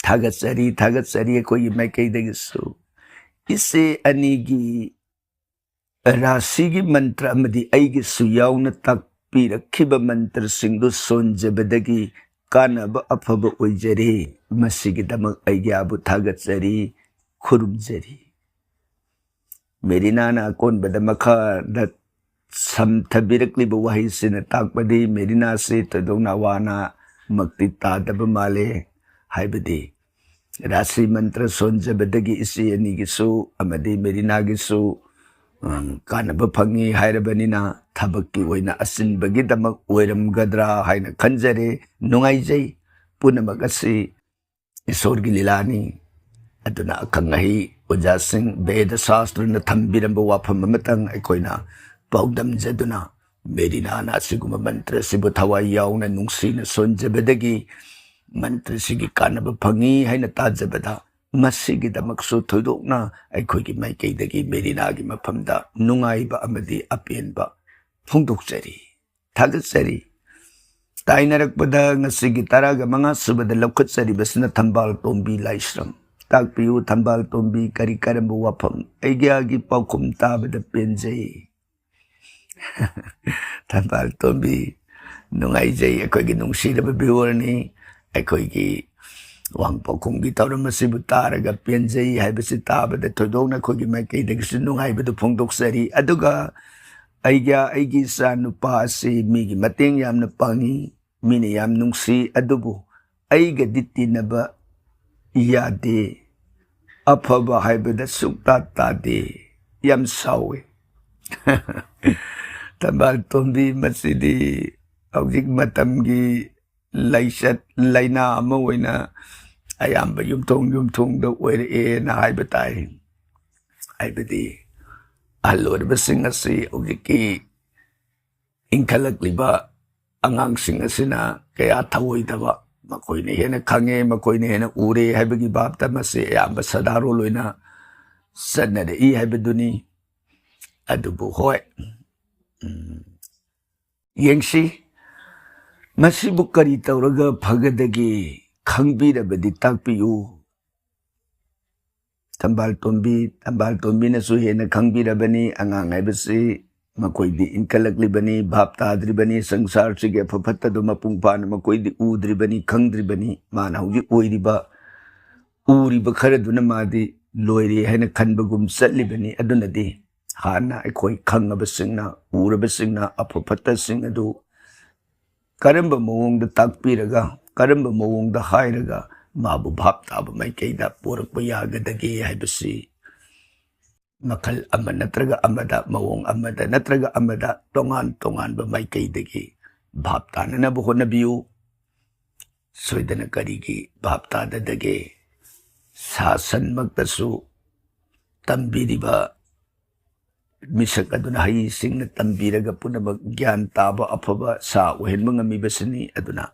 ꯊꯥꯒꯠꯆꯔꯤ, ꯊꯥꯒꯠꯆꯔꯤ ꯑꯩꯈꯣꯏꯒꯤ ꯃꯥꯏꯀꯩꯗꯒꯤꯁꯨ꯫ ꯏꯆꯦ ꯑꯅꯤꯒꯤ ꯔꯥꯁꯤꯒꯤ ꯃꯟꯇ꯭ꯔ ꯑꯃꯗꯤ ꯑꯩꯒꯤꯁꯨ ꯌꯥꯎꯅ ꯇꯥꯛꯄꯤꯔꯛꯈꯤꯕ ꯃꯟꯇ꯭ꯔꯁꯤꯡꯗꯨ ꯁꯣꯟꯖꯕꯗꯒꯤ ꯀꯥꯟꯅꯕ ꯑꯐꯕ ꯑꯣꯏꯖꯔꯦ꯫ ꯃꯁꯤꯒꯤꯗꯃꯛ ꯑꯩꯒꯤꯌꯥꯕꯨ ꯊꯥꯒꯠꯆꯔꯤ, ꯈꯨꯔꯨꯝꯖꯔꯤ꯫ ꯃꯦꯔꯤꯅꯥꯅ ꯑꯀꯣꯟꯕꯗ ꯃꯈꯥꯗ ꯁꯝꯊꯕꯤꯔꯛꯂꯤꯕ ꯋꯥꯍꯩꯁꯤꯅ ꯇꯥꯛꯄꯗꯤ ꯃꯦꯔꯤꯅꯥꯁꯤ ꯊꯣꯏꯗꯣꯛꯅ ꯑꯋꯥ ꯑꯅꯥꯃꯛꯇꯤ ꯇꯥꯗꯕ ꯃꯥꯜꯂꯦ꯫ ꯍꯥꯏꯕꯗꯤ ꯔꯥꯁꯤ ꯃꯟꯇ꯭ꯔ ꯁꯣꯟꯖꯕꯗꯒꯤ ꯏꯆꯦ ꯑꯅꯤꯒꯤꯁꯨ ꯑꯃꯗꯤ ꯃꯦꯔꯤꯅꯥꯒꯤꯁꯨ, ꯎꯝ, ꯀꯥꯟꯅꯕ ꯐꯪꯉꯤ ꯍꯥꯏꯔꯕꯅꯤꯅ ꯊꯕꯛꯀꯤ ꯑꯣꯏꯅ ꯑꯆꯤꯟꯕꯒꯤꯗꯃꯛ ꯑꯣꯏꯔꯝꯒꯗ꯭ꯔꯥ ꯍꯥꯏꯅ ꯈꯟꯖꯔꯦ꯫ ꯅꯨꯡꯉꯥꯏꯖꯩ꯫ ꯄꯨꯝꯅꯃꯛ ꯑꯁꯤ ꯏꯁꯣꯔꯒꯤ ꯂꯤꯂꯥꯅꯤ꯫ ꯑꯗꯨꯅ ꯑꯈꯪ ꯑꯍꯩ ꯑꯣꯖꯥꯁꯤꯡ ꯕꯦꯗ ꯁꯥꯁꯇ꯭ꯔꯅ ꯊꯝꯕꯤꯔꯝꯕ ꯋꯥꯐꯝ ꯑꯃꯇꯪ ꯑꯩꯈꯣꯏꯅ ꯄꯥꯎꯗꯝꯖꯗꯨꯅ ꯃꯦꯔꯤꯅꯥꯅ ꯑꯁꯤꯒꯨꯝꯕ ꯃꯟꯇ꯭ꯔ ꯑꯁꯤꯕꯨ ꯊꯋꯥꯏ ꯌꯥꯎꯅ ꯅꯨꯡꯁꯤꯅ ꯁꯣꯟꯖꯕꯗꯒꯤ ꯃꯟꯇ꯭ꯔꯁꯤꯒꯤ ꯀꯥꯟꯅꯕ ꯐꯪꯉꯤ ꯍꯥꯏꯅ ꯇꯥꯖꯕꯗ ꯃꯁꯤꯒꯤꯗꯃꯛꯁꯨ ꯊꯣꯏꯗꯣꯛꯅ ꯑꯩꯈꯣꯏꯒꯤ ꯃꯥꯏꯀꯩꯗꯒꯤ ꯃꯦꯔꯤꯅꯥꯒꯤ ꯃꯐꯝꯗ ꯅꯨꯡꯉꯥꯏꯕ ꯑꯃꯗꯤ ꯑꯄꯦꯟꯕ ꯐꯣꯡꯗꯣꯛꯆꯔꯤ, ꯊꯥꯒꯠꯆꯔꯤ꯫ ꯇꯥꯏꯅꯔꯛꯄꯗ ꯉꯁꯤꯒꯤ ꯇꯔꯥꯒ ꯃꯉꯥ ꯁꯨꯕꯗ ꯂꯧꯈꯠꯆꯔꯤꯕꯁꯤꯅ ꯊꯝꯕꯥꯜ ꯇꯣꯝꯕꯤ ꯂꯥꯏꯁ꯭ꯔꯝ꯫ ꯇꯥꯛꯄꯤꯌꯨ ꯊꯝꯕꯥꯜ ꯇꯣꯝꯕꯤ, ꯀꯔꯤ ꯀꯔꯝꯕ ꯋꯥꯐꯝ? ꯑꯩꯒꯤꯌꯥꯒꯤ ꯄꯥꯎꯈꯨꯝ ꯇꯥꯕꯗ ꯄꯦꯟꯖꯩ꯫ ꯊꯝꯕꯥꯜ ꯇꯣꯝꯕꯤ, ꯅꯨꯡꯉꯥꯏꯖꯩ꯫ ꯑꯩꯈꯣꯏꯒꯤ ꯅꯨꯡꯁꯤꯔꯕ viewerꯅꯤ꯫ ꯑꯩꯈꯣꯏꯒꯤ ꯋꯥꯍꯪ ꯄꯥꯎꯈꯨꯝꯒꯤ ꯊꯧꯔꯝ ꯑꯁꯤꯕꯨ ꯇꯥꯔꯒ ꯄꯦꯟꯖꯩ ꯍꯥꯏꯕꯁꯤ ꯇꯥꯕꯗ ꯊꯣꯏꯗꯣꯛꯅ ꯑꯩꯈꯣꯏꯒꯤ ꯃꯥꯏꯀꯩꯗꯒꯤꯁꯨ ꯅꯨꯡꯉꯥꯏꯕꯗꯨ ꯐꯣꯡꯗꯣꯛꯆꯔꯤ꯫ ꯑꯗꯨꯒ ꯑꯩꯒꯤ, ꯑꯩꯒꯤ ꯏꯆꯥ ꯅꯨꯄꯥ ꯑꯁꯤ ꯃꯤꯒꯤ ꯃꯇꯦꯡ ꯌꯥꯝꯅ ꯄꯥꯡꯉꯤ, ꯃꯤꯅ ꯌꯥꯝ ꯅꯨꯡꯁꯤ, ꯑꯗꯨꯕꯨ ꯑꯩꯒꯗꯤ ꯇꯤꯟꯅꯕ ꯌꯥꯗꯦ꯫ ꯑꯐꯕ ꯍꯥꯏꯕꯗ ꯁꯨꯛꯇꯥ ꯇꯥꯗꯦ꯫ ꯌꯥꯝ ꯁꯥꯎꯋꯦ꯫ ꯊꯝꯕꯥꯜ ꯇꯣꯝꯕꯤ, ꯃꯁꯤꯗꯤ ꯍꯧꯖꯤꯛ ꯃꯇꯝꯒꯤ ꯂꯥꯏꯆꯠ ꯂꯥꯏꯅꯥ ꯑꯃ ꯑꯣꯏꯅ ꯑꯌꯥꯝꯕ ꯌꯨꯝꯊꯣꯡ ꯌꯨꯝꯊꯣꯡꯗ ꯑꯣꯏꯔꯛꯑꯦꯅ ꯍꯥꯏꯕ ꯇꯥꯏ꯫ ꯍꯥꯏꯕꯗꯤ ꯑꯍꯜ ꯑꯣꯏꯔꯕꯁꯤꯡ ꯑꯁꯤ ꯍꯧꯖꯤꯛꯀꯤ ꯏꯟꯈꯠꯂꯛꯂꯤꯕ ꯑꯉꯥꯡꯁꯤꯡ ꯑꯁꯤꯅ ꯀꯌꯥ ꯊꯧꯑꯣꯏꯗꯕ, ꯃꯈꯣꯏꯅ ꯍꯦꯟꯅ ꯈꯪꯉꯦ, ꯃꯈꯣꯏꯅ ꯍꯦꯟꯅ ꯎꯔꯦ ꯍꯥꯏꯕꯒꯤ ꯚꯥꯞꯇ ꯃꯁꯤ ꯑꯌꯥꯝꯕ ꯁꯗꯥꯔꯣꯜ ꯑꯣꯏꯅ ꯆꯠꯅꯔꯛꯏ ꯍꯥꯏꯕꯗꯨꯅꯤ꯫ ꯑꯗꯨꯕꯨ ꯍꯣꯏ, ꯎꯝ, ꯌꯦꯡꯁꯤ, ꯃꯁꯤꯕꯨ ꯀꯔꯤ ꯇꯧꯔꯒ ꯐꯒꯗꯒꯦ? ꯈꯪꯕꯤꯔꯕꯗꯤ ꯇꯥꯛꯄꯤꯌꯨ꯫ ꯊꯝꯕꯥꯜ ꯇꯣꯝꯕꯤ, ꯊꯝꯕꯥꯜ ꯇꯣꯝꯕꯤꯅꯁꯨ ꯍꯦꯟꯅ ꯈꯪꯕꯤꯔꯕꯅꯤ꯫ ꯑꯉꯥꯡ ꯍꯥꯏꯕꯁꯤ ꯃꯈꯣꯏꯗꯤ ꯏꯟꯈꯠꯂꯛꯂꯤꯕꯅꯤ, ꯚꯥꯞ ꯇꯥꯗ꯭ꯔꯤꯕꯅꯤ, ꯁꯪꯁꯥꯔꯁꯤꯒꯤ ꯑꯐ ꯐꯠꯇꯗꯨ ꯃꯄꯨꯡ ꯐꯥꯅ ꯃꯈꯣꯏꯗꯤ ꯎꯗ꯭ꯔꯤꯕꯅꯤ, ꯈꯪꯗ꯭ꯔꯤꯕꯅꯤ꯫ ꯃꯥꯅ ꯍꯧꯖꯤꯛ ꯑꯣꯏꯔꯤꯕ, ꯎꯔꯤꯕ ꯈꯔꯗꯨꯅ ꯃꯥꯗꯤ ꯂꯣꯏꯔꯦ ꯍꯥꯏꯅ ꯈꯟꯕꯒꯨꯝ ꯆꯠꯂꯤꯕꯅꯤ꯫ ꯑꯗꯨꯅꯗꯤ ꯍꯥꯟꯅ ꯑꯩꯈꯣꯏ ꯈꯪꯉꯕꯁꯤꯡꯅ, ꯎꯔꯕꯁꯤꯡꯅ ꯑꯐ ꯐꯠꯇꯁꯤꯡ ꯑꯗꯨ ꯀꯔꯝꯕ ꯃꯑꯣꯡꯗ ꯇꯥꯛꯄꯤꯔꯒ, ꯀꯔꯝꯕ ꯃꯑꯣꯡꯗ ꯍꯥꯏꯔꯒ ꯃꯥꯕꯨ ꯚꯥꯞ ꯇꯥꯕ ꯃꯥꯏꯀꯩꯗ ꯄꯨꯔꯛꯄ ꯌꯥꯒꯗꯒꯦ ꯍꯥꯏꯕꯁꯤ ꯃꯈꯜ ꯑꯃ ꯅꯠꯇ꯭ꯔꯒ ꯑꯃꯗ, ꯃꯑꯣꯡ ꯑꯃꯗ ꯅꯠꯇ꯭ꯔꯒ ꯑꯃꯗ ꯇꯣꯉꯥꯟ ꯇꯣꯉꯥꯟꯕ ꯃꯥꯏꯀꯩꯗꯒꯤ ꯚꯥꯞ ꯇꯥꯅꯅꯕ ꯍꯣꯠꯅꯕꯤꯌꯨ꯫ ꯁꯣꯏꯗꯅ ꯀꯔꯤꯒꯤ ꯚꯥꯞ ꯇꯥꯗꯗꯒꯦ? ꯁꯥ ꯁꯟꯃꯛꯇꯁꯨ ꯇꯝꯕꯤꯔꯤꯕ ꯃꯤꯁꯛ ꯑꯗꯨꯅ ꯍꯩꯁꯤꯡꯅ ꯇꯝꯕꯤꯔꯒ ꯄꯨꯝꯅꯃꯛ ꯒ꯭ꯌꯥꯟ ꯇꯥꯕ ꯑꯐꯕ ꯁꯥ ꯑꯣꯏꯍꯟꯕ ꯉꯝꯃꯤꯕꯁꯤꯅꯤ꯫ ꯑꯗꯨꯅ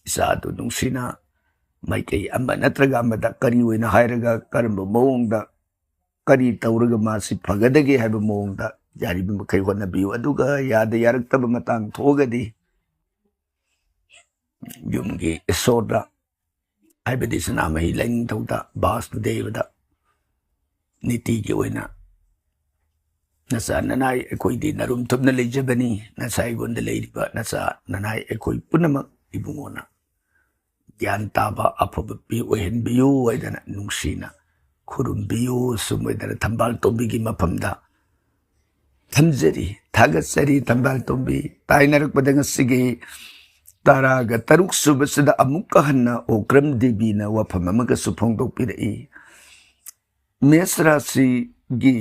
ꯏꯆꯥ ꯑꯗꯨ ꯅꯨꯡꯁꯤꯅ ꯃꯥꯏꯀꯩ ꯑꯃ ꯅꯠꯇ꯭ꯔꯒ ꯑꯃꯗ ꯀꯔꯤ ꯑꯣꯏꯅ ꯍꯥꯏꯔꯒ, ꯀꯔꯝꯕ ꯃꯑꯣꯡꯗ, ꯀꯔꯤ ꯇꯧꯔꯒ ꯃꯥꯁꯤ ꯐꯒꯗꯒꯦ ꯍꯥꯏꯕ ꯃꯑꯣꯡꯗ ꯌꯥꯔꯤꯕ ꯃꯈꯩ ꯍꯣꯠꯅꯕꯤꯌꯨ꯫ ꯑꯗꯨꯒ ꯌꯥꯗ ꯌꯥꯔꯛꯇꯕ ꯃꯇꯥꯡ ꯊꯣꯛꯑꯒꯗꯤ ꯌꯨꯝꯒꯤ ꯏꯁꯣꯔꯗ, ꯍꯥꯏꯕꯗꯤ ꯁꯅꯥꯃꯍꯤ ꯂꯥꯏꯅꯤꯡꯊꯧꯗ, ꯕꯥꯁꯇꯨ ꯗꯦꯕꯗ ꯅꯤꯇꯤꯒꯤ ꯑꯣꯏꯅ ꯅꯆꯥ ꯅꯅꯥꯏ ꯑꯩꯈꯣꯏꯗꯤ ꯅꯔꯨꯝ ꯊꯨꯞꯅ ꯂꯩꯖꯕꯅꯤ, ꯅꯆꯥ ꯑꯩꯉꯣꯟꯗ ꯂꯩꯔꯤꯕ ꯅꯆꯥ ꯅꯅꯥꯏ ꯑꯩꯈꯣꯏ ꯄꯨꯝꯅꯃꯛ ꯏꯕꯨꯡꯉꯣꯅ ꯒ꯭ꯌꯥꯟ ꯇꯥꯕ ꯑꯐꯕ ꯄꯤ ꯑꯣꯏꯍꯟꯕꯤꯌꯨ ꯍꯥꯏꯗꯅ ꯅꯨꯡꯁꯤꯅ ꯈꯨꯔꯨꯝꯕꯤꯌꯨ꯫ ꯁꯨꯝ ꯑꯣꯏꯗꯅ ꯊꯝꯕꯥꯜ ꯇꯣꯝꯕꯤꯒꯤ ꯃꯐꯝꯗ ꯊꯝꯖꯔꯤ, ꯊꯥꯒꯠꯆꯔꯤ꯫ ꯊꯝꯕꯥꯜ ꯇꯣꯝꯕꯤ, ꯇꯥꯏꯅꯔꯛꯄꯗ ꯉꯁꯤꯒꯤ ꯇꯔꯥꯒ ꯇꯔꯨꯛ ꯁꯨꯕꯁꯤꯗ ꯑꯃꯨꯛꯀ ꯍꯟꯅ ꯑꯣꯀ꯭ꯔꯝ ꯗꯦꯕꯤꯅ ꯋꯥꯐꯝ ꯑꯃꯒꯁꯨ ꯐꯣꯡꯗꯣꯛꯄꯤꯔꯛꯏ꯫ ꯃꯦꯁ ꯔꯥꯁꯤꯒꯤ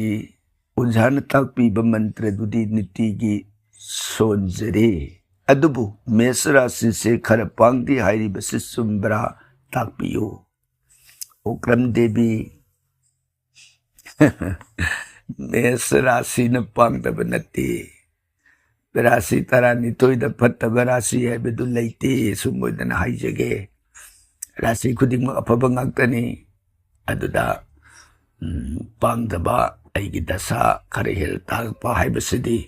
ꯑꯣꯖꯥꯅ ꯇꯥꯛꯄꯤꯕ ꯃꯟꯇ꯭ꯔꯗꯨꯗꯤ ꯅꯤꯇꯤꯒꯤ ꯁꯣꯟꯖꯔꯦ, ꯑꯗꯨꯕꯨ ꯃꯦꯁ ꯔꯥꯁꯤꯁꯦ ꯈꯔ ꯄꯥꯡꯗꯦ ꯍꯥꯏꯔꯤꯕꯁꯤ ꯆꯨꯝꯕ꯭ꯔꯥ? ꯇꯥꯛꯄꯤꯌꯨ꯫ ꯑꯣꯀ꯭ꯔꯝ ꯗꯦꯕꯤ, ꯃꯦꯁ ꯔꯥꯁꯤꯅ ꯄꯥꯡꯗꯕ ꯅꯠꯇꯦ꯫ ꯔꯥꯁꯤ ꯇꯔꯥꯅꯤꯊꯣꯏꯗ ꯐꯠꯇꯕ ꯔꯥꯁꯤ ꯍꯥꯏꯕꯗꯨ ꯂꯩꯇꯦ꯫ ꯁꯨꯝ ꯑꯣꯏꯗꯅ ꯍꯥꯏꯖꯒꯦ, ꯔꯥꯁꯤ ꯈꯨꯗꯤꯡꯃꯛ ꯑꯐꯕ ꯉꯥꯛꯇꯅꯤ꯫ ꯑꯗꯨꯗ, ꯎꯝ, ꯄꯥꯡꯗꯕ, ꯑꯩꯒꯤ ꯗꯁꯥ ꯈꯔ ꯍꯦꯟꯅ ꯇꯥꯛꯄ ꯍꯥꯏꯕꯁꯤꯗꯤ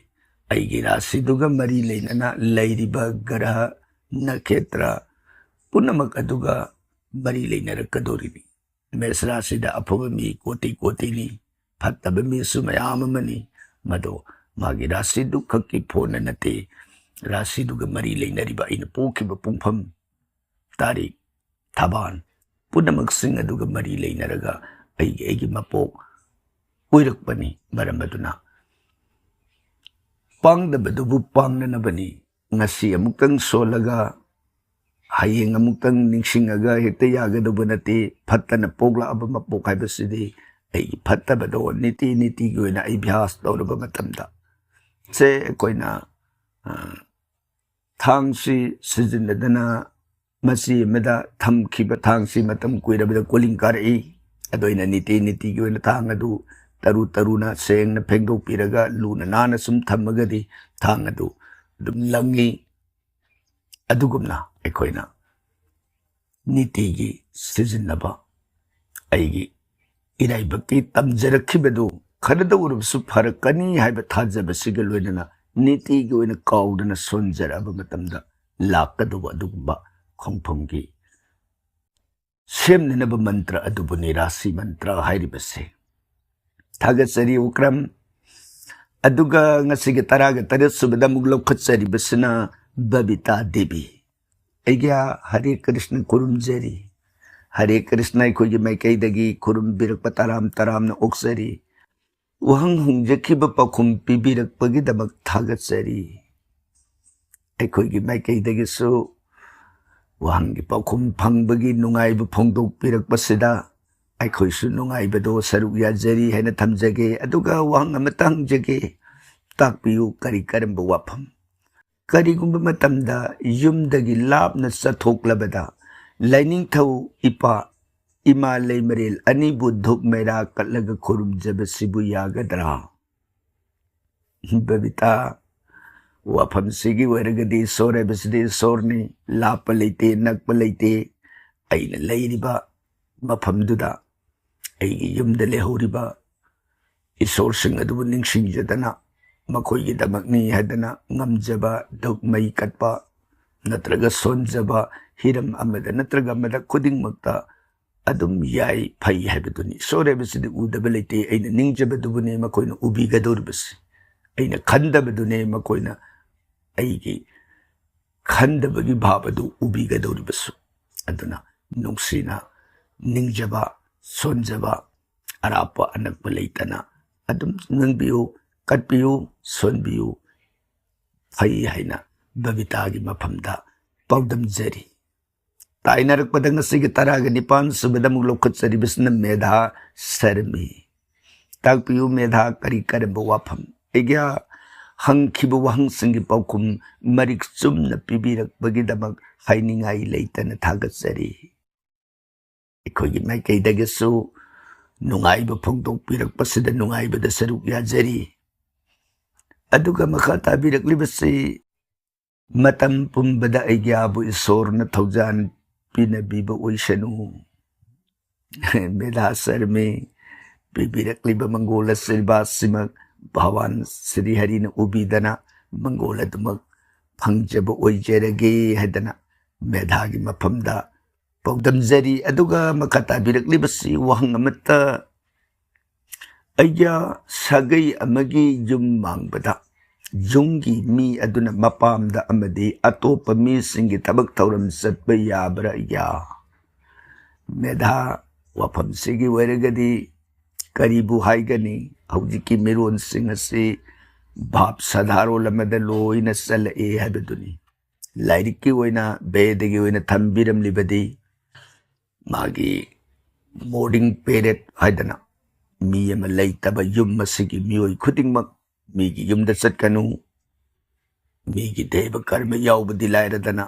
ꯑꯩꯒꯤ ꯔꯥꯁꯤꯗꯨꯒ ꯃꯔꯤ ꯂꯩꯅꯅ ꯂꯩꯔꯤꯕ ꯒ꯭ꯔꯍ ꯅꯈꯦꯇ꯭ꯔ ꯄꯨꯝꯅꯃꯛ ꯑꯗꯨꯒ ꯃꯔꯤ ꯂꯩꯅꯔꯛꯀꯗꯧꯔꯤꯅꯤ꯫ ꯃꯦꯁ ꯔꯥꯁꯤꯗ ꯑꯐꯕ ꯃꯤ ꯀꯣꯇꯤ ꯀꯣꯇꯤꯅꯤ, ꯐꯠꯇꯕ ꯃꯤꯁꯨ ꯃꯌꯥꯝ ꯑꯃꯅꯤ꯫ ꯃꯗꯣ ꯃꯥꯒꯤ ꯔꯥꯁꯤꯗꯨ ꯈꯛꯀꯤ ꯐꯣꯟꯅ ꯅꯠꯇꯦ, ꯔꯥꯁꯤꯗꯨꯒ ꯃꯔꯤ ꯂꯩꯅꯔꯤꯕ ꯑꯩꯅ ꯄꯣꯛꯈꯤꯕ ꯄꯨꯡꯐꯝ, ꯇꯥꯔꯤꯛ, ꯊꯕꯥꯟ ꯄꯨꯝꯅꯃꯛꯁꯤꯡ ꯑꯗꯨꯒ ꯃꯔꯤ ꯂꯩꯅꯔꯒ ꯑꯩꯒꯤ, ꯑꯩꯒꯤ ꯃꯄꯣꯛ ꯑꯣꯏꯔꯛꯄꯅꯤ꯫ ꯃꯔꯝ ꯑꯗꯨꯅ ꯄꯥꯡꯗꯕꯗꯨꯕꯨ ꯄꯥꯡꯅꯅꯕꯅꯤ꯫ ꯉꯁꯤ ꯑꯃꯨꯛꯇꯪ ꯁꯣꯜꯂꯒ ꯍꯌꯦꯡ ꯑꯃꯨꯛꯇꯪ ꯅꯤꯡꯁꯤꯡꯉꯒ ꯍꯦꯛꯇ ꯌꯥꯒꯗꯧꯕ ꯅꯠꯇꯦ꯫ ꯐꯠꯇꯅ ꯄꯣꯛꯂꯛꯑꯕ ꯃꯄꯣꯛ ꯍꯥꯏꯕꯁꯤꯗꯤ ꯑꯩꯒꯤ ꯐꯠꯇꯕꯗꯣ ꯅꯤꯇꯤ ꯅꯤꯇꯤꯒꯤ ꯑꯣꯏꯅ ꯑꯩ ꯑꯚ꯭ꯌꯥꯁ ꯇꯧꯔꯕ ꯃꯇꯝꯗ ꯁꯦ ꯑꯩꯈꯣꯏꯅ, ꯑ, ꯊꯥꯡꯁꯤ ꯁꯤꯖꯤꯟꯅꯗꯅ ꯃꯆꯤ ꯑꯃꯗ ꯊꯝꯈꯤꯕ ꯊꯥꯡꯁꯤ ꯃꯇꯝ ꯀꯨꯏꯔꯕꯗ ꯀꯣꯂꯤꯡ ꯀꯥꯔꯛꯏ꯫ ꯑꯗꯣ ꯑꯩꯅ ꯅꯤꯇꯤ ꯅꯤꯇꯤꯒꯤ ꯑꯣꯏꯅ ꯊꯥꯡ ꯑꯗꯨ ꯇꯔꯨ ꯇꯔꯨꯅ ꯁꯦꯡꯅ ꯐꯦꯡꯗꯣꯛꯄꯤꯔꯒ ꯂꯨꯅ ꯅꯥꯟꯅ ꯁꯨꯝ ꯊꯝꯃꯒꯗꯤ ꯊꯥꯡ ꯑꯗꯨ ꯑꯗꯨꯝ ꯂꯪꯉꯤ꯫ ꯑꯗꯨꯒꯨꯝꯅ ꯑꯩꯈꯣꯏꯅ ꯅꯤꯇꯤꯒꯤ ꯁꯤꯖꯤꯟꯅꯕ ꯑꯩꯒꯤ ꯏꯔꯥꯏꯕꯛꯀꯤ ꯇꯝꯖꯔꯛꯈꯤꯕꯗꯨ ꯈꯔꯗ ꯑꯣꯏꯔꯕꯁꯨ ꯐꯔꯛꯀꯅꯤ ꯍꯥꯏꯕ ꯊꯥꯖꯕꯁꯤꯒ ꯂꯣꯏꯅꯅ ꯅꯤꯇꯤꯒꯤ ꯑꯣꯏꯅ ꯀꯥꯎꯗꯅ ꯁꯣꯟꯖꯔꯛꯑꯕ ꯃꯇꯝꯗ ꯂꯥꯛꯀꯗꯧꯕ ꯑꯗꯨꯒꯨꯝꯕ ꯈꯣꯡꯐꯝꯒꯤ ꯁꯦꯝꯅꯅꯕ ꯃꯟꯇ꯭ꯔ ꯑꯗꯨꯕꯨꯅꯤ ꯔꯥꯁꯤ ꯃꯟꯇ꯭ꯔ ꯍꯥꯏꯔꯤꯕꯁꯦ꯫ ꯊꯥꯒꯠꯆꯔꯤ ꯎꯀ꯭ꯔꯝ꯫ ꯑꯗꯨꯒ ꯉꯁꯤꯒꯤ ꯇꯔꯥꯒ ꯇꯔꯦꯠ ꯁꯨꯕꯗ ꯑꯃꯨꯛ ꯂꯧꯈꯠꯆꯔꯤꯕꯁꯤꯅ ꯕꯕꯤꯇꯥ ꯗꯦꯕꯤ꯫ ꯑꯩꯒꯤ ꯍꯔꯦ ꯀ꯭ꯔꯤꯁꯅ ꯈꯨꯔꯨꯝꯖꯔꯤ꯫ ꯍꯔꯦ ꯀ꯭ꯔꯤꯁꯅ ꯑꯩꯈꯣꯏꯒꯤ ꯃꯥꯏꯀꯩꯗꯒꯤ ꯈꯨꯔꯨꯝꯕꯤꯔꯛꯄ ꯇꯔꯥꯝ ꯇꯔꯥꯝꯅ ꯑꯣꯛꯆꯔꯤ꯫ ꯋꯥꯍꯪ ꯍꯪꯖꯈꯤꯕ ꯄꯥꯎꯈꯨꯝ ꯄꯤꯕꯤꯔꯛꯄꯒꯤꯗꯃꯛ ꯊꯥꯒꯠꯆꯔꯤ꯫ ꯑꯩꯈꯣꯏꯒꯤ ꯃꯥꯏꯀꯩꯗꯒꯤꯁꯨ ꯋꯥꯍꯪꯒꯤ ꯄꯥꯎꯈꯨꯝ ꯐꯪꯕꯒꯤ ꯅꯨꯡꯉꯥꯏꯕ ꯐꯣꯡꯗꯣꯛꯄꯤꯔꯛꯄꯁꯤꯗ ꯑꯩꯈꯣꯏꯁꯨ ꯅꯨꯡꯉꯥꯏꯕꯗꯣ ꯁꯔꯨꯛ ꯌꯥꯖꯔꯤ ꯍꯥꯏꯅ ꯊꯝꯖꯒꯦ꯫ ꯑꯗꯨꯒ ꯋꯥꯍꯪ ꯑꯃꯇ ꯍꯪꯖꯒꯦ, ꯇꯥꯛꯄꯤꯌꯨ, ꯀꯔꯤ ꯀꯔꯝꯕ ꯋꯥꯐꯝ? ꯀꯔꯤꯒꯨꯝꯕ ꯃꯇꯝꯗ ꯌꯨꯝꯗꯒꯤ ꯂꯥꯞꯅ ꯆꯠꯊꯣꯛꯂꯕꯗ ꯂꯥꯏꯅꯤꯡꯊꯧ ꯏꯄꯥ ꯏꯃꯥ ꯂꯩꯃꯔꯦꯜ ꯑꯅꯤꯕꯨ ꯙꯨꯞ ꯃꯩꯔꯥ ꯀꯠꯂꯒ ꯈꯨꯔꯨꯝꯖꯕꯁꯤꯕꯨ ꯌꯥꯒꯗ꯭ꯔꯥ? ꯕꯕꯤꯇꯥ, ꯋꯥꯐꯝꯁꯤꯒꯤ ꯑꯣꯏꯔꯒꯗꯤ ꯏꯁꯣꯔ ꯍꯥꯏꯕꯁꯤꯗꯤ ꯏꯁꯣꯔꯅꯤ, ꯂꯥꯞꯄ ꯂꯩꯇꯦ, ꯅꯛꯄ ꯂꯩꯇꯦ꯫ ꯑꯩꯅ ꯂꯩꯔꯤꯕ ꯃꯐꯝꯗꯨꯗ ꯑꯩꯒꯤ ꯌꯨꯝꯗ ꯂꯩꯍꯧꯔꯤꯕ ꯏꯁꯣꯔꯁꯤꯡ ꯑꯗꯨꯕꯨ ꯅꯤꯡꯁꯤꯡꯖꯗꯅ ꯃꯈꯣꯏꯒꯤꯗꯃꯛꯅꯤ ꯍꯥꯏꯗꯅ ꯉꯝꯖꯕ ꯙꯨꯞ ꯃꯩ ꯀꯠꯄ ꯅꯠꯇ꯭ꯔꯒ ꯁꯣꯟꯖꯕ ꯍꯤꯔꯝ ꯑꯃꯗ ꯅꯠꯇ꯭ꯔꯒ ꯑꯃꯗ ꯈꯨꯗꯤꯡꯃꯛꯇ ꯑꯗꯨꯝ ꯌꯥꯏ, ꯐꯩ ꯍꯥꯏꯕꯗꯨꯅꯤ꯫ ꯏꯁꯣꯔ ꯍꯥꯏꯕꯁꯤꯗꯤ ꯎꯗꯕ ꯂꯩꯇꯦ, ꯑꯩꯅ ꯅꯤꯡꯖꯕꯗꯨꯕꯨꯅꯦ ꯃꯈꯣꯏꯅ ꯎꯕꯤꯒꯗꯧꯔꯤꯕꯁꯤ, ꯑꯩꯅ ꯈꯟꯗꯕꯗꯨꯅꯦ ꯃꯈꯣꯏꯅ ꯑꯩꯒꯤ ꯈꯟꯗꯕꯒꯤ ꯚꯥꯕ ꯑꯗꯨ ꯎꯕꯤꯒꯗꯧꯔꯤꯕꯁꯨ꯫ ꯑꯗꯨꯅ ꯅꯨꯡꯁꯤꯅ ꯅꯤꯡꯖꯕ, ꯁꯣꯟꯖꯕ, ꯑꯔꯥꯞꯄ ꯑꯅꯛꯄ ꯂꯩꯇꯅ ꯑꯗꯨꯝ ꯉꯥꯡꯕꯤꯌꯨ, ꯀꯠꯄꯤꯌꯨ, ꯁꯣꯟꯕꯤꯌꯨ, ꯐꯩ ꯍꯥꯏꯅ ꯕꯕꯤꯇꯥꯒꯤ ꯃꯐꯝꯗ ꯄꯥꯎꯗꯝꯖꯔꯤ꯫ ꯇꯥꯏꯅꯔꯛꯄꯗ ꯉꯁꯤꯒꯤ ꯇꯔꯥꯒ ꯅꯤꯄꯥꯟ ꯁꯨꯕꯗ ꯑꯃꯨꯛ ꯂꯧꯈꯠꯆꯔꯤꯕꯁꯤꯅ ꯃꯦꯙꯥ ꯁꯔꯃꯤ꯫ ꯇꯥꯛꯄꯤꯌꯨ ꯃꯦꯙꯥ, ꯀꯔꯤ ꯀꯔꯝꯕ ꯋꯥꯐꯝ? ꯑꯩꯒꯤ ꯍꯪꯈꯤꯕ ꯋꯥꯍꯪꯁꯤꯡꯒꯤ ꯄꯥꯎꯈꯨꯝ ꯃꯔꯤꯛ ꯆꯨꯝꯅ ꯄꯤꯕꯤꯔꯛꯄꯒꯤꯗꯃꯛ ꯍꯥꯏꯅꯤꯡꯉꯥꯏ ꯂꯩꯇꯅ ꯊꯥꯒꯠꯆꯔꯤ꯫ ꯑꯩꯈꯣꯏꯒꯤ ꯃꯥꯏꯀꯩꯗꯒꯤꯁꯨ ꯅꯨꯡꯉꯥꯏꯕ ꯐꯣꯡꯗꯣꯛꯄꯤꯔꯛꯄꯁꯤꯗ ꯅꯨꯡꯉꯥꯏꯕꯗ ꯁꯔꯨꯛ ꯌꯥꯖꯔꯤ꯫ ꯑꯗꯨꯒ ꯃꯈꯥ ꯇꯥꯕꯤꯔꯛꯂꯤꯕꯁꯤ ꯃꯇꯝ ꯄꯨꯝꯕꯗ ꯑꯩꯒꯤ ꯑꯥꯕꯨ ꯏꯁꯣꯔꯅ ꯊꯧꯖꯥꯜ ꯄꯤꯅꯕꯤꯕ ꯑꯣꯏꯁꯅꯨ꯫ ꯃꯦꯙꯥ ꯁꯔꯃꯤ ꯄꯤꯕꯤꯔꯛꯂꯤꯕ ꯃꯪꯒꯣꯜ ꯑꯁꯤꯔꯕꯥꯗꯁꯤꯃꯛ ꯚꯒꯋꯥꯟ ꯁ꯭ꯔꯤ ꯍꯔꯤꯅ ꯎꯕꯤꯗꯅ ꯃꯪꯒꯣꯜ ꯑꯗꯨꯃꯛ ꯐꯪꯖꯕ ꯑꯣꯏꯖꯔꯒꯦ ꯍꯥꯏꯗꯅ ꯃꯦꯙꯥꯒꯤ ꯃꯐꯝꯗ ꯄꯥꯎꯗꯝꯖꯔꯤ꯫ ꯑꯗꯨꯒ ꯃꯈꯥ ꯇꯥꯕꯤꯔꯛꯂꯤꯕꯁꯤ ꯋꯥꯍꯪ ꯑꯃꯠꯇ ꯑꯩꯒ ꯁꯥꯒꯩ ꯑꯃꯒꯤ ꯌꯨꯝ ꯃꯥꯡꯕꯗ ꯌꯨꯝꯒꯤ ꯃꯤ ꯑꯗꯨꯅ ꯃꯄꯥꯝꯗ ꯑꯃꯗꯤ ꯑꯇꯣꯞꯄ ꯃꯤꯁꯤꯡꯒꯤ ꯊꯕꯛ ꯊꯧꯔꯝ ꯆꯠꯄ ꯌꯥꯕ꯭ꯔꯥ? ꯌꯥ꯫ ꯃꯦꯙꯥ, ꯋꯥꯐꯝꯁꯤꯒꯤ ꯑꯣꯏꯔꯒꯗꯤ ꯀꯔꯤꯕꯨ ꯍꯥꯏꯒꯅꯤ? ꯍꯧꯖꯤꯛꯀꯤ ꯃꯤꯔꯣꯟꯁꯤꯡ ꯑꯁꯤ ꯚꯥꯞ ꯁꯥꯗꯥꯔꯣꯜ ꯑꯃꯗ ꯂꯣꯏꯅ ꯆꯜꯂꯛꯏ ꯍꯥꯏꯕꯗꯨꯅꯤ꯫ ꯂꯥꯏꯔꯤꯛꯀꯤ ꯑꯣꯏꯅ, ꯕꯦꯗꯒꯤ ꯑꯣꯏꯅ ꯊꯝꯕꯤꯔꯝꯂꯤꯕꯗꯤ ꯃꯥꯒꯤ ꯃꯣꯔꯅꯤꯡ ꯄꯦꯔꯦꯠ ꯍꯥꯏꯗꯅ ꯃꯤ ꯑꯃ ꯂꯩꯇꯕ ꯌꯨꯝ ꯑꯁꯤꯒꯤ ꯃꯤꯑꯣꯏ ꯈꯨꯗꯤꯡꯃꯛ ꯃꯤꯒꯤ ꯌꯨꯝꯗ ꯆꯠꯀꯅꯨ, ꯃꯤꯒꯤ ꯗꯦꯕ ꯀꯔꯃ ꯌꯥꯎꯕꯗꯤ ꯂꯥꯏꯔꯗꯅ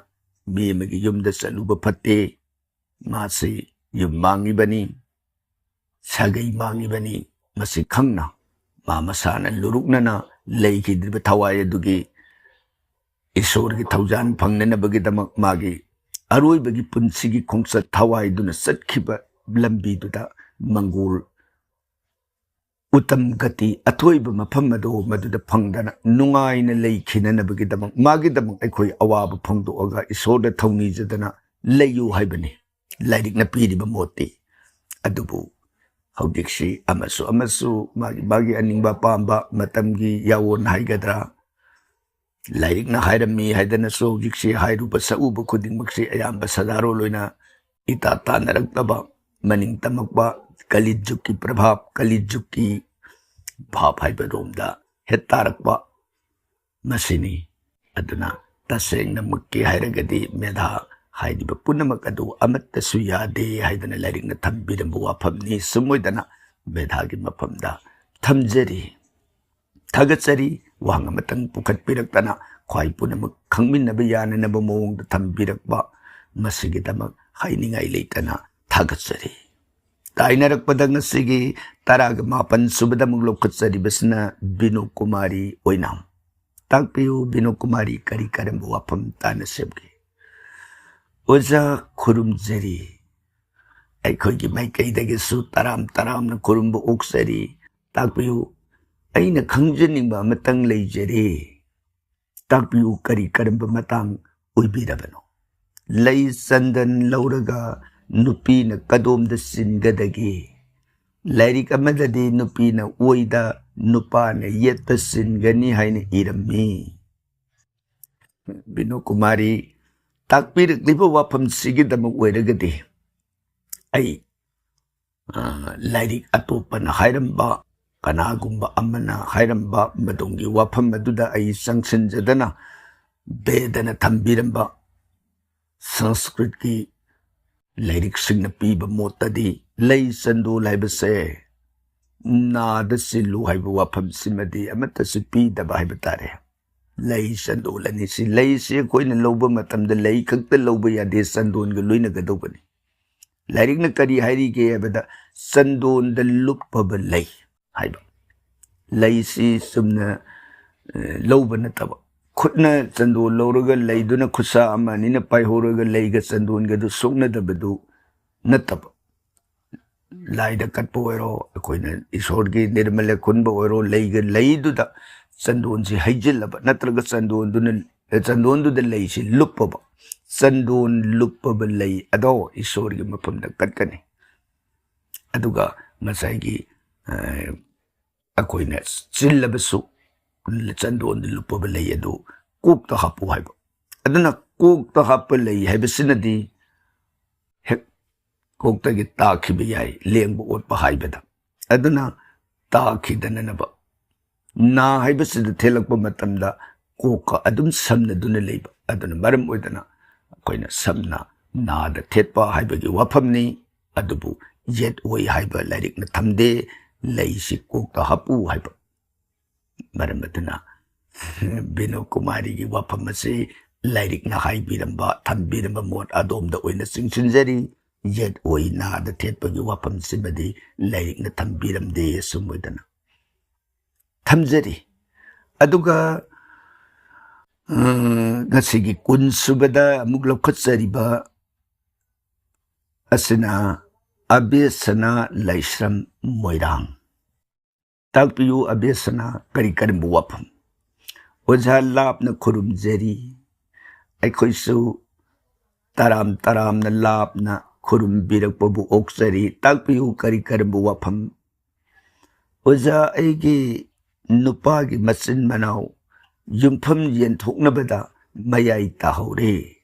ꯃꯤ ꯑꯃꯒꯤ ꯌꯨꯝꯗ ꯆꯠꯂꯨꯕ ꯐꯠꯇꯦ꯫ ꯃꯥꯁꯤ ꯌꯨꯝ ꯃꯥꯡꯉꯤꯕꯅꯤ, ꯁꯥꯒꯩ ꯃꯥꯡꯉꯤꯕꯅꯤ꯫ ꯃꯁꯤ ꯈꯪꯅ ꯃꯥ ꯃꯁꯥꯅ ꯂꯨꯔꯨꯛꯅꯅ ꯂꯩꯈꯤꯗ꯭ꯔꯤꯕ ꯊꯋꯥꯏ ꯑꯗꯨꯒꯤ ꯏꯁꯣꯔꯒꯤ ꯊꯧꯖꯥꯟ ꯐꯪꯅꯅꯕꯒꯤꯗꯃꯛ ꯃꯥꯒꯤ ꯑꯔꯣꯏꯕꯒꯤ ꯄꯨꯟꯁꯤꯒꯤ ꯈꯣꯡꯆꯠ ꯊꯋꯥꯏꯗꯨꯅ ꯆꯠꯈꯤꯕ ꯂꯝꯕꯤꯗꯨꯗ ꯃꯪꯒꯣꯜ ꯎꯇꯝ ꯒꯇꯤ, ꯑꯊꯣꯏꯕ ꯃꯐꯝ ꯑꯗꯨ ꯃꯗꯨꯗ ꯐꯪꯗꯅ ꯅꯨꯡꯉꯥꯏꯅ ꯂꯩꯈꯤꯅꯅꯕꯒꯤꯗꯃꯛ, ꯃꯥꯒꯤꯗꯃꯛ ꯑꯩꯈꯣꯏ ꯑꯋꯥꯕ ꯐꯣꯡꯗꯣꯛꯑꯒ ꯏꯁꯣꯔꯗ ꯊꯧꯅꯤꯖꯗꯅ ꯂꯩꯌꯨ ꯍꯥꯏꯕꯅꯤ ꯂꯥꯏꯔꯤꯛꯅ ꯄꯤꯔꯤꯕ ꯃꯣꯠꯇꯤ꯫ ꯑꯗꯨꯕꯨ ꯍꯧꯖꯤꯛꯁꯤ ꯑꯃꯁꯨ ꯑꯃꯁꯨ ꯃꯥꯒꯤ ꯃꯥꯒꯤ ꯑꯅꯤꯡꯕ ꯑꯄꯥꯝꯕ ꯃꯇꯝꯒꯤ ꯌꯥꯑꯣꯟ ꯍꯥꯏꯒꯗ꯭ꯔꯥ, ꯂꯥꯏꯔꯤꯛꯅ ꯍꯥꯏꯔꯝꯃꯤ ꯍꯥꯏꯗꯅꯁꯨ ꯍꯧꯖꯤꯛꯁꯤ ꯍꯥꯏꯔꯨꯕ ꯁꯛꯎꯕ ꯈꯨꯗꯤꯡꯃꯛꯁꯤ ꯑꯌꯥꯝꯕ ꯁꯥꯗꯥꯔꯣꯜ ꯑꯣꯏꯅ ꯏꯇꯥ ꯇꯥꯅꯔꯛꯇꯕ, ꯃꯅꯤꯡ ꯇꯝꯃꯛꯄ, ꯀꯂꯤꯖꯨꯛꯀꯤ ꯄ꯭ꯔꯚꯥꯞ, ꯀꯂꯤꯖꯨꯛꯀꯤ ꯚꯥꯞ ꯍꯥꯏꯕ ꯔꯣꯝꯗ ꯍꯦꯠ ꯇꯥꯔꯛꯄ ꯃꯁꯤꯅꯤ꯫ ꯑꯗꯨꯅ ꯇꯁꯦꯡꯅꯃꯛꯀꯤ ꯍꯥꯏꯔꯒꯗꯤ ꯃꯦꯙꯥ ꯍꯥꯏꯔꯤꯕ ꯄꯨꯝꯅꯃꯛ ꯑꯗꯨ ꯑꯃꯠꯇꯁꯨ ꯌꯥꯗꯦ ꯍꯥꯏꯗꯅ ꯂꯥꯏꯔꯤꯛꯅ ꯊꯝꯕꯤꯔꯝꯕ ꯋꯥꯐꯝꯅꯤ꯫ ꯁꯨꯝ ꯑꯣꯏꯗꯅ ꯃꯦꯙꯥꯒꯤ ꯃꯐꯝꯗ ꯊꯝꯖꯔꯤ꯫ ꯊꯥꯒꯠꯆꯔꯤ꯫ ꯋꯥꯍꯪ ꯑꯃꯇꯪ ꯄꯨꯈꯠꯄꯤꯔꯛꯇꯅ ꯈ꯭ꯋꯥꯏ ꯄꯨꯝꯅꯃꯛ ꯈꯪꯃꯤꯟꯅꯕ ꯌꯥꯅꯅꯕ ꯃꯑꯣꯡꯗ ꯊꯝꯕꯤꯔꯛꯄ, ꯃꯁꯤꯒꯤꯗꯃꯛ ꯍꯥꯏꯅꯤꯡꯉꯥꯏ ꯂꯩꯇꯅ ꯊꯥꯒꯠꯆꯔꯤ꯫ ꯇꯥꯏꯅꯔꯛꯄꯗ ꯉꯁꯤꯒꯤ ꯇꯔꯥꯒ ꯃꯥꯄꯟ ꯁꯨꯕꯗ ꯑꯃꯨꯛ ꯂꯧꯈꯠꯆꯔꯤꯕꯁꯤꯅ ꯕꯤꯅꯣ ꯀꯨꯃꯥꯔꯤ ꯑꯣꯏꯅꯥꯝ꯫ ꯇꯥꯛꯄꯤꯌꯨ ꯕꯤꯅꯣ ꯀꯨꯃꯥꯔꯤ, ꯀꯔꯤ ꯀꯔꯝꯕ ꯋꯥꯐꯝ ꯇꯥꯟꯅꯁꯤꯒꯦ? ꯑꯣꯖꯥ ꯈꯨꯔꯨꯝꯖꯔꯤ꯫ ꯑꯩꯈꯣꯏꯒꯤ ꯃꯥꯏꯀꯩꯗꯒꯤꯁꯨ ꯇꯔꯥꯝ ꯇꯔꯥꯝꯅ ꯈꯨꯔꯨꯝꯕ ꯑꯣꯛꯆꯔꯤ꯫ ꯇꯥꯛꯄꯤꯌꯨ, ꯑꯩꯅ ꯈꯪꯖꯅꯤꯡꯕ ꯑꯃꯇꯪ ꯂꯩꯖꯔꯤ꯫ ꯇꯥꯛꯄꯤꯌꯨ, ꯀꯔꯤ ꯀꯔꯝꯕ ꯃꯇꯥꯡ ꯑꯣꯏꯕꯤꯔꯕꯅꯣ? ꯂꯩ ꯆꯟꯗꯟ ꯂꯧꯔꯒ ꯅꯨꯄꯤꯅ ꯀꯗꯣꯝꯗ ꯆꯤꯟꯒꯗꯒꯦ? ꯂꯥꯏꯔꯤꯛ ꯑꯃꯗꯗꯤ ꯅꯨꯄꯤꯅ ꯑꯣꯏꯗ, ꯅꯨꯄꯥꯅ ꯌꯦꯠꯇ ꯆꯤꯟꯒꯅꯤ ꯍꯥꯏꯅ ꯏꯔꯝꯃꯤ꯫ ꯕꯤꯅꯨ ꯀꯨꯃꯥꯔꯤ, ꯇꯥꯛꯄꯤꯔꯛꯂꯤꯕ ꯋꯥꯐꯝꯁꯤꯒꯤꯗꯃꯛ ꯑꯣꯏꯔꯒꯗꯤ ꯑꯩ, ꯑ, ꯂꯥꯏꯔꯤꯛ ꯑꯇꯣꯞꯄꯅ ꯍꯥꯏꯔꯝꯕ, ꯀꯅꯥꯒꯨꯝꯕ ꯑꯃꯅ ꯍꯥꯏꯔꯝꯕ ꯃꯗꯨꯒꯤ ꯋꯥꯐꯝ ꯑꯗꯨꯗ ꯑꯩ ꯆꯪꯁꯤꯟꯖꯗꯅ ꯕꯦꯗꯅ ꯊꯝꯕꯤꯔꯝꯕ ꯁꯪꯁꯀ꯭ꯔꯤꯠꯀꯤ ꯂꯥꯏꯔꯤꯛꯁꯤꯡꯅ ꯄꯤꯕ ꯃꯣꯠꯇꯗꯤ ꯂꯩ ꯆꯟꯗꯣꯜ ꯍꯥꯏꯕꯁꯦ ꯅꯥꯗ ꯆꯤꯜꯂꯨ ꯍꯥꯏꯕ ꯋꯥꯐꯝꯁꯤꯃꯗꯤ ꯑꯃꯠꯇꯁꯨ ꯄꯤꯗꯕ ꯍꯥꯏꯕ ꯇꯥꯔꯦ꯫ ꯂꯩ ꯆꯟꯗꯣꯜ ꯑꯅꯤꯁꯤ, ꯂꯩꯁꯤ ꯑꯩꯈꯣꯏꯅ ꯂꯧꯕ ꯃꯇꯝꯗ ꯂꯩ ꯈꯛꯇ ꯂꯧꯕ ꯌꯥꯗꯦ, ꯆꯟꯗꯣꯟꯒ ꯂꯣꯏꯅꯒꯗꯧꯕꯅꯤ꯫ ꯂꯥꯏꯔꯤꯛꯅ ꯀꯔꯤ ꯍꯥꯏꯔꯤꯒꯦ ꯍꯥꯏꯕꯗ, ꯆꯟꯗꯣꯟꯗ ꯂꯨꯞꯄꯕ ꯂꯩ ꯍꯥꯏꯕ꯫ ꯂꯩꯁꯤ ꯆꯨꯝꯅ, ꯑ, ꯂꯧꯕ ꯅꯠꯇꯕ, ꯈꯨꯠꯅ ꯆꯟꯗꯣꯟ ꯂꯧꯔꯒ ꯂꯩꯗꯨꯅ ꯈꯨꯠꯁꯥ ꯑꯃ ꯑꯅꯤꯅ ꯄꯥꯏꯍꯧꯔꯒ ꯂꯩꯒ ꯆꯟꯗꯣꯟꯒꯗꯨ ꯁꯣꯛꯅꯗꯕꯗꯨ ꯅꯠꯇꯕ, ꯂꯥꯏꯗ ꯀꯠꯄ ꯑꯣꯏꯔꯣ, ꯑꯩꯈꯣꯏꯅ ꯏꯁꯣꯔꯒꯤ ꯅꯤꯔꯃꯂ ꯈꯨꯟꯕ ꯑꯣꯏꯔꯣ, ꯂꯩꯒ ꯂꯩꯗꯨꯗ ꯆꯟꯗꯣꯟꯁꯤ ꯍꯩꯖꯤꯜꯂꯕ ꯅꯠꯇ꯭ꯔꯒ ꯆꯟꯗꯣꯟꯗꯨꯅ, ꯆꯟꯗꯣꯟꯗꯨꯗ ꯂꯩꯁꯤ ꯂꯨꯞꯄꯕ, ꯆꯟꯗꯣꯟ ꯂꯨꯞꯄꯕ ꯂꯩ ꯑꯗꯣ ꯏꯁꯣꯔꯒꯤ ꯃꯐꯝꯗ ꯀꯠꯀꯅꯤ꯫ ꯑꯗꯨꯒ ꯉꯁꯥꯏꯒꯤ, ꯑ, ꯑꯩꯈꯣꯏꯅ ꯆꯤꯜꯂꯕꯁꯨ ꯆꯟꯗꯣꯟꯗ ꯂꯨꯞꯄꯕ ꯂꯩ ꯑꯗꯨ ꯀꯣꯛꯇ ꯍꯥꯞꯄꯨ ꯍꯥꯏꯕ꯫ ꯑꯗꯨꯅ ꯀꯣꯛꯇ ꯍꯥꯞꯄ ꯂꯩ ꯍꯥꯏꯕꯁꯤꯅꯗꯤ ꯍꯦꯛ ꯀꯣꯛꯇꯒꯤ ꯇꯥꯈꯤꯕ ꯌꯥꯏ, ꯂꯦꯡꯕ ꯑꯣꯠꯄ ꯍꯥꯏꯕꯗ꯫ ꯑꯗꯨꯅ ꯇꯥꯈꯤꯗꯅꯅꯕ, ꯅꯥ ꯍꯥꯏꯕꯁꯤꯗ ꯊꯦꯠꯂꯛꯄ ꯃꯇꯝꯗ ꯀꯣꯛꯀ ꯑꯗꯨꯝ ꯁꯝꯅꯗꯨꯅ ꯂꯩꯕ꯫ ꯑꯗꯨꯅ ꯃꯔꯝ ꯑꯣꯏꯗꯅ ꯑꯩꯈꯣꯏꯅ ꯁꯝꯅ ꯅꯥꯗ ꯊꯦꯠꯄ ꯍꯥꯏꯕꯒꯤ ꯋꯥꯐꯝꯅꯤ꯫ ꯑꯗꯨꯕꯨ ꯌꯦꯠ ꯑꯣꯏ ꯍꯥꯏꯕ ꯂꯥꯏꯔꯤꯛꯅ ꯊꯝꯗꯦ, ꯂꯩꯁꯤ ꯀꯣꯛꯇ ꯍꯥꯞꯄꯨ ꯍꯥꯏꯕ꯫ ꯃꯔꯝ ꯑꯗꯨꯅ ꯕꯤꯅꯣ ꯀꯨꯃꯥꯔꯤꯒꯤ ꯋꯥꯐꯝ ꯑꯁꯤ ꯂꯥꯏꯔꯤꯛꯅ ꯍꯥꯏꯕꯤꯔꯝꯕ, ꯊꯝꯕꯤꯔꯝꯕ ꯃꯣꯠ ꯑꯗꯣꯝꯗ ꯑꯣꯏꯅ ꯆꯤꯡꯁꯤꯟꯖꯔꯤ꯫ ꯌꯦꯠ ꯑꯣꯏ ꯅꯥꯗ ꯊꯦꯠꯄꯒꯤ ꯋꯥꯐꯝꯁꯤꯃꯗꯤ ꯂꯥꯏꯔꯤꯛꯅ ꯊꯝꯕꯤꯔꯝꯗꯦ, ꯑꯁꯨꯝ ꯑꯣꯏꯗꯅ ꯊꯝꯖꯔꯤ꯫ ꯑꯗꯨꯒ ꯉꯁꯤꯒꯤ ꯀꯨꯟꯁꯨꯕꯗ ꯑꯃꯨꯛ ꯂꯧꯈꯠꯆꯔꯤꯕ ꯑꯁꯤꯅ ꯑꯕꯦꯁꯅꯥ ꯂꯥꯏꯁ꯭ꯔꯝ ꯃꯣꯏꯔꯥꯡ꯫ ꯇꯥꯛꯄꯤꯌꯨ ꯑꯕꯦꯁꯅꯥ, ꯀꯔꯤ ꯀꯔꯝꯕ ꯋꯥꯐꯝ? ꯑꯣꯖꯥ, ꯂꯥꯞꯅ ꯈꯨꯔꯨꯝꯖꯔꯤ꯫ ꯑꯩꯈꯣꯏꯁꯨ ꯇꯔꯥꯝ ꯇꯔꯥꯝꯅ ꯂꯥꯞꯅ ꯈꯨꯔꯨꯝꯕꯤꯔꯛꯄꯕꯨ ꯑꯣꯛꯆꯔꯤ꯫ ꯇꯥꯛꯄꯤꯌꯨ ꯀꯔꯤ ꯀꯔꯝꯕ ꯋꯥꯐꯝ? ꯑꯣꯖꯥ, ꯑꯩꯒꯤ ꯅꯨꯄꯥꯒꯤ ꯃꯆꯤꯟ ꯃꯅꯥꯎ ꯌꯨꯝꯐꯝ ꯌꯦꯟꯊꯣꯛꯅꯕꯗ ꯃꯌꯥꯏ ꯇꯥꯍꯧꯔꯦ꯫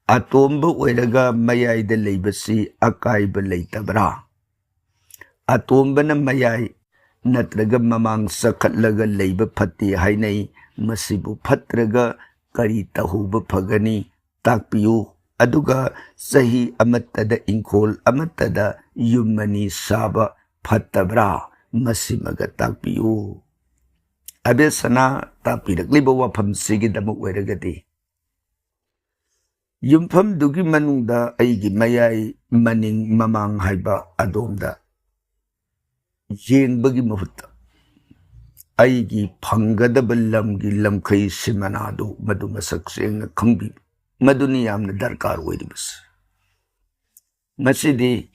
ꯑꯇꯣꯝꯕ ꯑꯣꯏꯔꯒ ꯃꯌꯥꯏꯗ ꯂꯩꯕꯁꯤ ꯑꯀꯥꯏꯕ ꯂꯩꯇꯕ꯭ꯔꯥ? ꯑꯇꯣꯝꯕꯅ ꯃꯌꯥꯏ ꯅꯠꯇ꯭ꯔꯒ ꯃꯃꯥꯡ ꯆꯈꯠꯂꯒ ꯂꯩꯕ ꯐꯠꯇꯦ ꯍꯥꯏꯅꯩ꯫ ꯃꯁꯤꯕꯨ ꯐꯠꯇ꯭ꯔꯒ ꯀꯔꯤ ꯇꯧꯍꯧꯕ ꯐꯒꯅꯤ? ꯇꯥꯛꯄꯤꯌꯨ꯫ ꯑꯗꯨꯒ ꯆꯍꯤ ꯑꯃꯠꯇꯗ ꯏꯪꯈꯣꯜ ꯑꯃꯠꯇꯗ ꯌꯨꯝ ꯑꯅꯤ ꯁꯥꯕ ꯐꯠꯇꯕ꯭ꯔꯥ? ꯃꯁꯤꯃꯒ ꯇꯥꯛꯄꯤꯌꯨ꯫ ꯑꯕꯦꯁꯅꯥ, ꯇꯥꯛꯄꯤꯔꯛꯂꯤꯕ ꯋꯥꯐꯝꯁꯤꯒꯤꯗꯃꯛ ꯑꯣꯏꯔꯒꯗꯤ, ꯌꯨꯝꯐꯝꯗꯨꯒꯤ ꯃꯅꯨꯡꯗ ꯑꯩꯒꯤ ꯃꯌꯥꯏ, ꯃꯅꯤꯡ, ꯃꯃꯥꯡ ꯍꯥꯏꯕ ꯑꯗꯣꯝꯗ ꯌꯦꯡꯕꯒꯤ ꯃꯍꯨꯠꯇ ꯑꯩꯒꯤ ꯐꯪꯒꯗꯕ ꯂꯝꯒꯤ ꯂꯝꯈꯩ ꯁꯤꯃꯅꯥꯗꯨ ꯃꯗꯨ ꯃꯁꯛ ꯁꯦꯡꯅ ꯈꯪꯕꯤꯕ, ꯃꯗꯨꯅꯤ ꯌꯥꯝꯅ ꯗꯔꯀꯥꯔ ꯑꯣꯏꯔꯤꯕꯁꯤ꯫ ꯉꯁꯤꯗꯤ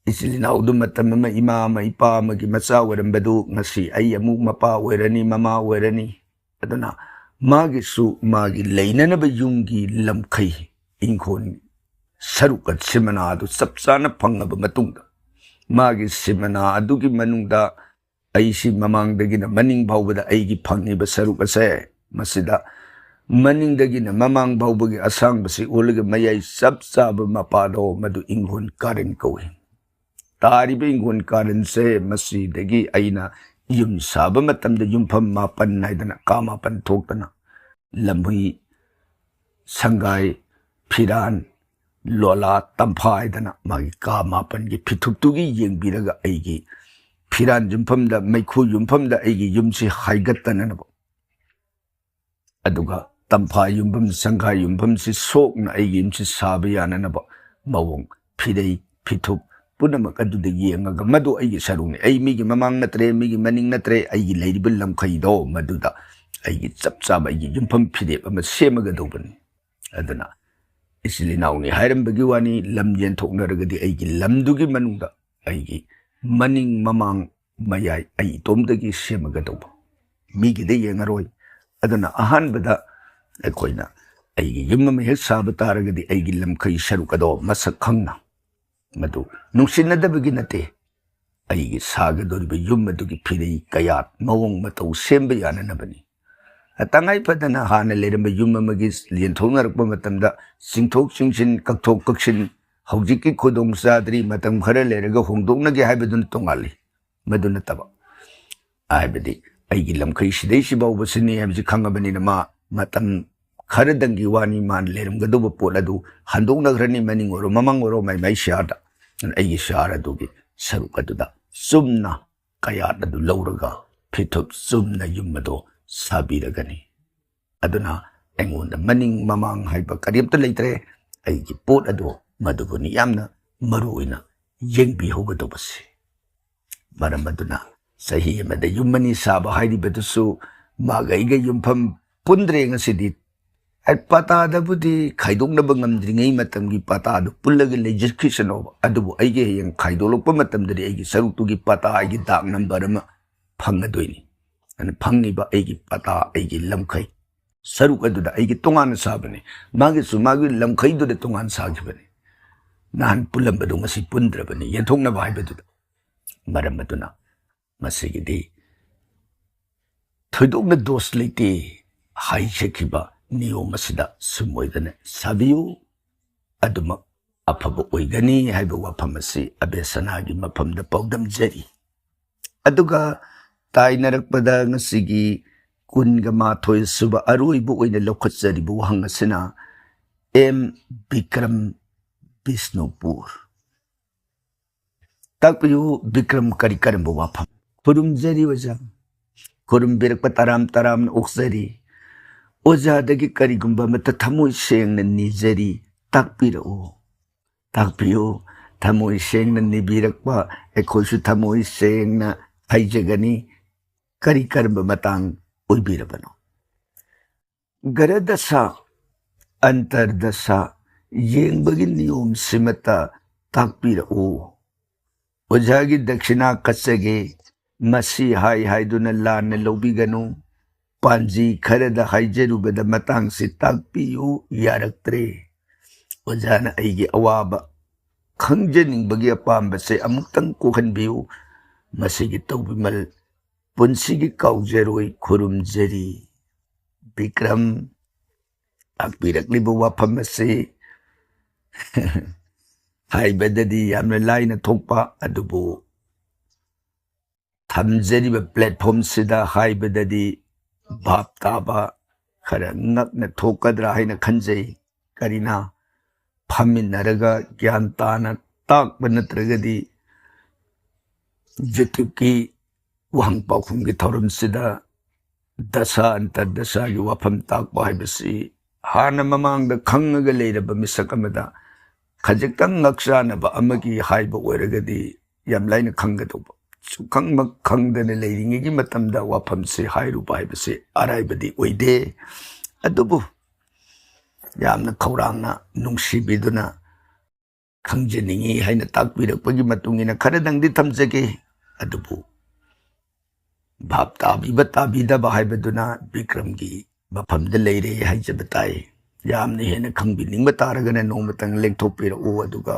ꯏꯆꯤꯜ ꯏꯅꯥꯎꯗꯨ ꯃꯇꯝ ꯑꯃ ꯏꯃꯥ ꯑꯃ ꯏꯄꯥ ꯑꯃꯒꯤ ꯃꯆꯥ ꯑꯣꯏꯔꯝꯕꯗꯨ ꯉꯁꯤ ꯑꯩ ꯑꯃꯨꯛ ꯃꯄꯥ ꯑꯣꯏꯔꯅꯤ, ꯃꯃꯥ ꯑꯣꯏꯔꯅꯤ꯫ ꯑꯗꯨꯅ ꯃꯥꯒꯤꯁꯨ ꯃꯥꯒꯤ ꯂꯩꯅꯅꯕ ꯌꯨꯝꯒꯤ ꯂꯝꯈꯩ, ꯏꯪꯈꯣꯜ ꯁꯔꯨꯛ ꯁꯤꯃꯅꯥ ꯑꯗꯨ ꯆꯞ ꯆꯥꯅ ꯐꯪꯉꯕ ꯃꯇꯨꯡꯗ, ꯃꯥꯒꯤ ꯁꯤꯃꯅꯥ ꯑꯗꯨꯒꯤ ꯃꯅꯨꯡꯗ ꯑꯩꯁꯤ ꯃꯃꯥꯡꯗꯒꯤꯅ ꯃꯅꯤꯡ ꯐꯥꯎꯕꯗ ꯑꯩꯒꯤ ꯐꯪꯉꯤꯕ ꯁꯔꯨꯛ ꯑꯁꯦ, ꯃꯁꯤꯗ ꯃꯅꯤꯡꯗꯒꯤꯅ ꯃꯃꯥꯡ ꯐꯥꯎꯕꯒꯤ ꯑꯁꯥꯡꯕꯁꯤ ꯑꯣꯜꯂꯒ ꯃꯌꯥꯏ ꯆꯞ ꯆꯥꯕ ꯃꯄꯥꯗꯣ ꯃꯗꯨ ꯏꯪꯈꯣꯜ ꯀꯥꯔꯦꯟ ꯀꯧꯏ꯫ ꯇꯥꯔꯤꯕ ꯏꯪꯈꯣꯜ ꯀꯥꯔꯦꯟꯁꯦ, ꯃꯁꯤꯗꯒꯤ ꯑꯩꯅ ꯌꯨꯝ ꯁꯥꯕ ꯃꯇꯝꯗ ꯌꯨꯝꯐꯝ ꯃꯥꯄꯟ ꯍꯥꯏꯗꯅ, ꯀꯥ ꯃꯥꯄꯟ ꯊꯣꯛꯇꯅ, ꯂꯝꯍꯨꯏ, ꯁꯪꯒꯥꯏ, ꯐꯤꯔꯥꯟ, ꯂꯣꯂꯥ, ꯇꯝꯐꯥ ꯍꯥꯏꯗꯅ ꯃꯥꯒꯤ ꯀꯥ ꯃꯥꯄꯟꯒꯤ ꯐꯤꯊꯨꯞꯇꯨꯒꯤ ꯌꯦꯡꯕꯤꯔꯒ ꯑꯩꯒꯤ ꯐꯤꯔꯥꯟ ꯌꯨꯝꯐꯝꯗ, ꯃꯩꯈꯨ ꯌꯨꯝꯐꯝꯗ ꯑꯩꯒꯤ ꯌꯨꯝꯁꯤ ꯍꯥꯏꯒꯠꯇꯅꯅꯕ, ꯑꯗꯨꯒ ꯇꯝꯐꯥ ꯌꯨꯝꯐꯝ, ꯁꯪꯒꯥꯏ ꯌꯨꯝꯐꯝꯁꯤ ꯁꯣꯛꯅ ꯑꯩꯒꯤ ꯌꯨꯝꯁꯤ ꯁꯥꯕ ꯌꯥꯅꯅꯕ ꯃꯑꯣꯡ, ꯐꯤꯔꯩ, ꯐꯤꯊꯨꯞ ꯄꯨꯝꯅꯃꯛ ꯑꯗꯨꯗ ꯌꯦꯡꯉꯒ, ꯃꯗꯨ ꯑꯩꯒꯤ ꯁꯔꯨꯛꯅꯤ, ꯑꯩ ꯃꯤꯒꯤ ꯃꯃꯥꯡ ꯅꯠꯇ꯭ꯔꯦ, ꯃꯤꯒꯤ ꯃꯅꯤꯡ ꯅꯠꯇ꯭ꯔꯦ, ꯑꯩꯒꯤ ꯂꯩꯔꯤꯕ ꯂꯝꯈꯩꯗꯣ ꯃꯗꯨꯗ ꯑꯩꯒꯤ ꯆꯞ ꯆꯥꯕ ꯑꯩꯒꯤ ꯌꯨꯝꯐꯝ ꯐꯤꯔꯦꯞ ꯑꯃ ꯁꯦꯝꯃꯒꯗꯧꯕꯅꯤ꯫ ꯑꯗꯨꯅ ꯏꯆꯤꯜ ꯏꯅꯥꯎꯅꯤ ꯍꯥꯏꯔꯝꯕꯒꯤ ꯋꯥꯅꯤ, ꯂꯝ ꯌꯦꯟꯊꯣꯛꯅꯔꯒꯗꯤ ꯑꯩꯒꯤ ꯂꯝꯗꯨꯒꯤ ꯃꯅꯨꯡꯗ ꯑꯩꯒꯤ ꯃꯅꯤꯡ ꯃꯃꯥꯡ ꯃꯌꯥꯏ ꯑꯩ ꯏꯇꯣꯝꯗꯒꯤ ꯁꯦꯝꯃꯒꯗꯧꯕ, ꯃꯤꯒꯤꯗ ꯌꯦꯡꯉꯔꯣꯏ꯫ ꯑꯗꯨꯅ ꯑꯍꯥꯟꯕꯗ ꯑꯩꯈꯣꯏꯅ ꯑꯩꯒꯤ ꯌꯨꯝ ꯑꯃ ꯍꯦꯛ ꯁꯥꯕ ꯇꯥꯔꯒꯗꯤ ꯑꯩꯒꯤ ꯂꯝꯈꯩ ꯁꯔꯨꯛ ꯑꯗꯣ ꯃꯁꯛ ꯈꯪꯅ, ꯃꯗꯨ ꯅꯨꯡꯁꯤꯅꯗꯕꯒꯤ ꯅꯠꯇꯦ, ꯑꯩꯒꯤ ꯁꯥꯒꯗꯧꯔꯤꯕ ꯌꯨꯝ ꯑꯗꯨꯒꯤ ꯐꯤꯔꯩ ꯀꯌꯥꯠ ꯃꯑꯣꯡ ꯃꯇꯧ ꯁꯦꯝꯕ ꯌꯥꯅꯅꯕꯅꯤ꯫ ꯇꯉꯥꯏ ꯐꯗꯅ ꯍꯥꯟꯅ ꯂꯩꯔꯝꯕ ꯌꯨꯝ ꯑꯃꯒꯤ ꯌꯦꯟꯊꯣꯛꯅꯔꯛꯄ ꯃꯇꯝꯗ ꯆꯤꯡꯊꯣꯛ ꯆꯤꯡꯁꯤꯟ, ꯀꯛꯊꯣꯛ ꯀꯛꯁꯤꯟ, ꯍꯧꯖꯤꯛꯀꯤ ꯈꯨꯗꯣꯡ ꯆꯥꯗ꯭ꯔꯤ, ꯃꯇꯝ ꯈꯔ ꯂꯩꯔꯒ ꯍꯣꯡꯗꯣꯛꯅꯒꯦ ꯍꯥꯏꯕꯗꯨꯅ ꯇꯣꯉꯥꯜꯂꯤ꯫ ꯃꯗꯨ ꯅꯠꯇꯕ, ꯍꯥꯏꯕꯗꯤ ꯑꯩꯒꯤ ꯂꯝꯈꯩ ꯁꯤꯗꯩ ꯁꯤꯐꯥꯎꯕꯁꯤꯅꯤ ꯍꯥꯏꯕꯁꯤ ꯈꯪꯉꯕꯅꯤꯅ ꯃꯥ ꯃꯇꯝ ꯈꯔꯗꯪꯒꯤ ꯋꯥꯅꯤ ꯃꯥꯅ ꯂꯩꯔꯝꯒꯗꯧꯕ ꯄꯣꯠ ꯑꯗꯨ ꯍꯟꯗꯣꯛꯅꯈ꯭ꯔꯅꯤ, ꯃꯅꯤꯡ ꯑꯣꯏꯔꯣ ꯃꯃꯥꯡ ꯑꯣꯏꯔꯣ ꯃꯥꯏ ꯃꯥꯏ ꯁꯤꯌꯥꯔꯗ꯫ ꯑꯗꯨꯅ ꯑꯩꯒꯤ ꯁꯤꯌꯥꯔ ꯑꯗꯨꯒꯤ ꯁꯔꯨꯛ ꯑꯗꯨꯗ ꯆꯨꯝꯅ ꯀꯌꯥꯠ ꯑꯗꯨ ꯂꯧꯔꯒ ꯐꯤꯊꯨꯞ ꯆꯨꯝꯅ ꯌꯨꯝ ꯑꯗꯨ ꯁꯥꯕꯤꯔꯒꯅꯤ꯫ ꯑꯗꯨꯅ ꯑꯩꯉꯣꯟꯗ ꯃꯅꯤꯡ ꯃꯃꯥꯡ ꯍꯥꯏꯕ ꯀꯔꯤꯝꯇ ꯂꯩꯇ꯭ꯔꯦ꯫ ꯑꯩꯒꯤ ꯄꯣꯠ ꯑꯗꯨ ꯃꯗꯨꯕꯨꯅꯤ ꯌꯥꯝꯅ ꯃꯔꯨ ꯑꯣꯏꯅ ꯌꯦꯡꯕꯤꯍꯧꯒꯗꯧꯕꯁꯤ꯫ ꯃꯔꯝ ꯑꯗꯨꯅ ꯆꯍꯤ ꯑꯃꯗ ꯌꯨꯝ ꯑꯅꯤ ꯁꯥꯕ ꯍꯥꯏꯔꯤꯕꯗꯨꯁꯨ ꯃꯥꯒ ꯑꯩꯒ ꯌꯨꯝꯐꯝ ꯄꯨꯟꯗ꯭ꯔꯦ ꯉꯁꯤꯗꯤ꯫ ꯑꯩ ꯄꯇꯥꯗꯕꯨꯗꯤ ꯈꯥꯏꯗꯣꯛꯅꯕ ꯉꯝꯗ꯭ꯔꯤꯉꯩ ꯃꯇꯝꯒꯤ ꯄꯇꯥꯗꯨ ꯄꯨꯜꯂꯒ ꯂꯩꯖꯈꯤꯁꯅꯣꯕ, ꯑꯗꯨꯕꯨ ꯑꯩꯒꯤ ꯍꯌꯦꯡ ꯈꯥꯏꯗꯣꯛꯂꯛꯄ ꯃꯇꯝꯗꯗꯤ ꯑꯩꯒꯤ ꯁꯔꯨꯛꯇꯨꯒꯤ ꯄꯇꯥ, ꯑꯩꯒꯤ ꯗꯥꯛ ꯅꯝꯕꯔ ꯑꯃ ꯐꯪꯒꯗꯣꯏꯅꯤ꯫ ꯑꯗꯨꯅ ꯐꯪꯉꯤꯕ ꯑꯩꯒꯤ ꯄꯇꯥ, ꯑꯩꯒꯤ ꯂꯝꯈꯩ ꯁꯔꯨꯛ ꯑꯗꯨꯗ ꯑꯩꯒꯤ ꯇꯣꯉꯥꯟꯅ ꯁꯥꯕꯅꯤ, ꯃꯥꯒꯤꯁꯨ ꯃꯥꯒꯤ ꯂꯝꯈꯩꯗꯨꯗ ꯇꯣꯉꯥꯟ ꯁꯥꯈꯤꯕꯅꯤ꯫ ꯅꯍꯥꯟ ꯄꯨꯜꯂꯝꯕꯗꯣ ꯉꯁꯤ ꯄꯨꯟꯗ꯭ꯔꯕꯅꯤ, ꯌꯦꯟꯊꯣꯛꯅꯕ ꯍꯥꯏꯕꯗꯨꯗ꯫ ꯃꯔꯝ ꯑꯗꯨꯅ ꯃꯁꯤꯒꯤꯗꯤ ꯊꯣꯏꯗꯣꯛꯅ ꯗꯣꯁ ꯂꯩꯇꯦ ꯍꯥꯏꯖꯈꯤꯕ ꯅꯤꯌꯣꯝ ꯑꯁꯤꯗ ꯁꯨꯝ ꯑꯣꯏꯗꯅ ꯁꯥꯕꯤꯌꯨ꯫ ꯑꯗꯨꯃꯛ ꯑꯐꯕ ꯑꯣꯏꯒꯅꯤ ꯍꯥꯏꯕ ꯋꯥꯐꯝ ꯑꯁꯤ ꯑꯕꯦꯁꯅꯥꯒꯤ ꯃꯐꯝꯗ ꯄꯥꯎꯗꯝꯖꯔꯤ꯫ ꯑꯗꯨꯒ ꯇꯥꯏꯅꯔꯛꯄꯗ ꯉꯁꯤꯒꯤ ꯀꯨꯟꯒ ꯃꯥꯊꯣꯏ ꯁꯨꯕ ꯑꯔꯣꯏꯕ ꯑꯣꯏꯅ ꯂꯧꯈꯠꯆꯔꯤꯕ ꯋꯥꯍꯪ ꯑꯁꯤꯅ ꯑꯦꯝ ꯕꯤꯀ꯭ꯔꯝ, ꯕꯤꯁꯅꯨꯄꯨꯔ꯫ ꯇꯥꯛꯄꯤꯌꯨ ꯕꯤꯀ꯭ꯔꯝ, ꯀꯔꯤ ꯀꯔꯝꯕ ꯋꯥꯐꯝ? ꯈꯨꯔꯨꯝꯖꯔꯤ ꯑꯣꯖꯥ꯫ ꯈꯨꯔꯨꯝꯕꯤꯔꯛꯄ ꯇꯔꯥꯝ ꯇꯔꯥꯝꯅ ꯑꯣꯛꯆꯔꯤ꯫ ꯑꯣꯖꯥꯗꯒꯤ ꯀꯔꯤꯒꯨꯝꯕ ꯑꯃꯠꯇ ꯊꯃꯣꯏ ꯁꯦꯡꯅ ꯅꯤꯖꯔꯤ, ꯇꯥꯛꯄꯤꯔꯛꯎ꯫ ꯇꯥꯛꯄꯤꯌꯨ꯫ ꯊꯃꯣꯏ ꯁꯦꯡꯅ ꯅꯤꯕꯤꯔꯛꯄ ꯑꯩꯈꯣꯏꯁꯨ ꯊꯃꯣꯏ ꯁꯦꯡꯅ ꯍꯩꯖꯒꯅꯤ꯫ ꯀꯔꯤ ꯀꯔꯝꯕ ꯃꯇꯥꯡ ꯑꯣꯏꯕꯤꯔꯕꯅꯣ? ꯒ꯭ꯔꯍ ꯗꯁꯥ, ꯑꯟꯇꯔ ꯗꯁꯥ ꯌꯦꯡꯕꯒꯤ ꯅꯤꯌꯣꯝꯁꯤꯃꯇ ꯇꯥꯛꯄꯤꯔꯛꯎ꯫ ꯑꯣꯖꯥꯒꯤ ꯗꯛꯁꯤꯅꯥ ꯀꯠꯆꯒꯦ, ꯃꯁꯤ ꯍꯥꯏ ꯍꯥꯏꯗꯨꯅ ꯂꯥꯟꯅ ꯂꯧꯕꯤꯒꯅꯨ꯫ ꯄꯥꯟꯖꯤ ꯈꯔꯗ ꯍꯥꯏꯖꯔꯨꯕꯗ ꯃꯇꯥꯡꯁꯤ ꯇꯥꯛꯄꯤꯌꯨ ꯌꯥꯔꯛꯇ꯭ꯔꯦ꯫ ꯑꯣꯖꯥꯅ ꯑꯩꯒꯤ ꯑꯋꯥꯕ ꯈꯪꯖꯅꯤꯡꯕꯒꯤ ꯑꯄꯥꯝꯕꯁꯦ ꯑꯃꯨꯛꯇꯪ ꯀꯣꯛꯍꯟꯕꯤꯌꯨ꯫ ꯃꯁꯤꯒꯤ ꯇꯧꯕꯤꯃꯜ ꯄꯨꯟꯁꯤꯒꯤ ꯀꯥꯎꯖꯔꯣꯏ꯫ ꯈꯨꯔꯨꯝꯖꯔꯤ꯫ ꯕꯤꯀ꯭ꯔꯝ, ꯇꯥꯛꯄꯤꯔꯛꯂꯤꯕ ꯋꯥꯐꯝ ꯑꯁꯤ ꯍꯥꯏꯕꯗꯗꯤ ꯌꯥꯝꯅ ꯂꯥꯏꯅ ꯊꯣꯛꯄ, ꯑꯗꯨꯕꯨ ꯊꯝꯖꯔꯤꯕ platformꯁꯤꯗ ꯍꯥꯏꯕꯗꯗꯤ ꯚꯥꯞ ꯇꯥꯕ ꯈꯔ ꯉꯛꯅ ꯊꯣꯛꯀꯗ꯭ꯔꯥ ꯍꯥꯏꯅ ꯈꯟꯖꯩ꯫ ꯀꯔꯤꯅ ꯐꯝꯃꯤꯟꯅꯔꯒ ꯒ꯭ꯌꯥꯟ ꯇꯥꯅ ꯇꯥꯛꯄ ꯅꯠꯇ꯭ꯔꯒꯗꯤ YouTubeꯀꯤ ꯋꯥꯍꯪ ꯄꯥꯎꯈꯨꯝꯒꯤ ꯊꯧꯔꯝꯁꯤꯗ ꯗꯁꯥ ꯑꯟꯇꯔ ꯗꯁꯥꯒꯤ ꯋꯥꯐꯝ ꯇꯥꯛꯄ ꯍꯥꯏꯕꯁꯤ ꯍꯥꯟꯅ ꯃꯃꯥꯡꯗ ꯈꯪꯉꯒ ꯂꯩꯔꯕ ꯃꯤꯁꯛ ꯑꯃꯗ ꯈꯖꯤꯛꯇꯪ ꯉꯛꯆꯥꯟꯅꯕ ꯑꯃꯒꯤ ꯍꯥꯏꯕ ꯑꯣꯏꯔꯒꯗꯤ ꯌꯥꯝ ꯂꯥꯏꯅ ꯈꯪꯒꯗꯧꯕ꯫ ꯁꯨꯈꯪꯃꯛ ꯈꯪꯗꯅ ꯂꯩꯔꯤꯉꯩꯒꯤ ꯃꯇꯝꯗ ꯋꯥꯐꯝꯁꯤ ꯍꯥꯏꯔꯨꯕ ꯍꯥꯏꯕꯁꯤ ꯑꯔꯥꯏꯕꯗꯤ ꯑꯣꯏꯗꯦ꯫ ꯑꯗꯨꯕꯨ ꯌꯥꯝꯅ ꯈꯧꯔꯥꯡꯅ ꯅꯨꯡꯁꯤꯕꯤꯗꯨꯅ ꯈꯪꯖꯅꯤꯡꯏ ꯍꯥꯏꯅ ꯇꯥꯛꯄꯤꯔꯛꯄꯒꯤ ꯃꯇꯨꯡ ꯏꯟꯅ ꯈꯔꯗꯪꯗꯤ ꯊꯝꯖꯒꯦ꯫ ꯑꯗꯨꯕꯨ ꯚꯥꯞ ꯇꯥꯕꯤꯕ ꯇꯥꯕꯤꯗꯕ ꯍꯥꯏꯕꯗꯨꯅ ꯕꯤꯀ꯭ꯔꯝꯒꯤ ꯃꯐꯝꯗ ꯂꯩꯔꯦ ꯍꯥꯏꯖꯕ ꯇꯥꯏ꯫ ꯌꯥꯝꯅ ꯍꯦꯟꯅ ꯈꯪꯕꯤꯅꯤꯡꯕ ꯇꯥꯔꯒꯅ ꯅꯣꯡꯃꯇꯪ ꯂꯦꯡꯊꯣꯛꯄꯤꯔꯛꯎ, ꯑꯗꯨꯒ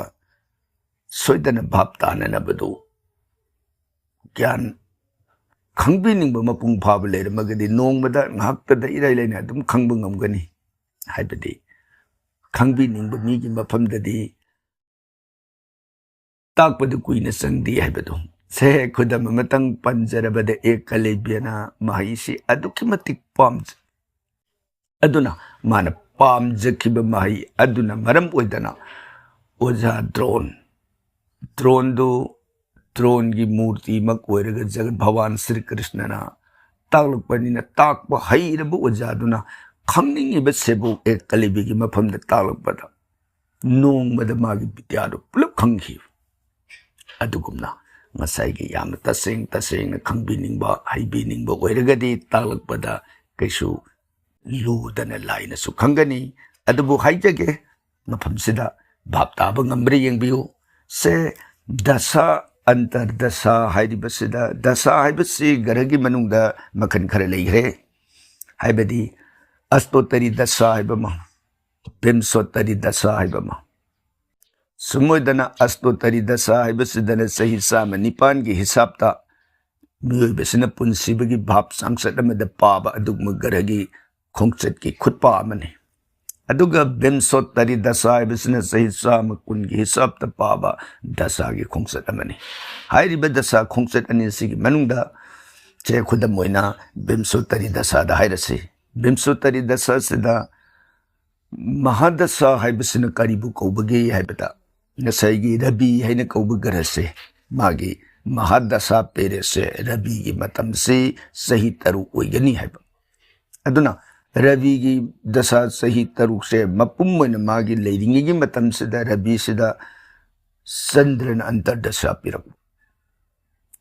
ꯁꯣꯏꯗꯅ ꯚꯥꯞ ꯇꯥꯅꯅꯕꯗꯨ, ꯒ꯭ꯌꯥꯟ ꯈꯪꯕꯤꯅꯤꯡꯕ ꯃꯄꯨꯡ ꯐꯥꯕ ꯂꯩꯔꯝꯃꯒꯗꯤ ꯅꯣꯡꯃꯗ ꯉꯥꯏꯍꯥꯛꯇꯗ ꯏꯔꯥꯏ ꯂꯥꯏꯅ ꯑꯗꯨꯝ ꯈꯪꯕ ꯉꯝꯒꯅꯤ꯫ ꯍꯥꯏꯕꯗꯤ ꯈꯪꯕꯤꯅꯤꯡꯕ ꯃꯤꯒꯤ ꯃꯐꯝꯗꯗꯤ ꯇꯥꯛꯄꯗꯨ ꯀꯨꯏꯅ ꯆꯪꯗꯦ ꯍꯥꯏꯕꯗꯨ꯫ ꯁꯦ, ꯈꯨꯗꯝ ꯑꯃꯇꯪ ꯄꯟꯖꯔꯕꯗ, ꯑꯦꯀꯂꯕ꯭ꯌꯅ ꯃꯍꯩꯁꯤ ꯑꯗꯨꯛꯀꯤ ꯃꯇꯤꯛ ꯄꯥꯝꯖꯩ꯫ ꯑꯗꯨꯅ ꯃꯥꯅ ꯄꯥꯝꯖꯈꯤꯕ ꯃꯍꯩ ꯑꯗꯨꯅ ꯃꯔꯝ ꯑꯣꯏꯗꯅ ꯑꯣꯖꯥ ꯗ꯭ꯔꯣꯟ, ꯗ꯭ꯔꯣꯟꯗꯨ ꯗ꯭ꯔꯣꯟꯒꯤ ꯃꯨꯔꯇꯤꯃꯛ ꯑꯣꯏꯔꯒ ꯖꯒꯠ ꯚꯒꯋꯥꯟ ꯁ꯭ꯔꯤ ꯀ꯭ꯔꯤꯁꯅꯅ ꯇꯥꯛꯂꯛꯄꯅꯤꯅ, ꯇꯥꯛꯄ ꯍꯩꯔꯕ ꯑꯣꯖꯥꯗꯨꯅ ꯈꯪꯅꯤꯡꯉꯤꯕ ꯁꯦꯕꯣꯛ ꯑꯦꯀꯂꯕ꯭ꯌꯒꯤ ꯃꯐꯝꯗ ꯇꯥꯛꯂꯛꯄꯗ ꯅꯣꯡꯃꯗ ꯃꯥꯒꯤ ꯕꯤꯗ꯭ꯌꯥꯗꯨ ꯄꯨꯂꯞ ꯈꯪꯈꯤ꯫ ꯑꯗꯨꯒꯨꯝꯅ ꯉꯁꯥꯏꯒꯤ ꯌꯥꯝꯅ ꯇꯁꯦꯡ ꯇꯁꯦꯡꯅ ꯈꯪꯕꯤꯅꯤꯡꯕ, ꯍꯩꯕꯤꯅꯤꯡꯕ ꯑꯣꯏꯔꯒꯗꯤ ꯇꯥꯛꯂꯛꯄꯗ ꯀꯩꯁꯨ ꯂꯨꯗꯅ ꯂꯥꯏꯅꯁꯨ ꯈꯪꯒꯅꯤ꯫ ꯑꯗꯨꯕꯨ ꯍꯥꯏꯖꯒꯦ, ꯃꯐꯝꯁꯤꯗ ꯚꯥꯞ ꯇꯥꯕ ꯉꯝꯕ꯭ꯔꯥ ꯌꯦꯡꯕꯤꯌꯨ꯫ ꯁꯦ, ꯗꯁꯥ, ꯑꯟꯇꯔꯗꯁꯥ ꯍꯥꯏꯔꯤꯕꯁꯤꯗ, ꯗꯁꯥ ꯍꯥꯏꯕꯁꯤ ꯒ꯭ꯔꯍꯒꯤ ꯃꯅꯨꯡꯗ ꯃꯈꯜ ꯈꯔ ꯂꯩꯈ꯭ꯔꯦ꯫ ꯍꯥꯏꯕꯗꯤ ꯑꯁꯇꯣꯇꯔꯤ ꯗꯁꯥ ꯍꯥꯏꯕ ꯑꯃ, ꯕꯤꯝꯁꯣꯇꯔꯤ ꯗꯁꯥ ꯍꯥꯏꯕ ꯑꯃ꯫ ꯁꯨꯝ ꯑꯣꯏꯗꯅ ꯑꯁꯇꯣꯇꯔꯤ ꯗꯁꯥ ꯍꯥꯏꯕꯁꯤꯗꯅ ꯆꯍꯤ ꯆꯥꯝꯃ ꯅꯤꯄꯥꯟꯒꯤ ꯍꯤꯁꯥꯞꯇ ꯃꯤꯑꯣꯏꯕꯁꯤꯅ ꯄꯨꯟꯁꯤꯕꯒꯤ ꯚꯥꯞ ꯆꯥꯡꯆꯠ ꯑꯃꯗ ꯄꯥꯕ ꯑꯗꯨꯒꯨꯝꯕ ꯒ꯭ꯔꯍꯒꯤ ꯈꯣꯡꯆꯠꯀꯤ ꯈꯨꯠꯄꯥ ꯑꯃꯅꯤ꯫ ꯑꯗꯨꯒ ꯕꯤꯝꯁꯣꯇꯔꯤ ꯗꯁꯥ ꯍꯥꯏꯕꯁꯤꯅ ꯆꯍꯤ ꯆꯥꯝꯃ ꯀꯨꯟꯒꯤ ꯍꯤꯁꯥꯞꯇ ꯄꯥꯕ ꯗꯁꯥꯒꯤ ꯈꯣꯡꯆꯠ ꯑꯃꯅꯤ꯫ ꯍꯥꯏꯔꯤꯕ ꯗꯁꯥ ꯈꯣꯡꯆꯠ ꯑꯅꯤꯁꯤꯒꯤ ꯃꯅꯨꯡꯗ, ꯁꯦ, ꯈꯨꯗꯝ ꯑꯣꯏꯅ ꯕꯤꯝꯁꯣꯇꯔꯤ ꯗꯁꯥꯗ ꯍꯥꯏꯔꯁꯤ꯫ ꯕꯤꯝꯁꯣꯇꯔꯤ ꯗꯁꯥꯁꯤꯗ ꯃꯍꯥꯗꯁꯥ ꯍꯥꯏꯕꯁꯤꯅ ꯀꯔꯤꯕꯨ ꯀꯧꯕꯒꯦ ꯍꯥꯏꯕꯗ, ꯉꯁꯥꯏꯒꯤ ꯔꯕꯤ ꯍꯥꯏꯅ ꯀꯧꯕ ꯒ꯭ꯔꯍꯁꯦ, ꯃꯥꯒꯤ ꯃꯍꯥꯗꯁꯥ ꯄꯦꯔꯦꯠꯁꯦ, ꯔꯕꯤꯒꯤ ꯃꯇꯝꯁꯤ ꯆꯍꯤ ꯇꯔꯨꯛ ꯑꯣꯏꯒꯅꯤ ꯍꯥꯏꯕ꯫ ꯑꯗꯨꯅ ꯔꯕꯤꯒꯤ ꯗꯁꯥ ꯆꯍꯤ ꯇꯔꯨꯛꯁꯦ ꯃꯄꯨꯝ ꯑꯣꯏꯅ ꯃꯥꯒꯤ ꯂꯩꯔꯤꯉꯩꯒꯤ ꯃꯇꯝꯁꯤꯗ ꯔꯕꯤꯁꯤꯗ ꯆꯟꯗ꯭ꯔꯅ ꯑꯟꯇꯔꯗꯁꯥ ꯄꯤꯔꯛꯄ꯫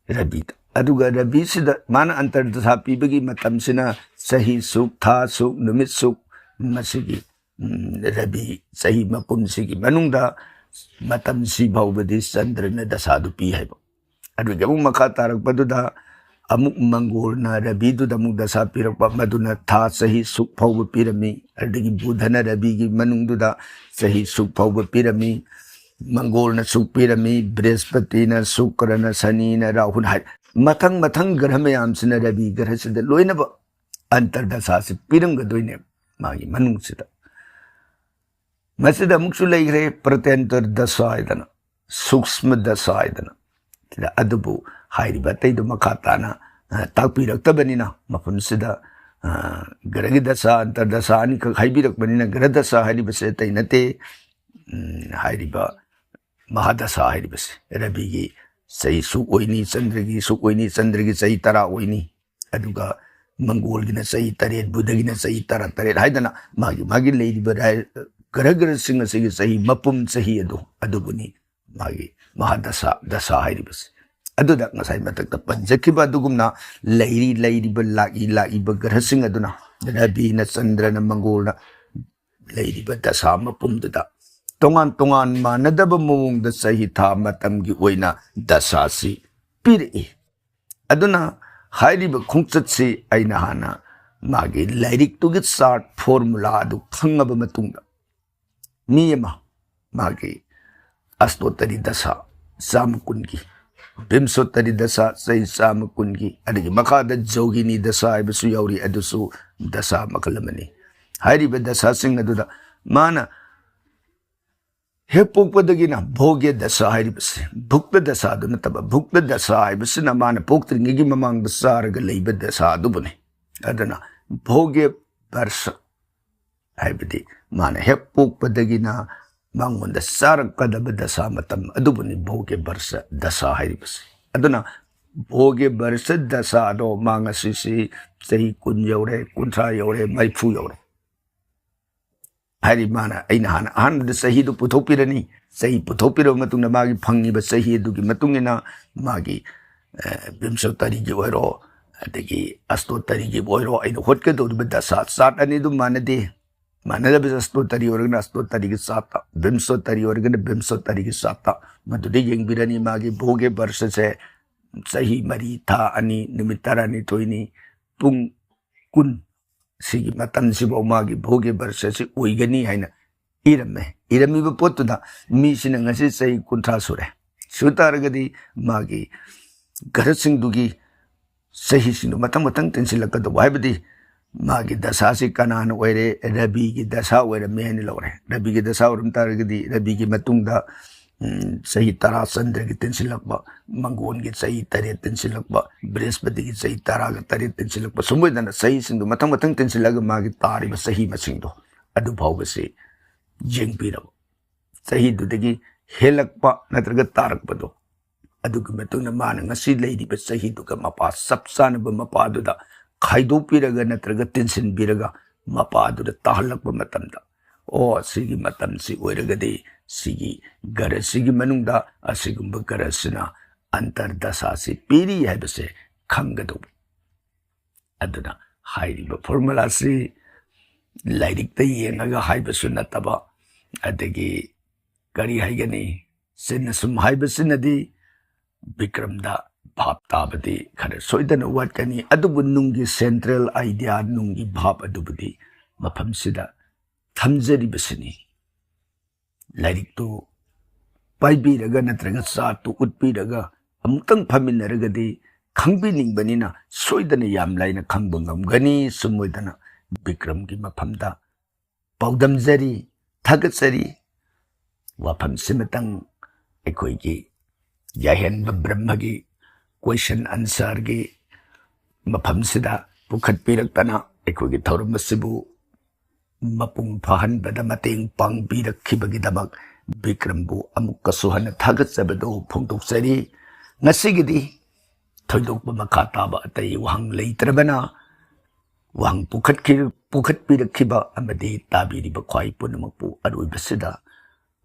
ꯔꯕꯤꯗ꯫ ꯑꯗꯨꯒ ꯔꯕꯤꯁꯤꯗ ꯃꯥꯅ ꯑꯟꯇꯔꯗꯁꯥ ꯄꯤꯕꯒꯤ ꯃꯇꯝꯁꯤꯅ ꯆꯍꯤ ꯁꯨꯛ, ꯊꯥ ꯁꯨꯛ, ꯅꯨꯃꯤꯠ ꯁꯨꯛ, ꯃꯁꯤꯒꯤ, ꯎꯝ, ꯔꯕꯤ ꯆꯍꯤ ꯃꯄꯨꯝꯁꯤꯒꯤ ꯃꯅꯨꯡꯗ ꯃꯇꯝꯁꯤ ꯐꯥꯎꯕꯗꯤ ꯆꯟꯗ꯭ꯔꯅ ꯗꯁꯥꯗꯨ ꯄꯤ ꯍꯥꯏꯕ꯫ ꯑꯗꯨꯒꯤ ꯑꯃꯨꯛ ꯃꯈꯥ ꯇꯥꯔꯛꯄꯗꯨꯗ ꯑꯃꯨꯛ ꯃꯪꯒꯣꯜꯅ ꯔꯕꯤꯗꯨꯗ ꯑꯃꯨꯛ ꯗꯁꯥ ꯄꯤꯔꯛꯄ, ꯃꯗꯨꯅ ꯊꯥ ꯆꯍꯤ ꯁꯨꯛ ꯐꯥꯎꯕ ꯄꯤꯔꯝꯃꯤ꯫ ꯑꯗꯒꯤ ꯕꯨꯙꯅ ꯔꯕꯤꯒꯤ ꯃꯅꯨꯡꯗꯨꯗ ꯆꯍꯤ ꯁꯨꯛ ꯐꯥꯎꯕ ꯄꯤꯔꯝꯃꯤ꯫ ꯃꯪꯒꯣꯜꯅ ꯁꯨꯛ ꯄꯤꯔꯝꯃꯤ, ꯕ꯭ꯔꯍꯁꯄꯇꯤꯅ, ꯁꯨꯀ꯭ꯔꯅ, ꯁꯅꯤꯅ, ꯔꯥꯍꯨꯅ ꯍꯥꯏ, ꯃꯊꯪ ꯃꯊꯪ ꯒ꯭ꯔꯍ ꯃꯌꯥꯝꯁꯤꯅ ꯔꯕꯤ ꯒ꯭ꯔꯍꯁꯤꯗ ꯂꯣꯏꯅꯃꯛ ꯑꯟꯇꯔꯗꯁꯥꯁꯤ ꯄꯤꯔꯝꯒꯗꯣꯏꯅꯦꯕ ꯃꯥꯒꯤ ꯃꯅꯨꯡꯁꯤꯗ꯫ ꯃꯁꯤꯗ ꯑꯃꯨꯛꯁꯨ ꯂꯩꯈ꯭ꯔꯦ ꯄ꯭ꯔꯇ꯭ꯌꯟꯇꯔ ꯗꯁꯥ ꯍꯥꯏꯗꯅ, ꯁꯨꯛꯁꯃ ꯗꯁꯥ ꯍꯥꯏꯗꯅ꯫ ꯁꯤꯗ ꯑꯗꯨꯕꯨ ꯍꯥꯏꯔꯤꯕ ꯑꯇꯩꯗꯨ ꯃꯈꯥ ꯇꯥꯅ, ꯑ, ꯇꯥꯛꯄꯤꯔꯛꯇꯕꯅꯤꯅ ꯃꯐꯝꯁꯤꯗ, ꯑ, ꯒ꯭ꯔꯍꯒꯤ ꯗꯁꯥ, ꯑꯟꯇꯔꯗꯁꯥ ꯑꯅꯤꯈꯛ ꯍꯥꯏꯕꯤꯔꯛꯄꯅꯤꯅ ꯒ꯭ꯔꯍ ꯗꯁꯥ ꯍꯥꯏꯔꯤꯕꯁꯦ ꯑꯇꯩ ꯅꯠꯇꯦ꯫ ꯎꯝ, ꯍꯥꯏꯔꯤꯕ ꯃꯍꯥꯗꯁꯥ ꯍꯥꯏꯔꯤꯕꯁꯦ ꯔꯕꯤꯒꯤ ꯆꯍꯤ ꯁꯨꯛ ꯑꯣꯏꯅꯤ, ꯆꯟꯗ꯭ꯔꯒꯤ ꯁꯨꯛ ꯑꯣꯏꯅꯤ, ꯆꯟꯗ꯭ꯔꯒꯤ ꯆꯍꯤ ꯇꯔꯥ ꯑꯣꯏꯅꯤ, ꯑꯗꯨꯒ ꯃꯪꯒꯣꯜꯒꯤꯅ ꯆꯍꯤ ꯇꯔꯦꯠ, ꯕꯨꯙꯒꯤꯅ ꯆꯍꯤ ꯇꯔꯥ ꯇꯔꯦꯠ ꯍꯥꯏꯗꯅ ꯃꯥꯒꯤ ꯃꯥꯒꯤ ꯂꯩꯔꯤꯕ ꯔꯥꯏ-, ꯒ꯭ꯔꯍ ꯒ꯭ꯔꯍꯁꯤꯡ ꯑꯁꯤꯒꯤ ꯆꯍꯤ ꯃꯄꯨꯝ ꯆꯍꯤ ꯑꯗꯨ, ꯑꯗꯨꯕꯨꯅꯤ ꯃꯥꯒꯤ ꯃꯍꯥꯗꯁꯥ, ꯗꯁꯥ ꯍꯥꯏꯔꯤꯕꯁꯦ꯫ ꯑꯗꯨꯗ ꯉꯁꯥꯏ ꯃꯊꯛꯇ ꯄꯟꯖꯈꯤꯕ ꯑꯗꯨꯒꯨꯝꯅ ꯂꯩꯔꯤ ꯂꯩꯔꯤꯕ ꯂꯥꯛꯏ ꯂꯥꯛꯏꯕ ꯒ꯭ꯔꯍꯁꯤꯡ ꯑꯗꯨꯅ ꯔꯕꯤꯅ, ꯆꯟꯗ꯭ꯔꯅ, ꯃꯪꯒꯣꯜꯅ ꯂꯩꯔꯤꯕ ꯗꯁꯥ ꯃꯄꯨꯝꯗꯨꯗ ꯇꯣꯉꯥꯟ ꯇꯣꯉꯥꯟ ꯃꯥꯟꯅꯗꯕ ꯃꯑꯣꯡꯗ ꯆꯍꯤ ꯊꯥ ꯃꯇꯝꯒꯤ ꯑꯣꯏꯅ ꯗꯁꯥꯁꯤ ꯄꯤꯔꯛꯏ꯫ ꯑꯗꯨꯅ ꯍꯥꯏꯔꯤꯕ ꯈꯣꯡꯆꯠꯁꯤ ꯑꯩꯅ ꯍꯥꯟꯅ ꯃꯥꯒꯤ ꯂꯥꯏꯔꯤꯛꯇꯨꯒꯤ ꯆꯥꯔꯠ ꯐꯣꯔꯃꯨꯂꯥ ꯑꯗꯨ ꯈꯪꯉꯕ ꯃꯇꯨꯡꯗ ꯃꯤ ꯑꯃ ꯃꯥꯒꯤ ꯑꯁꯇꯣꯇꯔꯤ ꯗꯁꯥ ꯆꯥꯝꯃ ꯀꯨꯟꯒꯤ, ꯕꯤꯝꯁꯣꯇꯔꯤ ꯗꯁꯥ ꯆꯍꯤ ꯆꯥꯝꯃ ꯀꯨꯟꯒꯤ, ꯑꯗꯒꯤ ꯃꯈꯥꯗ ꯖꯣꯒꯤꯅꯤ ꯗꯁꯥ ꯍꯥꯏꯕꯁꯨ ꯌꯥꯎꯔꯤ, ꯑꯗꯨꯁꯨ ꯗꯁꯥ ꯃꯈꯜ ꯑꯃꯅꯤ꯫ ꯍꯥꯏꯔꯤꯕ ꯗꯁꯥꯁꯤꯡ ꯑꯗꯨꯗ ꯃꯥꯅ ꯍꯦꯛ ꯄꯣꯛꯄꯗꯒꯤꯅ ꯚꯣꯒ꯭ꯌ ꯗꯁꯥ ꯍꯥꯏꯔꯤꯕꯁꯦ, ꯚꯨꯛꯇ ꯗꯁꯥꯗꯨ ꯅꯠꯇꯕ, ꯚꯨꯛꯇ ꯗꯁꯥ ꯍꯥꯏꯕꯁꯤꯅ ꯃꯥꯅ ꯄꯣꯛꯇ꯭ꯔꯤꯉꯩꯒꯤ ꯃꯃꯥꯡꯗ ꯆꯥꯔꯒ ꯂꯩꯕ ꯗꯁꯥ ꯑꯗꯨꯕꯨꯅꯤ꯫ ꯑꯗꯨꯅ ꯚꯣꯒ꯭ꯌ ꯕꯔꯁ ꯍꯥꯏꯕꯗꯤ ꯃꯥꯅ ꯍꯦꯛ ꯄꯣꯛꯄꯗꯒꯤꯅ ꯃꯉꯣꯟꯗ ꯆꯥꯔꯛꯀꯗꯕ ꯗꯁꯥ ꯃꯇꯝ ꯑꯗꯨꯕꯨꯅꯤ ꯚꯣꯒ꯭ꯌ ꯕꯔꯁ ꯗꯁꯥ ꯍꯥꯏꯔꯤꯕꯁꯦ꯫ ꯑꯗꯨꯅ ꯚꯣꯒ꯭ꯌ ꯕꯔꯁ ꯗꯁꯥꯗꯣ ꯃꯥ ꯉꯁꯤꯁꯤ ꯆꯍꯤ ꯀꯨꯟ ꯌꯧꯔꯦ, ꯀꯨꯟꯊ꯭ꯔꯥ ꯌꯧꯔꯦ, ꯃꯔꯤꯐꯨ ꯌꯧꯔꯦ꯫ ꯍꯥꯏꯗꯤ ꯃꯥꯅ, ꯑꯩꯅ ꯍꯥꯟꯅ ꯑꯍꯥꯟꯕꯗ ꯆꯍꯤꯗꯨ ꯄꯨꯊꯣꯛꯄꯤꯔꯅꯤ꯫ ꯆꯍꯤ ꯄꯨꯊꯣꯛꯄꯤꯔꯕ ꯃꯇꯨꯡꯗ ꯃꯥꯒꯤ ꯐꯪꯉꯤꯕ ꯆꯍꯤ ꯑꯗꯨꯒꯤ ꯃꯇꯨꯡ ꯏꯟꯅ ꯃꯥꯒꯤ, ꯑ, ꯕꯤꯝꯁꯣꯇꯔꯤꯒꯤ ꯑꯣꯏꯔꯣ, ꯑꯗꯒꯤ ꯑꯁꯇꯣꯇꯔꯤꯒꯤ ꯑꯣꯏꯔꯣ, ꯑꯩꯅ ꯍꯣꯠꯀꯗꯧꯔꯤꯕ ꯗꯁꯥ ꯆꯥꯔꯠ ꯑꯅꯤ ꯑꯗꯨꯝ ꯃꯥꯟꯅꯗꯦ꯫ ꯃꯥꯟꯅꯗꯕꯁꯦ ꯑꯁꯇꯣꯇꯔꯤ ꯑꯣꯏꯔꯒꯅ ꯑꯁꯇꯣꯇꯔꯤꯒꯤ ꯆꯥꯔꯠꯇ, ꯕꯤꯝꯁꯣꯇꯔꯤ ꯑꯣꯏꯔꯒꯅ ꯕꯤꯝꯁꯣꯇꯔꯤꯒꯤ ꯆꯥꯔꯠꯇ꯫ ꯃꯗꯨꯗ ꯌꯦꯡꯕꯤꯔꯅꯤ ꯃꯥꯒꯤ ꯚꯣꯒ꯭ꯌ ꯕꯔꯁꯁꯦ ꯆꯍꯤ ꯃꯔꯤ, ꯊꯥ ꯑꯅꯤ, ꯅꯨꯃꯤꯠ ꯇꯔꯥꯅꯤꯊꯣꯏꯅꯤ, ꯄꯨꯡ ꯀꯨꯟ ꯁꯤꯒꯤ ꯃꯇꯝꯁꯤꯐꯥꯎ ꯃꯥꯒꯤ ꯚꯣꯒ꯭ꯌ ꯕꯔꯁꯁꯤ ꯑꯣꯏꯒꯅꯤ ꯍꯥꯏꯅ ꯏꯔꯝꯃꯦ꯫ ꯏꯔꯝꯃꯤꯕ ꯄꯣꯠꯇꯨꯗ ꯃꯤꯁꯤꯅ ꯉꯁꯤ ꯆꯍꯤ ꯀꯨꯟꯊ꯭ꯔꯥ ꯁꯨꯔꯦ꯫ ꯁꯨ ꯇꯥꯔꯒꯗꯤ ꯃꯥꯒꯤ ꯒ꯭ꯔꯍꯁꯤꯡꯗꯨꯒꯤ ꯆꯍꯤꯁꯤꯡꯗꯨ ꯃꯊꯪ ꯃꯊꯪ ꯇꯤꯟꯁꯤꯜꯂꯛꯀꯗꯧꯕ, ꯍꯥꯏꯕꯗꯤ ꯃꯥꯒꯤ ꯗꯁꯥꯁꯤ ꯀꯅꯥꯅ ꯑꯣꯏꯔꯦ? ꯔꯕꯤꯒꯤ ꯗꯁꯥ ꯑꯣꯏꯔꯝꯃꯦ ꯍꯥꯏꯅ ꯂꯧꯔꯦ꯫ ꯔꯕꯤꯒꯤ ꯗꯁꯥ ꯑꯣꯏꯔꯝ ꯇꯥꯔꯒꯗꯤ ꯔꯕꯤꯒꯤ ꯃꯇꯨꯡꯗ, ꯎꯝ, ꯆꯍꯤ ꯇꯔꯥ ꯆꯟꯗ꯭ꯔꯒꯤ ꯇꯤꯟꯁꯤꯜꯂꯛꯄ, ꯃꯪꯒꯣꯟꯒꯤ ꯆꯍꯤ ꯇꯔꯦꯠ ꯇꯤꯟꯁꯤꯜꯂꯛꯄ, ꯕ꯭ꯔꯤꯍꯁꯄꯇꯤꯒꯤ ꯆꯍꯤ ꯇꯔꯥꯒ ꯇꯔꯦꯠ ꯇꯤꯟꯁꯤꯜꯂꯛꯄ, ꯁꯨꯝꯕꯗꯅ ꯆꯍꯤꯁꯤꯡꯗꯨ ꯃꯊꯪ ꯃꯊꯪ ꯇꯤꯟꯁꯤꯜꯂꯛꯑꯒ ꯃꯥꯒꯤ ꯇꯥꯔꯤꯕ ꯆꯍꯤ ꯃꯁꯤꯡꯗꯣ ꯑꯗꯨ ꯐꯥꯎꯕꯁꯤ ꯌꯦꯡꯕꯤꯔꯕ꯫ ꯆꯍꯤꯗꯨꯗꯒꯤ ꯍꯦꯜꯂꯛꯄ ꯅꯠꯇ꯭ꯔꯒ ꯇꯥꯔꯛꯄꯗꯣ, ꯑꯗꯨꯒꯤ ꯃꯇꯨꯡꯗ ꯃꯥꯅ ꯉꯁꯤ ꯂꯩꯔꯤꯕ ꯆꯍꯤꯗꯨꯒ ꯃꯄꯥ ꯆꯞ ꯆꯥꯅꯕ ꯃꯄꯥꯗꯨꯗ ꯈꯥꯏꯗꯣꯛꯄꯤꯔꯒ ꯅꯠꯇ꯭ꯔꯒ ꯇꯤꯟꯁꯤꯟꯕꯤꯔꯒ ꯃꯄꯥꯗꯨꯗ ꯇꯥꯍꯜꯂꯛꯄ ꯃꯇꯝꯗ, ꯑꯣ, ꯁꯤꯒꯤ ꯃꯇꯝꯁꯤ ꯑꯣꯏꯔꯒꯗꯤ ꯁꯤꯒꯤ ꯒ꯭ꯔꯍꯁꯤꯒꯤ ꯃꯅꯨꯡꯗ ꯑꯁꯤꯒꯨꯝꯕ ꯒ꯭ꯔꯍꯁꯤꯅ ꯑꯟꯇꯔꯗꯁꯥꯁꯤ ꯄꯤꯔꯤ ꯍꯥꯏꯕꯁꯦ ꯈꯪꯒꯗꯧꯕ꯫ ꯑꯗꯨꯅ ꯍꯥꯏꯔꯤꯕ ꯐꯣꯔꯃꯨꯂꯥꯁꯤ ꯂꯥꯏꯔꯤꯛꯇ ꯌꯦꯡꯉꯒ ꯍꯥꯏꯕꯁꯨ ꯅꯠꯇꯕ, ꯑꯗꯒꯤ ꯀꯔꯤ ꯍꯥꯏꯒꯅꯤ, ꯆꯤꯟꯅ ꯁꯨꯝ ꯍꯥꯏꯕꯁꯤꯅꯗꯤ ꯕꯤꯀ꯭ꯔꯝꯗ ꯚꯥꯞ ꯇꯥꯕꯗꯤ ꯈꯔ ꯁꯣꯏꯗꯅ ꯋꯥꯠꯀꯅꯤ꯫ ꯑꯗꯨꯕꯨ ꯅꯨꯡꯒꯤ ꯁꯦꯟꯇ꯭ꯔꯦꯜ ꯑꯥꯏꯗꯤꯌꯥ, ꯅꯨꯡꯒꯤ ꯚꯥꯞ ꯑꯗꯨꯕꯨꯗꯤ ꯃꯐꯝꯁꯤꯗ ꯊꯝꯖꯔꯤꯕꯁꯤꯅꯤ꯫ ꯂꯥꯏꯔꯤꯛꯇꯨ ꯄꯥꯏꯕꯤꯔꯒ ꯅꯠꯇ꯭ꯔꯒ ꯆꯥꯔꯠꯇꯨ ꯎꯠꯄꯤꯔꯒ ꯑꯃꯨꯛꯇꯪ ꯐꯝꯃꯤꯟꯅꯔꯒꯗꯤ ꯈꯪꯕꯤꯅꯤꯡꯕꯅꯤꯅ ꯁꯣꯏꯗꯅ ꯌꯥꯝ ꯂꯥꯏꯅ ꯈꯪꯕ ꯉꯝꯒꯅꯤ꯫ ꯁꯨꯝ ꯑꯣꯏꯗꯅ ꯕꯤꯀ꯭ꯔꯝꯒꯤ ꯃꯐꯝꯗ ꯄꯥꯎꯗꯝꯖꯔꯤ, ꯊꯥꯒꯠꯆꯔꯤ꯫ ꯋꯥꯐꯝꯁꯤꯃꯇꯪ ꯑꯩꯈꯣꯏꯒꯤ ꯌꯥꯏꯍꯟꯕ ꯕ꯭ꯔꯍ꯭ꯃꯒꯤ ꯀꯣꯏꯁꯟ ꯑꯟꯁꯔꯒꯤ ꯃꯐꯝꯁꯤꯗ ꯄꯨꯈꯠꯄꯤꯔꯛꯇꯅ ꯑꯩꯈꯣꯏꯒꯤ ꯊꯧꯔꯝ ꯑꯁꯤꯕꯨ ꯃꯄꯨꯡ ꯐꯥꯍꯟꯕꯗ ꯃꯇꯦꯡ ꯄꯥꯡꯕꯤꯔꯛꯈꯤꯕꯒꯤꯗꯃꯛ ꯕꯤꯀ꯭ꯔꯝꯕꯨ ꯑꯃꯨꯛꯀꯁꯨ ꯍꯟꯅ ꯊꯥꯒꯠꯆꯕꯗꯨ ꯐꯣꯡꯗꯣꯛꯆꯔꯤ꯫ ꯉꯁꯤꯒꯤꯗꯤ ꯊꯣꯏꯗꯣꯛꯄ ꯃꯈꯥ ꯇꯥꯕ ꯑꯇꯩ ꯋꯥꯍꯪ ꯂꯩꯇ꯭ꯔꯕꯅ, ꯋꯥꯍꯪ ꯄꯨꯈꯠꯈꯤ-, ꯄꯨꯈꯠꯄꯤꯔꯛꯈꯤꯕ ꯑꯃꯗꯤ ꯇꯥꯕꯤꯔꯤꯕ ꯈ꯭ꯋꯥꯏ ꯄꯨꯝꯅꯃꯛꯄꯨ ꯑꯔꯣꯏꯕꯁꯤꯗ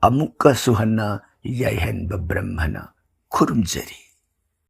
ꯑꯃꯨꯛꯀꯁꯨ ꯍꯟꯅ ꯌꯥꯏꯍꯟꯕ ꯕ꯭ꯔꯍ꯭ꯃꯅ ꯈꯨꯔꯨꯝꯖꯔꯤ꯫